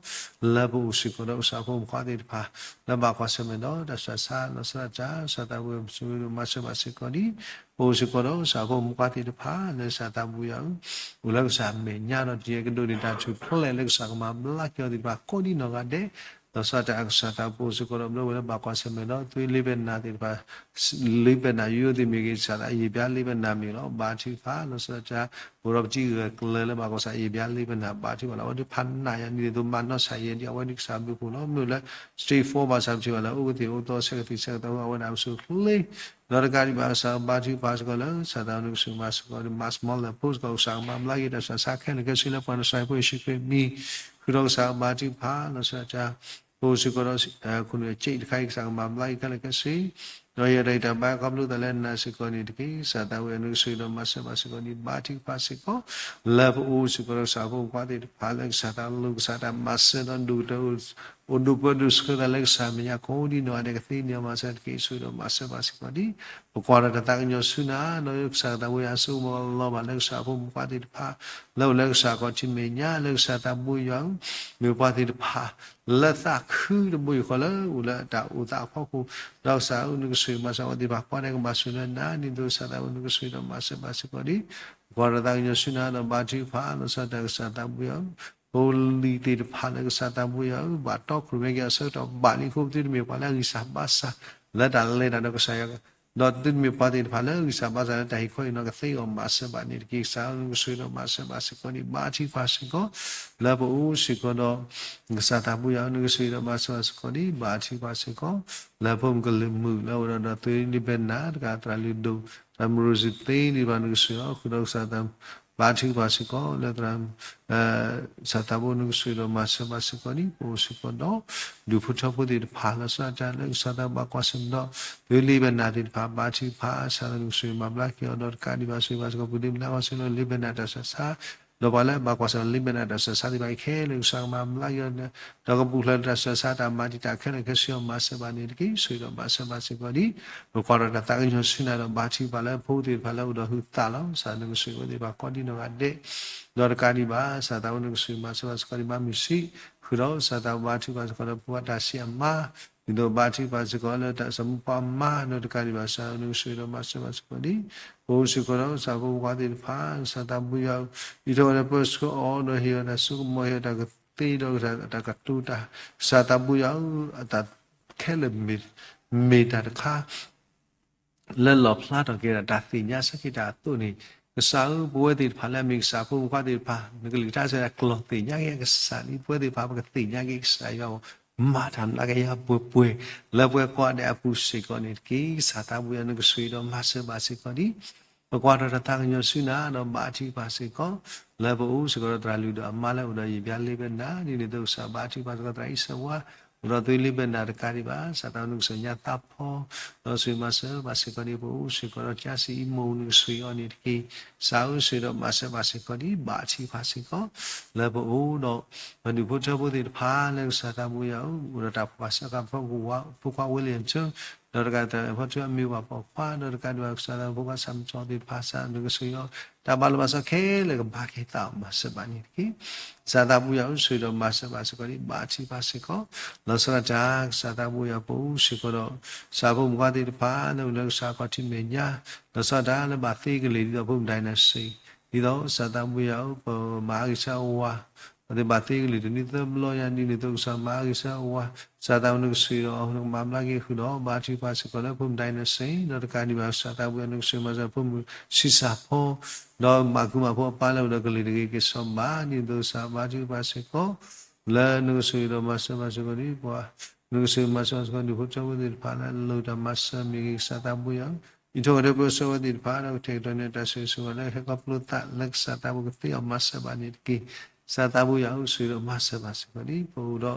လၢပအိၣ်စ့ၢ်ကီးဒီးကစၢ်ဖိမုၣ်ဖိခွါသ့ၣ်တဖၣ် လၢဘၣ်ကွၢ်ဆၢၣ်မဲာ်ဒီးတၢ်ဆူးတၢ်ဆါ လီၤဆီဒၣ်တၢ် ကစၢ်သးဘိယွၤ ဆိၣ်ဂ့ၤဒီးမၤစၢၤဘၣ်စ့ၢ်ကီးဒံး ပအိၣ်စ့ၢ်ကီးဒီးကစၢ်ဖိမုၣ်ဖိခွါသ့ၣ်တဖၣ် လၢကစၢ်သးဘိယွၤဧၢ, အိၣ်လၢကစၢ်အမဲာ်ညါဒီး ဒ်ကဒိးန့ၢ်တၢ်ထူၣ်ဖျဲးလၢကစၢ်ကမၤဘျါက့ၤအီၤသ့ၣ်တဖၣ် ကိးဒံနီၢ်ဂၤဒဲး, လီၤဆီဒၣ်တၢ် ကစၢ်သးဘိယွၤ ပအိၣ်စ့ၢ်ကီးဒီး ဘျီဝဲလၢဘၣ်ကွၢ်ဆၢၣ်မဲာ်ဒီးသုလ့ဘဲနၤသ့ၣ်တဖၣ် လ့ဘဲနၤယိယိသ့ၣ်မ့ၢ်ဂ့ၤ ကစၢ်သးအယံာ်ဘျါလ့ဘဲနၤမ့ၢ်ဂ့ၤလီၤ ဘါထုကဖၣ် လီၤဆီဒၣ်တၢ် အိၣ်ဒီးပတံၤဂၢၢ်ကျၢၤလၢဘၣ်ကွၢ်ဆၢၣ် အယံာ်ဘျါလ့ဘဲနၤ ဘါထုကဖၣ်လီၤ. အဝဲသ့ၣ်တဖၣ်နာ်ယၤ ဒ်န့ၣ်အသိးမၤနီၢ်ဆၢၣ်ယဲဒံး အဝဲန့ၣ်ကစၢ်ဘျုးဖှိၣ်လီၤ. မ့ၢ်လၢ stage four ဘၣ်ဆၣ်ပထံၣ်ဘၣ်လၢ အိၣ်ကသ့ၣ်အိၣ်သီ ဆဲးကသံၣ်ဆဲးကသီ အဝဲဒၣ်အိၣ်ဆူၣ်အိၣ်ချ့ ဒီးတကးဒံးဘၣ် ကစၢ်ဘါထုကဖၣ်စ့ၢ်ကီးလၢ ကစၢ်သးဘိယွၤ နကဆိၣ်ဂ့ၤမၤစၢၤစ့ၢ်ကီးဒံး မၤစမီလၢဖိစ့ၢ်ကီး ကစၢ်ကမၤဘျါက့ၤတၢ်ဆူးတၢ်ဆါခဲလၢာ်ခဲဆ့လၢပှၤနစၢ်ဖိယ့ၣ်ၡူးခရံာ်အမံၤ ဃုာ်ဒီးကစၢ်ဘါထုကဖၣ် လီၤဆီဒၣ်တၢ် ပအိၣ်စ့ၢ်ကီးဒီး ခိၣ်နူာ်အစ့းတခါအံၤ ကစၢ်ကမၤဘျါက့ၤခဲလၢာ်ခဲဆ့ ဒီးယဲဒၣ်အံၤတၢ်ဘါခီဖျိသးလၢနၤစ့ၢ်ကီးန့ၣ်တက့ၢ်. ကစၢ်သးဘိယွၤ နကဆိၣ်ဂ့ၤဒီးမၤစၢၤဘၣ်စ့ၢ်ကီးဒံး ဘါထုကဖၣ်စ့ၢ်ကီး လၢပအိၣ်စ့ၢ်ကီးဒီးကစၢ်ဖိမုၣ်ဖိခွါသ့ၣ်တဖၣ် လၢကစၢ်သးလိၤ ကစၢ်တၢ်မၤစၢၤဒီး ဒိၣ်ကတၢၢ် အိၣ်ဒိၣ်ပှဲၤဒိၣ်ဆှၢသးလၢကစၢ်မဲာ်ညါ ကိးဒံနီၢ်ဂၤဒဲး ကသ့န့ၢ်အီၤမၤစၢၤတက့ၢ်. ဆိၣ်ဂ့ၤဒီးမၤစၢၤဘၣ်စ့ၢ်ကီးဒံး ပကွၢ်ဒီးတၢ်သးကညီၤဆူနၤ ဒီးကစၢ်သးဘိယွၤ ဆိကမိၣ်လီၤဘၣ်လၢကစၢ်ဖိမုၣ်ဖိခွါသ့ၣ်တဖၣ် လၢအိၣ်လၢကစၢ်ခီၣ်ထံးမဲာ်ညါ လၢကစၢ်သးဘိယွၤဧၢ, မ့ၢ်ပှၤသ့ၣ်တဖၣ် လၢသးခုတဘိယူၢ်ဃီလၢ အိၣ်လၢတၢ်အိၣ်သးအဖီခိၣ်, ဒီးကစၢ်ဧၢ နကဆိၣ်ဂ့ၤမၤစၢၤအဝဲသ့ၣ်တဖၣ် ကိးဂၤဒဲးကဘၣ်ဆိၣ်ဂ့ၤလၢနၤ ဒ်သိးကစၢ်သးဘိ နကဆိၣ်ဂ့ၤဒီးမၤစၢၤဘၣ်စ့ၢ်ကီးဒံး ပကွၢ်ဒီးတၢ်သးကညီၤဆူနၤဒီး ဘါထုကဖၣ် လီၤဆီဒၣ်တၢ် ကစၢ်သးဘိယွၤဧၢ, ဖိလံၤသ့ၣ်တဖၣ်လၢကစၢ်သးဘိယွၤဧၢ ဘၣ်တီခိၣ်ရိၣ်မဲက့ၤအဆၢကတီၢ်ဘၣ်လံအဃိ သုတမ့ၢ်ပှၤလၢအဂံၢ်စၢ်ဘါစၢ် လၢတၢ်လဲၤတၢ်ဒီးကစၢ်ယွၤ ဒီးသုတမ့ၢ်ပှၤသ့ၣ်တဖၣ်လၢအဂံၢ်စၢ်ဘါစၢ်လၢတၢ်ဟ့ၣ်ခီဟ့ၣ်နီၤ ကသ့အီၤမၤစၢၤဘၣ်န့ၣ်တက့ၢ်. ကစၢ်ဧၢ နကဆိၣ်ဂ့ၤဒီးမၤစၢၤဘၣ်စ့ၢ်ကီးဒံး ဘါထုကဖၣ်စ့ၢ်ကီး လၢပအိၣ်စ့ၢ်ကီးဒီး ကစၢ်သးဘိယွၤဧၢ နကဆိၣ်ဂ့ၤဒီးမၤစၢၤဘၣ်စ့ၢ်ကီးဒံး ဘါထုကဖၣ်စ့ၢ်ကီး လၢဖိမုၣ်ကလုာ်မုာ်လၢအိၣ်ဒီး ဒီးသုလ့ဘဲနၤတကး သရၣ်လုၢ်ဒိၣ် သရၣ်မုၣ်ရိၣ်စံသ့ ဒ်ဘၣ်နကဆိၣ်ဂ့ၤအီၤ ဃုာ်ဒီးကစၢ်သး ဘါထုကဖၣ်စ့ၢ်ကီး လၢသရၣ် ကစၢ်သးဘိ နကဆိၣ်ဂ့ၤဒီးမၤစၢၤဘၣ်စ့ၢ်ကီးဒံး ပအိၣ်စ့ၢ်ကီးဒီး ဒူၣ်ဖိထၢဖိသ့ၣ်တဖၣ် လီၤဆီဒၣ်တၢ်လၢကစၢ်သးဘိ ဘၣ်ကွၢ်ဆၢၣ်မဲာ်ဒီး သုလ့ဘဲနၤသ့ၣ်တဖၣ် ဘါထုကဖၣ် ကစၢ်သးနကဆိၣ်ဂ့ၤမၤဘျါက့ၤအီၤ ဒီးတကးဒံးဘၣ်ဆိၣ်ဂ့ၤဘၣ်စ့ၢ်ကီး ပှၤလၢအမၤလၢကစၢ်လၢလ့ဘဲနၤတၢ်ဆူးတၢ်ဆါ ဒီးပှၤလၢအဘၣ်ကွၢ်ဆၢၣ်မဲာ်လၢလ့ဘဲနၤတၢ်ဆူးတၢ်ဆါသ့ၣ်တဖၣ်ခဲလၢာ် ကစၢ်ကမၤဘျါက့ၤအီၤ ဒီးကပူၤဖျဲးလၢတၢ်ဆူးတၢ်ဆါ တၢ်မၤတံာ်တာ်ခဲလၢာ်ခဲဆ့အီၤ မၤစၢၤဘၣ်န့ၣ်တက့ၢ်. ဆိၣ်ဂ့ၤဒီးမၤစၢၤဘၣ်စ့ၢ်ကီးဒံး ပကွၢ်ဒီးတၢ်သးကညီၤဆူနၤဒီး ဘါထုကဖၣ်လၢဖိသ့ၣ်တဖၣ်လၢအိၣ်ဒီးဟုသးလီၤ. ကစၢ်နကဆိၣ်ဂ့ၤအဝဲသ့ၣ်တဖၣ်ကိးဒံနီၢ်ဂၤဒဲး ဒီးတကးဒံးဘၣ် ကစၢ်သးဘိ နကဆိၣ်ဂ့ၤမၤစၢၤဘၣ်စ့ၢ်ကီးဒံး မၤမုာ်ဆံး ဃုာ်ဒီးကစၢ်သးဘိ ဘါထုကဖၣ်စ့ၢ်ကီးဒီး ဖိခွါတၢ်ဆံးအမါ ဒ်သိးဘါထုကဖၣ်စ့ၢ်ကီးလၢတၢ်အိၣ်မူပှၤမါ ဒီးတကးဒံးဘၣ် ကစၢ်နကဆိၣ်ဂ့ၤဒီးမၤစၢၤဘၣ်စ့ၢ်ကီးဒံး ပအိၣ်စ့ၢ်ကီးဒီးကစၢ်ဖိမုၣ်ဖိခွါသ့ၣ်တဖၣ် ကစၢ်သးဘိယွၤဧၢ, အံးထွဲဝဲဒီးပၢဆှၢအီၤဒီး ဟ့ၣ်အီၤတၢ်စိကမီၤ ဟ့ၣ်အီၤတၢ်ကသ့ဒီးတၢ်ကတိၤတၢ် ကစၢ်သးဘိယွၤဧၢ, အတၢ်ခဲလၢာ်မ့ၢ် မ့ၢ်တၢ်တခါ လၢလီၣ်ဖျါထီၣ်က့ၤဒီးတၢ်သ့ၣ်ညါ ဆၢက့ၤတၢ်အသိးန့ၣ်, ကစၢ်ဧၢ ပဝဲသ့ၣ်တဖၣ်လၢအမ့ၢ်ကစၢ်ဖိမုၣ်ဖိခွါသ့ၣ်တဖၣ် နကလုၢ်ကထါစံးတၢ် ကျီၢ်သ့ၣ်ညါက့ၤအကစၢ်လံ. ပဝဲသ့ၣ်တဖၣ် ပကသ့ၣ်ညါက့ၤကစၢ်ယွၤ မၤတၢ်မျးကယၤပှဲၤပှဲၤ လၢပဝဲကိးဂၤဒဲးအပူၤစ့ၢ်ကီးန့ၣ်တက့ၢ်. ကစၢ်သးဘိယွၤ နကဆိၣ်ဂ့ၤဒီးမၤစၢၤဘၣ်စ့ၢ်ကီးဒံး ပကွၢ်ထီၣ်တၢ်သးကညီၤဆူနၤဒီး ဘါထုကဖၣ်စ့ၢ်ကီး လၢပအိၣ်စ့ၢ်ကီးဒီးသရၣ်လုၢ်ဒိၣ်အမါလၢအိၣ်ဒီးယံာ်ဘျါလ့ဘဲနၤ ဒ်န့ၣ်အသိး ကစၢ်ဘါထုကဖၣ်စ့ၢ်ကီးသရၣ်အံၣ်စၢၤဝါ အိၣ်ဒီးသုလ့ဘဲနၤတကးဒံးဘၣ် ကစၢ်သးဘိ နကစၢ်ညါသးဖီ ဒီးဆိၣ်ဂ့ၤမၤစၢၤဘၣ်စ့ၢ်ကီးဒံး ပအိၣ်စ့ၢ်ကီးဒီး ကၠါစံၣ်အံၤမိၢ် နကဆိၣ်ဂ့ၤအီၤန့ၣ်တက့ၢ်. ကစၢ်ဧၢ ဆိၣ်ဂ့ၤဒီးမၤစၢၤဘၣ်စ့ၢ်ကီးဒံး ဘါထုကဖၣ်စ့ၢ်ကီး လၢပအိၣ်ဒီး ပဒူၣ်ဖိထၢဖိသ့ၣ်တဖၣ် လၢကစၢ်သးဘိယွၤဧၢ အိၣ်ဒီးတၢ်ဖှီၣ်ဆၢဃာ်ဖိခွါဝဲလၢၣ်ထၢ ဒီးတကးတၢ်ဖီထၢအမ့ၢ်ဝဲပိာ်ခွါ ဒီးတကးဒံးဘၣ် ကစၢ်သးဘိဖိခွါ ဆၣ်မတီၢ်သ့ၣ်တဖၣ် ကစၢ်နကဆိၣ်ဂ့ၤအီၤ တၢ်ဘၣ်လိာ်ဘၣ်စးခဲလၢာ်ကဘၣ်က့ၤသးအီၤ မၤစၢၤဘၣ်န့ၣ်တက့ၢ်. ကစၢ်သးဘိယွၤဧၢ ဆိၣ်ဂ့ၤဒီးမၤစၢၤဘၣ်စ့ၢ်ကီးဒံး ဘါထုကဖၣ်စ့ၢ်ကီး လီၤဆီဒၣ်တၢ် ကစၢ်သးဘိယွၤ ပအိၣ်စ့ၢ်ကီးဒီး ကစၢ်ဖိမုၣ်ဖိခွါသ့ၣ်တဖၣ် လၢအိၣ်လၢကစၢ်ခီၣ်ထံးမဲာ်ညါ လီၤဆီဒၣ်တၢ်လၢဘၣ်သ့ကလံၤ ဒ်သိးဖိမုၣ်ဒိၣ်နၤစ့ၢ် ဒ်သိးကစၢ်သးဘိယွၤဧၢ ပမၤအါဂံၢ်ဆူအဝၤ ပသ့ၣ်ဘၣ်သ့ကလံၤတနံၤသၢဘျီညါ ဒ်န့ၣ်အသိးကစၢ်မၤအါဂံၢ်ဆူအဝၤ ကစၢ်သးဘိနကဆိၣ်ဂ့ၤဒီး နကမၤဘျါက့ၤဃုာ်ဒီး ဘါထုကဖၣ်စ့ၢ်ကီးလၢဖိမုၣ်ဒိၣ်နၤစ့ၢ် ဒီးတကးဒံးဘၣ် ကစၢ်သးဘိယွၤ နကဆိၣ်ဂ့ၤမၤစၢၤဖိမုၣ်ဆံးစၢ်ဖိ ဒီးမၤဃူမၤဖိးအပၢ်လၢအိၣ်ဒီးကလံၤတဂ့ၤက့ၤစီၤဘၣ် ဒ်န့ၣ်အသိးကစၢ်ဘါထုကဖၣ်စ့ၢ်ကီး လၢနကဆိၣ်ဂ့ၤဒီးမၤစၢၤဘၣ်စ့ၢ်ကီးဒံးပှၤ နကဆိၣ်ဂ့ၤမၤစၢၤဘၣ်စ့ၢ်ကီး ဒူၣ်ဖိထၢဖိသ့ၣ်တဖၣ်လၢအလိၣ်တၢ်မၤစၢၤမ့ၢ်ဂ့ၤ ကစၢ်သးဘိယွၤ အံးထွဲဝဲဒီးပၢဆှၢဝဲသ့ၣ်တဖၣ် ဒီးကတဲာ်ကတီၤန့ၢ်တၢ်ဆိၣ်ဂ့ၤဆိၣ်ဝါလၢဟဲခီဖျိသးလၢကစၢ်သးဘိကသ့အီၤမၤစၢၤဘၣ်န့ၣ်တက့ၢ်. ကစၢ်သးဘိယွၤဧၢ ဆိၣ်ဂ့ၤဒီးမၤစၢၤဘၣ်စ့ၢ်ကီးဒံး ပအိၣ်ဒီး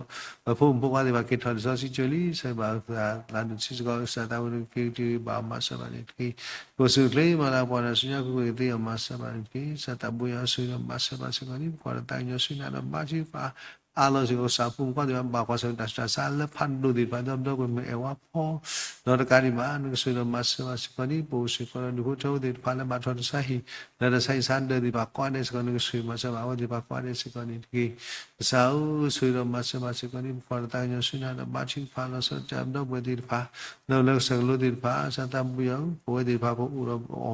ပဖိမုၣ်ဖိခွါသ့ၣ်တဖၣ်က့ၤထီၣ်လံာ်စီဆှံကၠိလံ ဆၢဘၣ်သးလၢနဆံးစ့ၢ်ကီး ကစၢ်သးဘိနက့ၤတုၤဘၣ်အီၤမၤစၢၤဘၣ်န့ၣ်တက့ၢ်. ပအိၣ်ဆူၣ်အိၣ်ချ့မၤလၤကပီၤတၢ်ဆူညါ ကကွဲၢ်ကသ့အီၤမၤစၢၤဘၣ်န့ၣ်တက့ၢ်. ကစၢ်သးဘိယွၤဧၢ ဆိၣ်ဂ့ၤဒီးမၤစၢၤဘၣ်စ့ၢ်ကီးဒံး ပကွၢ်ဒီးသးကညီၤဆူနၤဒီးဘါထုကဖၣ် အါလီၤစ့ၢ်ကီးကစၢ်ဖိမုၣ်ဖိသ့ၣ်တဖၣ် ဘၣ်ကွၢ်ဆၢၣ်မဲာ်တၢ်ဆူးတၢ်ဆါလၢဖးဒိၣ်သ့ၣ်တဖၣ် ဒီးဒီပုၢ်ဝဲၢ်မုၣ်အဲၣ်ဝါဖီ ဒီးတကးဒံးဘၣ် နကဆိၣ်ဂ့ၤဒီးမၤစၢၤဘၣ်စ့ၢ်ကီးဒ် ပအိၣ်စ့ၢ်ကီးဒီး ဒူၣ်ဖိထၢဖိသ့ၣ်တဖၣ်လၢဘၣ်ထီၣ်တၢ်ဆါဟံၣ် လၢတၢ်ဆါဟံၣ်ဆါဒၢးသ့ၣ်တဖၣ်ကိးဂၤဒဲးစ့ၢ်ကီး နကဆိၣ်ဂ့ၤမၤစၢၤဘၣ်အဝဲသ့ၣ်တဖၣ်ကိးဂၤဒဲးစ့ၢ်ကီးန့ၣ်တက့ၢ်. ကစၢ်ဧၢ, ဆိၣ်ဂ့ၤဒီးမၤစၢၤဘၣ်စ့ၢ်ကီးဒ် ပကွၢ်ဒီးသးကညီၤဆူနၤဒီး ဘါထုကဖၣ်လီၤဆီဒၣ်တၢ်ဒီပုၢ်ဝဲၢ်သ့ၣ်တဖၣ် လၢလၢကစၢၢ်ကလိသ့ၣ်တဖၣ် ကစၢ်သးဘိယွၤဧၢ, ပဝဲသ့ၣ်တဖၣ်ပအိၣ်ဒီးပအီၣ်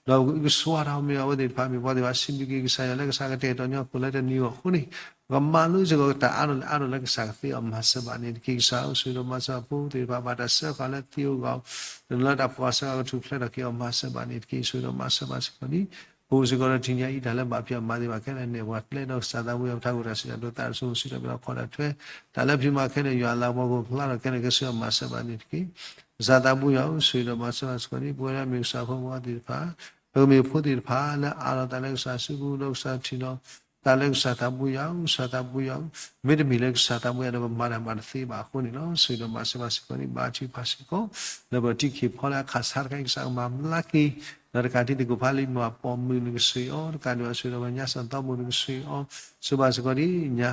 ဘၣ် ဒီးကဆှၢတၢ်မ့ၢ်အဝဲသ့ၣ်တဖၣ် မ့ၢ်ပှၤသ့ၣ်တဖၣ် စံးဘျုးက့ၤကစၢ်ယွၤလၢကစၢ်ကတဲာ်ကတီၤညီအဃိလၢတနံၤအံၤအဃိန့ၣ် ပကမၤလိစ့ၢ်ကီးတၢ်အါထီၣ်လၢအါထီၣ်လၢကစၢ်ကသ့အီၤမၤစၢၤဘၣ်န့ၣ်တက့ၢ်. ကစၢ်ဧၢ, ဆိၣ်ဂ့ၤဒီးမၤစၢၤဖိသ့ၣ်တဖၣ် ဘၣ်တၢ်စၢဃာ်လၢသံအဂီၢ် တနီၤလၢတၢ်ဖှီၣ်စၢဃာ်ကထူၣ်ဖျဲးထီၣ်က့ၤအီၤမၤစၢၤဘၣ်န့ၣ်တက့ၢ်. ဆိၣ်ဂ့ၤဒီးမၤစၢၤဘၣ်စ့ၢ်ကီးဒ် ပအိၣ်စ့ၢ်ကီးဒီးထံၣ်ညါအံၤ တၢ်လၢဘၣ်ဖံးအီၣ်မၤသ့ၣ်တဖၣ်ခဲလၢာ် နဲၣ်ပှၤကျဲဒီးကစၢ်သးဘိယွၤ ပထးခိၣ်တၢ်စံးတၢ်ကတိၤသးတစိၤမုၢ်ဆံးတၢ်ဘျုးတၢ်ဖှီၣ်တၢ်ထွဲ တၢ်လၢဖံးမၤခဲလၢာ် ယွၤအလၤကပီၤကဖျါထီၣ်ခဲလၢာ် ကစၢ်ယွၤမၤစၢၤဘၣ်န့ၣ်တက့ၢ်. ကစၢ်သးဘိယွၤဧၢ, ဆိၣ်ဂ့ၤဒီးမၤစၢၤဘၣ်စ့ၢ်ကီးဒ် ပဝဲဒၣ်မ့ၢ်ကစၢ်ဖိမုၣ်ဖိသ့ၣ်တဖၣ် ပကမ့ၢ်ဖိသ့ၣ်တဖၣ်လၢအးလီၤသးလၢကစၢ်စုပူၤဒီးကစၢ်ထံၣ်လီၤ တၢ်လၢကစၢ်သးဘိယွၤဧၢ, ကစၢ်သးဘိယွၤဧၢ, မ့တမ့ၢ်လၢကစၢ်သးဘိယွၤဒီး ပမၤတၢ်မၤတသ့ဘၣ်အဃိန့ၣ်လီၤ. ဆိၣ်ဂ့ၤဒီးမၤစၢၤဘၣ်စ့ၢ်ကီးဒ် ဘါထုကဖၣ်စ့ၢ်ကီး လၢပထံၣ်က့ၤဖီလၢအခၢၣ်စးတခါအံၤ ကစၢ်ကမၤဘျါက့ၤ ဒီးတကးဒံးသကိးဖးလံာ်မၤပိာ်မုၣ် နကဆိၣ်ဂ့ၤအီၤ, တကးဒံးဘၣ်ဆိၣ်ဂ့ၤဒီးပှၤညါစၢ်သီဘိ နကဆိၣ်ဂ့ၤအီၤ, ဆိၣ်ဘၣ်စ့ၢ်ကီးဒ်ညါ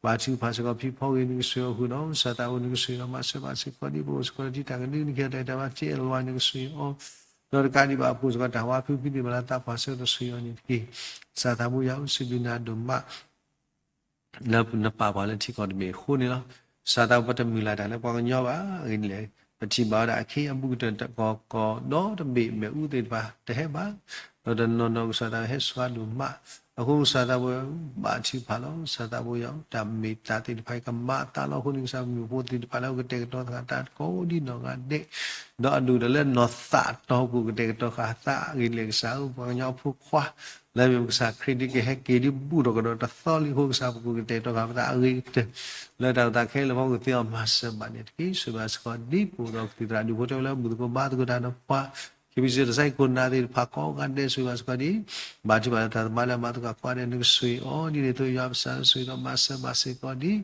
ဘါထုကဖၣ်စ့ၢ်ကီးဖံဖီဂ့ၤ နကဆိၣ်ဂ့ၤအီၤဃုာ်ဒီး ကစၢ်သးဘိ နကဆိၣ်ဂ့ၤဒီးမၤစၢၤဘၣ်စ့ၢ်ကီးဒ် ပအိၣ်စ့ၢ်ကီးဒီးထံတၢ်ကဒု နကဟ့ၣ်တၢ်အဲၣ်တၢ်ဘၣ် က့အလီၤ နကဆိၣ်ဂ့ၤအီၤ ဒီးတကးဒံးဘၣ်အပူၤစ့ၢ်ကီး တၢ်ဝါဖုဖုသ့ၣ်တဖၣ်လၢသးပှၢ်ဆၢကတီၢ် ဆိၣ်ဂ့ၤအီၤန့ၣ်တက့ၢ်. ကစၢ်သးဘိယွၤဧၢ, စံးဘျုးနၤဒိၣ်မး လၢနပာ်ပှၤလၢထံကီၢ်တဘ့ၣ်အဃိန့ၣ်လီၤ. ကစၢ်သးဘိ ပတမုၢ်လၢ်တၢ်လၢပှၤကညီဘၣ်. အဂ့ၢ်ဒ်လဲၣ်, ပထံၣ်ဘၣ်ဝဲဒၣ်အခ့အပူၤကတၢၢ်တကီၢ်ကီၢ် ဒီတဘ့ၣ်မ့ၣ်အူသ့ၣ်တဖၣ်တဟဲဘၣ်, ဒီးတနီၤနီၤကစၢ်သးဟဲဆှါဒိၣ်မး, အဃိကစၢ်သးဘိ ဘါထုကဖၣ်လီၤ. ကစၢ်သးဘိယွၤဧၢ, တၢ်မ့ၢ်တၢ်သ့ၣ်တဖၣ်အံၤကမၤအသးလီၤ. အဃိန့ၣ် ကစၢ်ပကမ့ၢ်ဖိသ့ၣ်တဖၣ်လၢကကတဲာ်ကတီၤဃာ်တၢ်ကိးဒ်နီၢ်ဂၤဒဲး, ဒီးအဒိၣ်ဒီးလၢနီၢ်သးတီပူၤကတဲာ်ကတီၤဃာ်အသး အဂ့ၢ်ဒ်လဲၣ်ကစၢ်ဧၢ, ပှၤကညီဖိခွါ လၢမ့ၢ်ပကစၢ်ခရံာ်ဒ်ကဟဲက့ၤဒ်ဘူၣ်ထီၣ်ကဒီးတသီလံအဃိ ကစၢ်ပကကတဲာ်ကတီၤဃာ်ပသးအဂ့ၤကတၢၢ် လၢတၢ်အိၣ်သးခဲလၢာ်အဖီခိၣ် ကသ့အီၤမၤစၢၤဘၣ်န့ၣ်တက့ၢ်. ဆိၣ်ဂ့ၤဘၣ်စ့ၢ်ကီးဒ် ပအိၣ်ဒီးကသံၣ်သရၣ်ဒူၣ်ဖိထၢဖိလၢမုၢ်သကိးဘါသကိးတၢ်ဒီးပှၤ ခ့ပစံၣ်တၢ်ဆါဟံၣ်ခိၣ်နၢ်သ့ၣ်တဖၣ်ကိးဂၤဒဲး ဆိၣ်ဂ့ၤဘၣ်စ့ၢ်ကီးဒ် ဘါထုကဖၣ်လၢတၢ်သမါလၢအမၤသကိးကိးဂၤဒဲး နကဆိၣ်ဂ့ၤအီၤဒ်န့ၣ်အသိး ယွၤပကစၢ်ဆိၣ်ဂ့ၤဒီးမၤစၢၤဘၣ်စ့ၢ်ကီးဒ်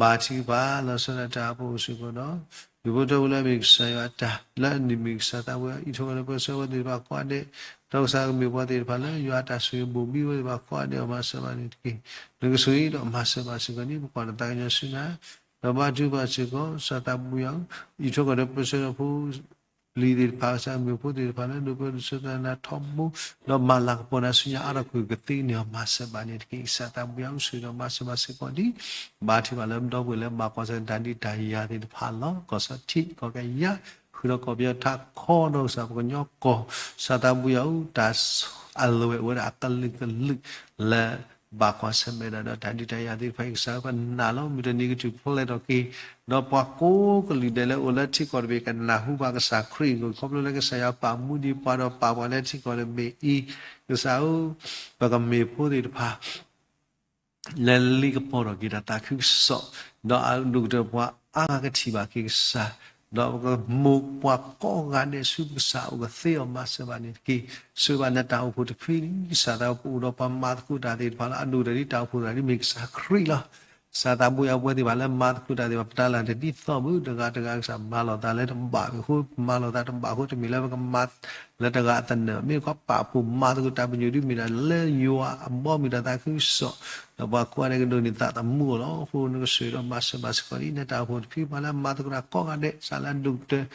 ဘါထုကဖၣ်လီၤဆီဒၣ်တၢ်အပူၤစ့ၢ်ကီးဒီး ဒူၣ်ဖိထၢဖိလၢအမ့ၢ်ကစၢ်ယွၤအတၢ် လၢအနံၣ်မ့ၢ်ကစၢ်သးဘိယွၤ အံးထွဲကွၢ်ထွဲပၢဆှၢဝဲသ့ၣ်တဖၣ်ကိးဂၤဒဲး, ဒီးကစၢ်ကမ့ၢ်ပှၤသ့ၣ်တဖၣ်လၢယွၤအတၢ်ဆိၣ်ဂ့ၤဘိၣ်ဘံဝဲသ့ၣ်တဖၣ်ကိးဂၤဒဲး အီၤမၤစၢၤဘၣ်န့ၣ်တက့ၢ်. နကဆိၣ်ဂ့ၤဒီးမၤစၢၤဘၣ်စ့ၢ်ကီးဒ် ပကွၢ်ဒီးသးကညီၤဆူနၤ, ဒီးဘါထုကဖၣ်စ့ၢ်ကီး ကစၢ်သးဘိယွၤဧၢ, အံးထွဲကွၢ်ထွဲပၢဆှၢဖိ လံၤသ့ၣ်တဖၣ် ကစၢ်ကမ့ၢ်ဖိသ့ၣ်တဖၣ်လၢ ဒိးပၢဒိးဆှၢသးနၤထီဘိ, ဒီးမၤလၤကပီၤနၤဆူညါအါထီၣ်ကွံာ်ကသ့န့ၣ် အီၤမၤစၢၤဘၣ်န့ၣ်တက့ၢ်. ကစၢ်သးဘိယွၤဧၢ, ဆိၣ်ဂ့ၤဒီးမၤစၢၤဘၣ်စ့ၢ်ကီးဒ် ဘါထုကဖၣ်လၢပဒီပုၢ်ဝဲၢ်လၢဘၣ်ကွၢ်ဆၢၣ်တၢ်ဒုးတၢ်ယၤသ့ၣ်တဖၣ်လီၤ. ကီၢ်စၢထံးကီၢ်ကယၤ ဃုာ်ဒီးကီၢ်ပယီၤထးခီဒီး ကစၢ်ပကညီကီၢ်, ကစၢ်သးဘိယွၤဧၢ, တၢ်အလီၢ်ဝဲအိၣ်ဝဲဒၣ်အကလုာ်ကလုာ် လၢဘၣ်ကွၢ်ဆၢၣ်မဲာ်ဒီး ဒီးတၢ်ဒုးတၢ်ယၤသ့ၣ်တဖၣ်အံၤ ကစၢ်ဧၢ, ပနာ်လီၤ မုၢ်တနံၤကထူၣ်ဖျဲးထီၣ်က့ၤ, ဒီးပှၤကိးကလုာ်ဒဲးလၢအိၣ်လၢထံကီၢ်တဘ့ၣ် ကနၢ်ဟူဘၣ်ကစၢ်ခရံာ်အဂီၢ် ခီဖျိလၢကစၢ်ယွၤပာ်မူဒံးပှၤဒီးပာ်ပှၤလၢထံကီၢ်တဘ့ၣ်အံၤ, ကစၢ်ဧၢ, ပကမ့ၢ်ဖိသ့ၣ်တဖၣ် လၢလ့ကပီၤထီၣ်က့ၤတၢ်သးခုကစီၣ်, ဒီးအဒိၣ်ကတၢၢ်ပှၤအါဂၤကထံၣ်ဘၣ်က့ၤကစၢ်, ဒီးပကမိၢ်ပှၤကိးဂၤဒဲးဆူပကစၢ်အအိၣ် ကသ့အီၤမၤစၢၤဘၣ်န့ၣ်တက့ၢ်. ဆိၣ်ဂ့ၤဘၣ်နတၢ်အိၣ်ဖှိၣ်တဖုန့ၣ် ကစၢ်သးပအိၣ်ဒီးပှၤမၤသကိးတၢ်သ့ၣ်တဖၣ်လီၤ. အဒိၣ်ကတၢၢ်ဒ်တၢ်အိၣ်ဖှိၣ်သရၣ်ဒ်မ့ၢ်ကစၢ်ခရံာ်လီၤ. ကစၢ်သးဘိယွၤ ပဝဲသ့ၣ်တဖၣ်လၢမၤသကိးတၢ်သ့ၣ်တဖၣ် ပတၢ်လၢတဒ်သိးဘၣ်, တဂၤတဂၤကစၢ်မၤလိာ်သးလၢတဘၣ်အဃိ, မၤလိာ်သးတဘၣ်အဃိ တမ့ၢ်လၢပကမၤ လၢတဂၤအသနၢၣ်, မ့ၢ်ပှၤပာ်ဖှိၣ်မၤသကိးတၢ်ပညိၣ်ဒ်မ့ၢ်ဒၣ်လၢယွၤအဘီမုၢ်တၢ်သးခုကစီၣ်, ဒီးပှၤကိးဂၤဒဲးကဒိးန့ၢ်သးသမူအီၤလီၤ. အဃိနကဆိၣ်ဂ့ၤဒီးမၤစၢၤဘၣ်စ့ၢ်ကီးဒ် နတၢ်အိၣ်ဖှိၣ်တဖု ပှၤလၢမၤသကိးတၢ်ကိးဂၤဒဲး ကစၢ်လၢအဒိၣ်ကတၢၢ်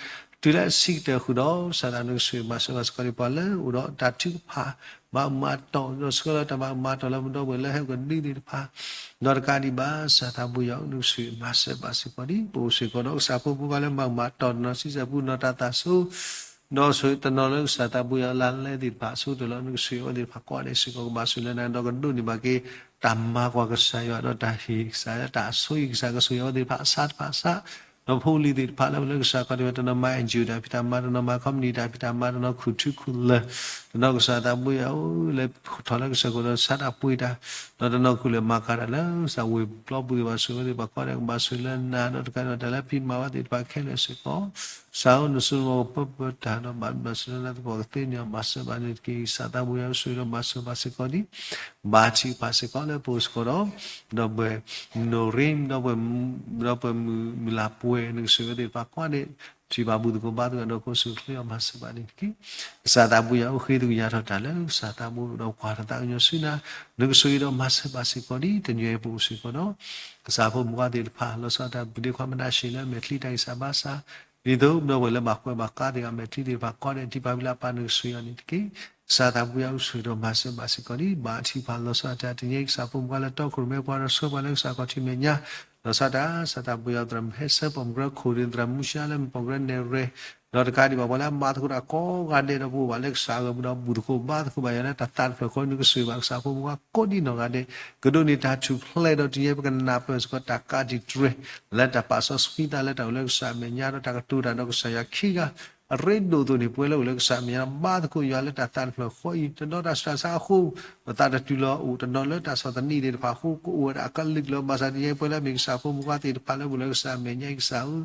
တုၤလၢအဆံးကတၢၢ်ဃုာ်ဒီး ကစၢ်သးနကဆိၣ်ဂ့ၤမၤစၢၤဘၣ်စ့ၢ်ကီးဒ် ပှၤလၢအိၣ်ဒီးတၢ်ထုကဖၣ် ဘၣ်မၤတီၢ် ဒီးဆှၢလီၤတၢ်ဘၣ်မၤတီၢ်လၢပဒီပုၢ်ဝဲၢ်လၢဟဲကဒုသ့ၣ်တဖၣ်, ဒီးတကးဒံးဘၣ် ကစၢ်သးဘိယွၤ နကဆိၣ်ဂ့ၤမၤစၢၤဘၣ်စ့ၢ်ကီးဒ် ပအိၣ်စ့ၢ်ကီးဒီးကစၢ်ဖိမုၣ်ဖိခွါလၢမၤမၤတီၢ်တနီၤ ဆံဆဲၣ်ပူၤနီၤ တၢ်သးဆိ ဒီးဆိၣ်တနီၤလၢကစၢ်သးဘိယွၤလၢလဲသ့ၣ်တဖၣ် အဆိကတၢၢ်လီၤ. နကဆိၣ်ဂ့ၤအဝဲသ့ၣ်တဖၣ်ကိးဂၤဒဲးစ့ၢ်ကီး ကဘၣ်ဆိၣ်လၢနၤ ဒီးကဒိးန့ၢ်ဘၣ်က့ၤ တၢ်မၤကွၢ်ကစၢ်ယွၤ ဒီးတၢ်ဟ့ၣ်ကစၢ်ယွၤတၢ်ဆိၣ်ဂ့ၤ ကစၢ်ကဆိၣ်ဂ့ၤအဝဲသ့ၣ်တဖၣ်အဆးတဖၣ်အဆး, ဒီးဖိလံၤသ့ၣ်တဖၣ်လၢလၢကစၢ်ခီၣ်ထံးဝဲ တနီၤမၤ NGO တၢ်ဖံးတၢ်မၤ တနီၤမၤ company တၢ်ဖံးတၢ်မၤ တနီၤခူၣ်ထူခူၣ်လၢၢ်, တနီၤကစၢ်သးဘိယွၤဧၢ လဲၤထီၣ်လၢကစၢၢ်ခိၣ်ဒီးဆါတၢ်ပှ့ၤတၢ်, ဒီးတနီၤခူၣ်လၢမၤကၤတၢ်လၢကစၢ်ဝ့ၢ်ပျီပူၤသ့ၣ်တဖၣ် ဆိၣ်ဂ့ၤအဝဲသ့ၣ်တဖၣ်ကိးဂၤဒဲး ကဘၣ်ဆိၣ်လၢနၤ ဒီးတကးဒံးဘၣ်တၢ်လၢဖံးမၤဝဲသ့ၣ်တဖၣ်ခဲလၢာ်စ့ၢ်ကီး ကစၢ်ဧၢ နဆိၣ်ဂ့ၤပၢပၢတၢ်ဒီးဘၣ်မၤစၢၤလၢနၤသပှၢ်ကသ့န့ၣ် မၤစၢၤဘၣ်န့ၣ်တက့ၢ်. ကစၢ်သးဘိယွၤ ဆိၣ်ဂ့ၤဒီးမၤစၢၤဘၣ်စ့ၢ်ကီးဒ် ဘါထုကဖၣ်စ့ၢ်ကီးလၢပအိၣ်စ့ၢ်ကီးဒီး ဒီပုၢ်ဝဲၢ် Norim ဒီပုၢ်ဝဲၢ် ဒီပုၢ်ဝဲၢ်မုၢ်လၢ်ပှဲၤ နကဆိၣ်ဂ့ၤအဝဲသ့ၣ်တဖၣ်ကိးဂၤဒဲး ထံၣ်ဘၣ်ဘူၣ်သကိးဘါသကိးဒီး ကိးဆူၣ်ချ့အီၤမၤစၢၤဘၣ်န့ၣ်တက့ၢ်. ကစၢ်သးဘိယွၤဧၢ, ဃ့သကွံာ်ညါထီၣ်တၢ်လၢကစၢ်သးဘိဒီးကွၢ်တၢ်သးကညီၤဆူနၤ, နကဆိၣ်ဂ့ၤဒီးမၤစၢၤဘၣ်စ့ၢ်ကီးဒ် တနံၤအံၤပအိၣ်စ့ၢ်ကီးဒီး ကစၢ်ဖိမုၣ်ခွါသ့ၣ်တဖၣ် လီၤဆီဒၣ်တၢ် ပဒ့ခွါမနၤရှ့လၢမဲာ်ချံတၢ်ဂံၢ်စၢ်ဘါစၢ်, ဒ်သိးပဒီပုၢ်ဝဲၢ်လၢဘၣ်ကွဲးဘၣ်ဃးသ့ၣ်အမဲာ်ချံသ့ၣ်တဖၣ် ကီဒဲးထံၣ်ဘၣ်ဝံၤလၢအပၢ် နကဆိၣ်ဂ့ၤအီၤန့ၣ်တက့ၢ်. ကစၢ်သးဘိယွၤဧၢ, ဆိၣ်ဂ့ၤဒီးမၤစၢၤဘၣ်စ့ၢ်ကီးဒ် ဘါထုကဖၣ်လီၤဆီဒၣ်တၢ် တနံၤအံၤ ကစၢ်ဖိမုၣ်ခွါလၢတီခိၣ်ရိၣ်မဲပှၤဒီးဆှၢပှၤလၢကစၢ်ခီၣ်ထံးမဲာ်ညါ, လီၤဆီဒၣ်တၢ် ကစၢ်သးဘိယွၤ သရၣ်မုၣ်ဟဲဆၢ ပှၤမုၢ်ကြၢခိၣ်ဒီး သရၣ်မုၣ်ရှါလၢမ့ၢ်ပှၤမုၢ်ကြၢနဲၣ်ရွဲၣ် ဒီးတကးဒံးဘၣ် ပှၤလၢအမၤသကိးတၢ်ကိးဂၤဒဲးဒီး ပအိၣ်ဘၣ်လၢကစၢ်အဂီၢ်မူဒီး ဘူၣ်သကိးဘါသကိးဘၣ်ယွၤလၢတၢ်သးတဖျၢၣ်ဃီ နကဆိၣ်ဂ့ၤဘၣ်ကစၢ်ဖိမုၣ်ခွါကိးဒ်နီၢ်ဂၤဒဲး, ကဒိးန့ၢ်တၢ်ထူၣ်ဖျဲးဒီး တနံၤအံၤပကနၢ်ပၢၢ်စ့ၢ်ကီးတၢ်ကးတံာ်တြဲၤ လၢတၢ်ပာ်စီဆှံသးလၢတၢ်အိၣ်လၢကစၢ်အမဲာ်ညါဒီး တၢ်ကတိၤတၢ်ဒီးကစၢ်ယွၤခံဂၤ အရ့ဒိၣ်အသိးန့ၣ် ပဝဲလၢအိၣ်လၢကစၢ်အမဲာ်ညါ ဘါသကိးယွၤလၢတၢ်သးတဖျၢၣ်ဃီအံၤ တနီၤတၢ်ဆူးတၢ်ဆါအဃိ ပသးတတုၤလီၤအိၣ် တနီၤလၢတၢ်ဆီၣ်သနံးသ့ၣ်တဖၣ်အဃိ ကအိၣ်ဝဲဒၣ်အကလုာ်ကလုာ် ဘၣ်ဆၣ်တနံၤအံၤ ပဝဲလၢမ့ၢ်ကစၢ်ဖိမုၣ်ခွါသ့ၣ်တဖၣ်လၢအိၣ်လၢကစၢ်အမဲာ်ညါအံၤ ကစၢ်ဧၢ,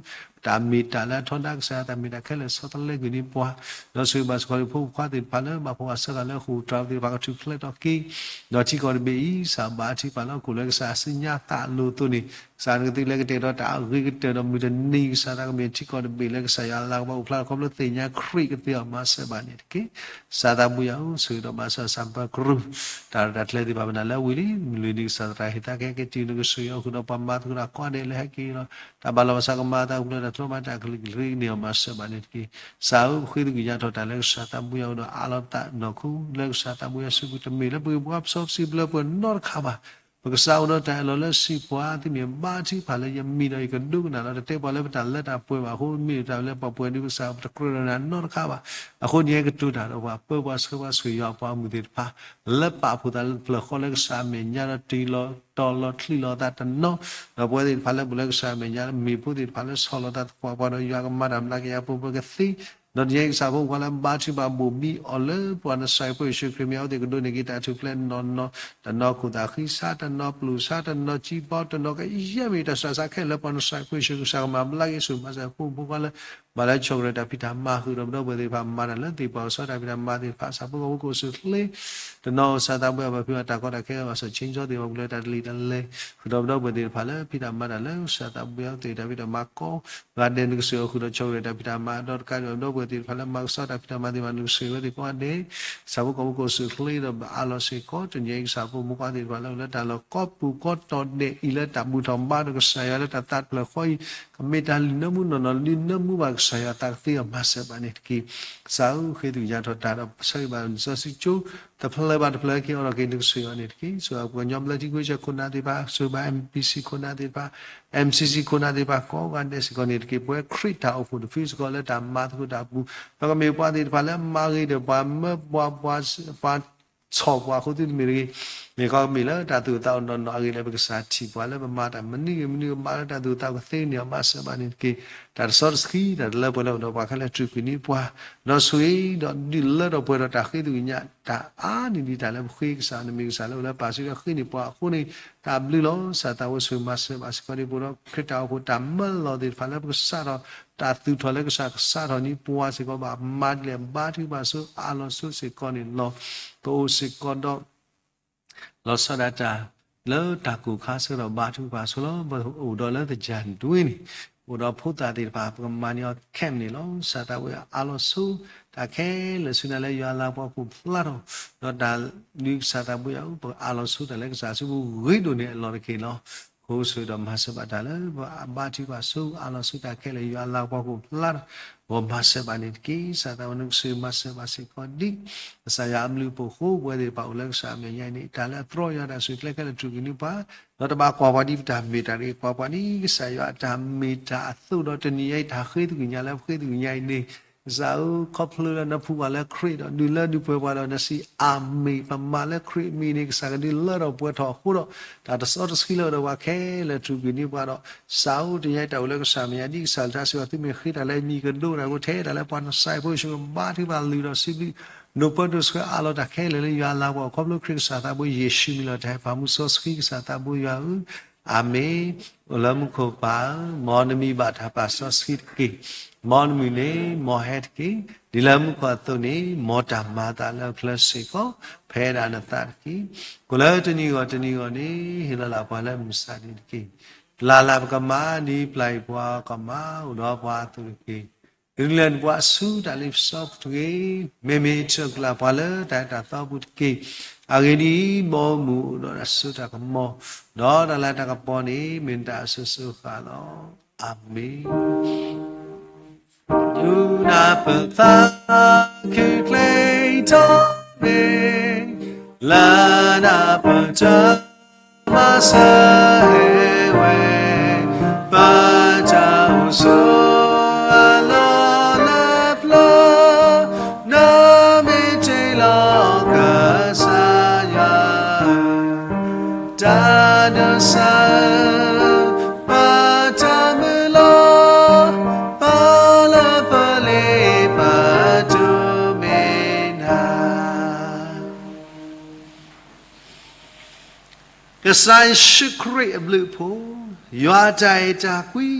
တၢ်မ့ၢ်တၢ်လၢအထီဒါကစၢ်ယွၤ တၢ်မ့ၢ်တၢ်ခဲလၢာ်ဆီတလဲကွံာ်န့ၢ်ပှၤ, ဒီးဆိၣ်ဂ့ၤဘၣ်စ့ၢ်ကီးလၢဖိမုၣ်ခွါသ့ၣ်တဖၣ်လၢ ဘၣ်ဖှီၣ်ဘၣ်ဆၢဃာ်လၢဃိာ်တြၤသ့ၣ်တဖၣ် ကထူၣ်ဖျဲးထီၣ်က့ၤ ဒီးထံကီၢ်တဘ့ၣ်အံၤ ကစၢ်ဘါထုကဖၣ်လၢ ကအိၣ်လၢကစၢ်အစုညါသးအလိၤအသိးန့ၣ် ကစၢ်နကသ့လၢကတဲာ်ကတီၤတၢ်အဂ့ၤကတၢၢ်ဒီး မုၢ်တနံၤကစၢ်သးကမ့ၢ်ထံကီၢ်တဘ့ၣ်လၢကစၢ်ယွၤအလၤကပီၤအိၣ်ဖျါထီၣ် ခီဖျိသ့ၣ်ညါခရံာ်ကသ့အီၤ မၤစၢၤဘၣ်န့ၣ်တက့ၢ်. ကစၢ်သးဘိယွၤဧၢ, ဆိၣ်ဂ့ၤဒီးမၤစၢၤ ဆၣ်ပၢၤကရူၢ် တၢ်ရဲၣ်တၢ်ကျဲၤသ့ၣ်တဖၣ် ပနာ်လၢအဝံၤလံ မုၢ်လွံၢ်နံၤ ကစၢ်သရၣ်ဟ့ၣ်သါကဟဲက့ၤတုၤ နကဆိၣ်ဂ့ၤအီၤဃုာ်ဒီး ပှၤမၤသကိးတၢ်ကိးဂၤဒဲးလၢဟဲက့ၤလီၤ တၢ်ဘၣ်လီၤဘၣ်ဆးကမၤအသး ပှၤလၢတၢ်ချၢဘၣ်တၢ်ကလုာ်ကလုာ်န့ၣ် မၤစၢၤဘၣ်န့ၣ်တက့ၢ်. ကစၢ်ဧၢ, ပဃ့သကွံာ်ညါထီၣ်တၢ်လၢကစၢ်သးဘိယွၤအိၣ်ဒီးအးလီၤသးနီၢ်ခိလၢကစၢ်သးဘိယွၤစုပူၤ တမ့ၢ်လၢပဂ့ၢ်ပဝါပစီပစံးဘျၢပှဲၤနီတခါဘၣ်. ပကစၢ်အိၣ်ဒီးတၢ်အၢၣ်လီၤလၢစံးပှၤ သုမ့ၢ်ဘါထုကဖၣ်လၢယမံၤဒီး ယကဒိကနၣ်လီၤ တတဲပှၤလၢပတၢ်လၢတၢ်ပှဲၤဘၣ်အဃိ မ့ၢ်တၢ်လၢပှၤပှဲၤဒုးပကစၢ် ပတကြၢးဒီးနၤနီတခါဘၣ်. အဃိန့ၣ် ကတိၤတၢ်ဒီးပှၤ ပၢပှၤဆှၢပှၤဆိၣ်ဂ့ၤယွၤပှၤအမုၢ်သ့ၣ်တဖၣ် လၢပာ်ဖှိၣ်သးလၢတဖျၢၣ်ဃီလၢကစၢ်အမဲာ်ညါဒီး တ့ၢ်လီၤတီၤလီၤချံးလီၤသးတနီၤ ဒီးပဝဲသ့ၣ်တဖၣ်လၢပအိၣ်လၢကစၢ်အမဲာ်ညါ မ့ၢ်ဖိသ့ၣ်တဖၣ်လၢဆီၣ်လီၤသးသပှၢ်ပှၢ်ဒီး ယွၤကမၤတၢ်မျးကယၤပူၤ ပကသ့ ဒီးတနံၤအံၤ ကစၢ်ဖိမုၣ်ခွါလၢဘါထုကဖၣ်ဘိၣ်ဘံအီၤလၢပှၤနစၢ်ဖိယ့ၣ်ၡူးခရံာ်မံၤအအိၣ်သ့ၣ် ကဒိးန့ၢ်က့ၤတၢ်ထူၣ်ဖျဲးနီၢ်နီၢ်, တနီၤခိၣ်သးဃံဆါ, တနီၤပျုၢ်ဆါ, တနီၤကံဘီ, တနီၤကယဲၢ်မ့ၢ်တၢ်ဆူးတၢ်ဆါခဲလၢာ်လၢပှၤနစၢ်ဖိယ့ၣ်ၡူးခရံာ် ကစၢ်ကမၤဘျါက့ၤဆူ မၤစၢၤဖိမုၣ်ခွါလၢ ဘၣ်လၢဆိၣ်ဂ့ၤတၢ်ဖံးတၢ်မၤဃုာ်ဒီး ပဒီပုၢ်ဝဲၢ်သ့ၣ်တဖၣ် မၤတၢ်လၢသ့ၣ်ပှၢ်ကစီဒီးတၢ်ဖံးတၢ်မၤသ့ၣ်တဖၣ် ဆၣ်ဖိကီၢ်ဖိကအိၣ်ဆူၣ်ချ့ တနီၤအိၣ် ကစၢ်သးဘိယွၤ ပာ်ဖှိၣ်အတၢ်ကီတၢ်ခဲ ဘၣ်ဆၣ် change သ့ၣ်တဖၣ် ပူၤလၢတၢ်တလံၤတလဲၤ ဃုာ်ဒီးပဒီပုၢ်ဝဲၢ်သ့ၣ်တဖၣ်လၢ ဖံးတၢ်မၤတၢ်လၢ ကစၢ်သးဘိယွၤသ့ၣ်တၢ်ဖံးတၢ်မၤကိးဂၤဒဲး နကဆိၣ်ဂ့ၤအီၤဃုာ်ဒီးဆိၣ်ဂ့ၤတၢ်ဖံးတၢ်မၤ ဒီးတကးဒံးဘၣ် ပဒီပုၢ်ဝဲၢ်သ့ၣ်တဖၣ်လၢမၤကစီတၢ်ဖံးတၢ်မၤသ့ၣ်တဖၣ် နကဆိၣ်ဂ့ၤဝဲသ့ၣ်ကိးဂၤဒဲး ဆၣ်ဖိကီၢ်ဖိကအိၣ်ဆူၣ်ချ့ဒီးအးလီၤစ့ၢ်ကီး တနံၤအံၤ ကစၢ်ဖိမုၣ်ခွါသ့ၣ်တဖၣ်လၢ လၢတၢ်လီၢ်ကိးပူၤကိးတီၤဒဲးအံၤ လၢတၢ်ဘူၣ်ထီၣ်ဘါထီၣ်ကစၢ်ယွၤလၢတၢ်သးတဖျၢၣ်ဃီအံၤ ကမ့ၢ်တၢ်လုၢ်နၢမူနီၢ်နီၢ် လုၢ်နၢမူဘၣ်ကစၢ်ယွၤသးကသ့အီၤ မၤစၢၤဘၣ်န့ၣ်တက့ၢ်. ကစၢ်ဧၢ, ဃ့သကွံာ်ညါထီၣ်တၢ်ဒီး ပဆၢဂ့ၤဘၣ်လံာ်စီဆှံကၠိ တဖျၢၣ်ဘၣ်တဖျၢၣ်က့ၤအိးထီၣ်က့ၤ နကဆိၣ်ဂ့ၤအီၤန့ၣ်တက့ၢ်. ဆိၣ်ဂ့ၤပှၤကညီဘျၢထံခဝ့ၡၢၣ်ခိၣ်နၢ်သ့ၣ်တဖၣ်, ဆိၣ်ဂ့ၤဘၣ် M P C ခိၣ်နၢ်သ့ၣ်တဖၣ်, M C C ခိၣ်နၢ်သ့ၣ်တဖၣ် ကိးဂၤဒဲးစ့ၢ်ကီးန့ၣ်တက့ၢ်. ပဝဲခရံာ်တၢ်အိၣ်ဖှိၣ်တဖုစ့ၢ်ကီးလၢတၢ်မၤသကိးတၢ်အပူၤ ဒီးကမ့ၢ်ပှၤသ့ၣ်တဖၣ်လၢမၤဂ့ၤဒီးပှၤမၢပှၤ ပှၤ ပှၤဆီၣ်ပှၤအဃိ သုတမ့ၢ်တဂ့ၤ မ့ၢ်ခီကမ့ၢ်လၢတၢ်သူၣ်သးအိၣ်နီၢ်နီၢ်အဂ့ၢ်လၢပကစၢ်ထံၣ်ပှၤလၢပမၤတၢ်မနုၤဂ့ၤမနုၤကမၣ်လၢတၢ်သူၣ်သးကသ့န့ၣ် မၤစၢၤဘၣ်န့ၣ်တက့ၢ်. တၢ်တစီတဆှံ တၢ်တလၢပှဲၤလၢအိၣ်ဒီးပှၤခဲလၢာ် ထုးကွံာ်န့ၢ်ပှၤ ဒီးဆိၣ်ဂ့ၤဒီးဒုးလၢထီၣ်ပှဲၤထီၣ်တၢ်ဃ့သကွံာ်ညါ တၢ်အါန့ၢ်ဒံးတၢ်လၢပဃ့ကစၢ် နမ့ၢ်ကစၢ်လၢအိၣ်လၢပာ်စုလၢဃ့န့ၢ်ပှၤအဃိန့ၣ် တၢ်ဘျုးလီၤ. ကစၢ်သးဝဲဆိၣ်ဂ့ၤမၤစၢၤဘၣ်စ့ၢ်ကီးန့ၣ် ပဒီပုၢ်ဝဲၢ်ခရံာ်တၢ်အိၣ်ဖှိၣ်တၢ်မၢလီၤသ့ၣ်တဖၣ်လၢပကစးထီၣ် တၢ်သူၣ်ထီၣ်လၢကစၢ်ကစးထီၣ်န့ၢ်ပှၤစ့ၢ်ကီးဘၣ်မၤဒ်လဲၣ် ဘါထုကဖၣ်ဆိ အးလီၤဆိစ့ၢ်ကီးန့ၣ်လီၤ. ပအိၣ်စ့ၢ်ကီးဒီး လီၤဆီဒၣ်တၢ်လၢတၢ်ကိၢ်ခါဆၢကတီၢ်ဘါထုကဖၣ်ဆိလီၤ. ပအိၣ်ဒီးလၢသယၢၢ်ဒွံန့ၣ် အိၣ်ဒီးဖိသၣ်သ့ၣ်တဖၣ် ပကမၤန့ၢ်အီၤခဲမုၢ်န့ၣ်လီၤ. ကစၢ်သးဝဲအးလီၤဆိ တၢ်ခဲလၢာ်ဆူနၤလၢယွၤအလၤကပီၤကအိၣ်ဖျါထီၣ် ဒီးတၢ်ဒုးကစၢ်သးဘိယွၤဧၢ ပအးလီၤဆိတၢ်လၢကစၢ်အစုပူၤဂ့ၤဒိၣ်န့ၢ်အလီၢ်တက့ၢ်လီၤ. ဃိဆိၣ်ဂ့ၤဒီးမၤစၢၤဘၣ်တၢ်လၢ ဘါထုကဖၣ်ဆိ အးလီၤဆိတၢ်ခဲလၢာ်ယွၤအလၤကပီၤကအိၣ်ဖျါထီၣ် ဂီၢ်မၤစၢၤဘၣ်န့ၣ်တက့ၢ်. ကစၢ်သးဝဲနကဆိၣ်ဂ့ၤမၤစၢၤဘၣ်စ့ၢ်ကီးဒ် ကစၢ်ယွၤအဘျုးအဖှိၣ်အဃိ ပဝဲသ့ၣ်တဖၣ်အိၣ်လၢကစၢ်အမဲာ်ညါအံၤန့ၣ် တၢ်လၢအတြီယွၤတၢ်ဆိၣ်ဂ့ၤကျဲခဲလၢာ်ထုးကွံာ်န့ၢ်ပှၤ ဒီးတဘၣ်ကွၢ်ပှၤဒ်ပတၢ်မ့ၢ်တၢ်တဂ့ၤ ကွၢ်ပှၤဒ်ကစၢ်ယွၤအတၢ်မ့ၢ်တၢ်အသိးဒီး တနံၤအံၤတၢ်ဃ့သကွံာ်ညါလၢပဃ့သကွံာ်ညါအံၤန့ၣ် ကစၢ်ဧၢ ခီဖျိလၢနဖှူဘၣ်လၢခရံာ်ဒီး ဒုးလၢဒုးပှဲၤပှၤဒီးနစံးအၤမ့ၣ် ပမၤလၢခရံာ်အမံၤန့ၣ် ကစၢ်ကဒုးလၢထီၣ်ပှဲၤထီၣ်အဃိဒီး တၢ်တစီတဆှံလၢအိၣ်ဒီးပှၤခဲလၢာ်ထုးကွံာ်န့ၢ်ပှၤဒီး ကစၢ်ဧၢ တနံၤအံၤတၢ်အိၣ်လၢကစၢ်မဲာ်ညါ ဒ်ကစၢ်လၢတၢ်စံးဘၣ် သုမ့ၢ်ဃ့တၢ်လၢအမံၤကဒိၣ်တၢ်အဃိ ထဲတၢ်လၢပှၤနစၢ်ဖိယ့ၣ်ၡူး ဘါထုကဖၣ်လုၢ်ထီၣ်စံးဘျုး ဒိးပၢဒိးဆှၢအးလီၤတၢ်ခဲလၢာ်လၢယွၤအလၤကပီၤ ခီဖျိခရံာ်ကစၢ်သးဘိယ့ၣ်ၡူးမံၤလီၤ တၢ်ဟဲပာ်မူစီဆှံ ကစၢ်သးဘိယွၤဧၢ အၤမ့ၣ်. အိၣ်လၢမူခိၣ်ပၢ်ဧၢ, မ်နမံၤဘၣ်တၢ်ပာ်စီဆှံတက့ၢ်. မ်နမုၢ်န့ၣ် မ်ဟဲတက့ၢ်. ဒ်လၢမူခိၣ်အသိးန့ၣ် မ်တၢ်မၤအသးလၢအချၢစ့ၢ်ကီး ဖဲဒၣ်နသးတက့ၢ်. ကိၣ်လၢတနံၤဂီၢ်တနံၤဂီၢ်န့ၣ် ဟ့ၣ်လီၤလၢ်ပှၤလၢမုၢ်ဆါနံၤတက့ၢ်. ပျၢ်လၢ်ပကမၤ ဒ်ပျၢ်ယွၤပှၤကမၤ အိၣ်ဒီးပှၤအသိးတက့ၢ်. နုာ်လီၤနပှၤဆူတၢ်လ့ပစီပူၤတဂ့ၤ, မ့မ့ၢ်ထံၣ်ကလၢ်ပှၤလၢတၢ်အဲၣ်တၢ်သီပူၤတက့ၢ်. အဂ့ၢ်ဒ်အံၤ, ဘီမုၢ်အိၣ်ဒီးတၢ်စိတၢ်ကမီၤ, ဒီးတၢ်လၤတၢ်ကပီၤန့ၣ် မ့ၢ်တၢ်အစိၤစိၤဃၣ်လီၤ. အၤမ့ၣ်. ယူနၢ်ပသးခုကျဲထီၣ်န့ၣ်, လၢနၢ်ပတၢၢ်မၤစၢၤဝဲ, ပတၢ်အိၣ်ဆိးအလီၢ်လၢပျၢၤ, နီၢ်မ့ၢ်တ့ၢ်လီၤကစၢ်ယွၤ တၢ်ဒိးစၢ် ပတၢ်မုၢ်လီၤ, ပလၢပလ့ပတိၢ်မ့ၢ်နၤ. ကစၢ်ယ့ၣ်ၡူးခရံာ်အဘျုးအဖှိၣ်, ယွၤတၢ်အဲၣ်တၢ်ကွံ,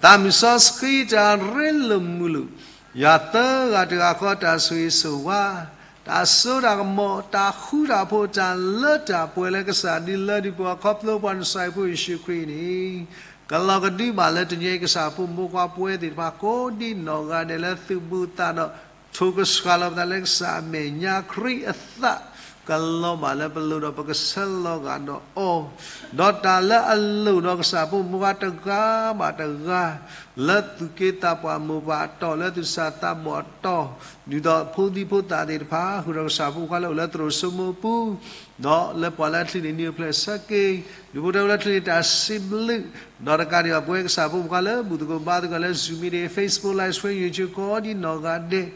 သးမုၢ်စီဆှံတၢ်ရ့လိာ်မုာ်လိာ်, ယွၤသၢဂၤတဂၤဃီတၢ်ဆိၣ်ဂ့ၤဆိၣ်ဝါ, တၢ်စိတၢ်ကမီၤ, တၢ်ဃူတၢ်ဖိး, တၢ်လၢတၢ်ပှဲၤလၢကစၢ်ဒုးလၢဒုးပှၤခီဖျိပှၤ ကစၢ်ယွၤဖိယ့ၣ်ၡူးခရံာ်န့ၣ်, ကလီၤကဒုဘၣ်လၢတနံၤအံၤ ကစၢ်ဖိမုၣ်ဖိခွါပဝဲသ့ၣ်တဖၣ်ကိးဒံးနီၢ်ဂၤဒဲးလၢသုးဘူးသးဒီး ထိၣ်ကဆှၣ်လီၤပသးလၢကစၢ်အမဲာ်ညါ ခရံာ်အသး ကလီၤဘၣ်လၢပလိၤဒီးပကဆၢလီၤဂာ်ဒီးအီၤ, ဒီးတၢ်လၢအလိၣ်ဒီးကစၢ်ဖိမုၣ်ဖိခွါတဂၤဘၣ်တဂၤ လၢသူၣ်က့သးပှၢ်မိၢ်ပှၢ်အတီၢ် လၢသူၣ်စၢ်သးဘီၣ်အတီၢ်, ဒ်သိးဖိဒံဖိသၣ်သ့ၣ်တဖၣ် ဃုာ်ဒီးကစၢ်ဖိမုၣ်ဖိခွါလၢအိၣ်လၢသရိာ်စိမိပူၤ, ဒီးလၢပှၤလၢအချံးန့ၣ်နံၤအိၣ်ဖျဲၣ်ဆၢက့ၤ, ဒူၣ်ဖိထၢဖိလၢချံးန့ၣ်တၢ်စံးဘျုး, ဒီးတကးဒံးဘၣ်ပဝဲကစၢ်ဖိမုၣ်ဖိခွါလၢဘူၣ်သကိးဘါသကိးလၢ Zoom meeting, Facebook Live Stream, YouTube ကိးဒံးနီၢ်ဂၤဒဲး,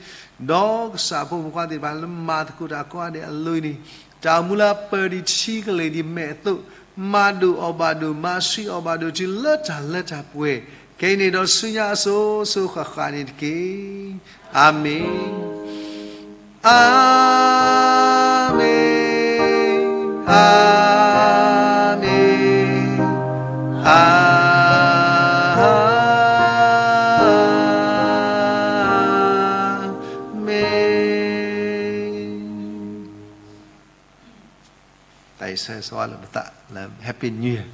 ဒီးကစၢ်ဖိမုၣ်ဖိခွါသ့ၣ်တဖၣ်လၢမၤသကိးတၢ်ကိးဂၤဒဲးအလိၤန့ၣ်, တၢ်အိၣ်မူလၢအပၢၢ်ဒံးထံကလ့ၢ်ဒံးမဲာ်အသိး, မၤဒိၣ်အီၣ်ဘၣ်ဒိၣ် မၤဆှံအီၣ်ဘၣ်ဒိၣ်တုၤလၢတၢ်လၢတၢ်ပှဲၤ, ခဲအံၤန့ၣ်ဒီးဆူညါအစိၤစိၤဃၣ်ဃၣ်န့ၣ်တက့ၢ်. အၤမ့ၣ်, အၤမ့ၣ်, အၤမ့ၣ်. တၢ်အံၤဆၢဂ့ၤဆၢဝါလၢပသးလၢ Happy New Year.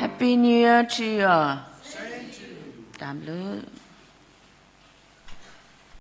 Happy New Year to you all. တၢ်ဘျုး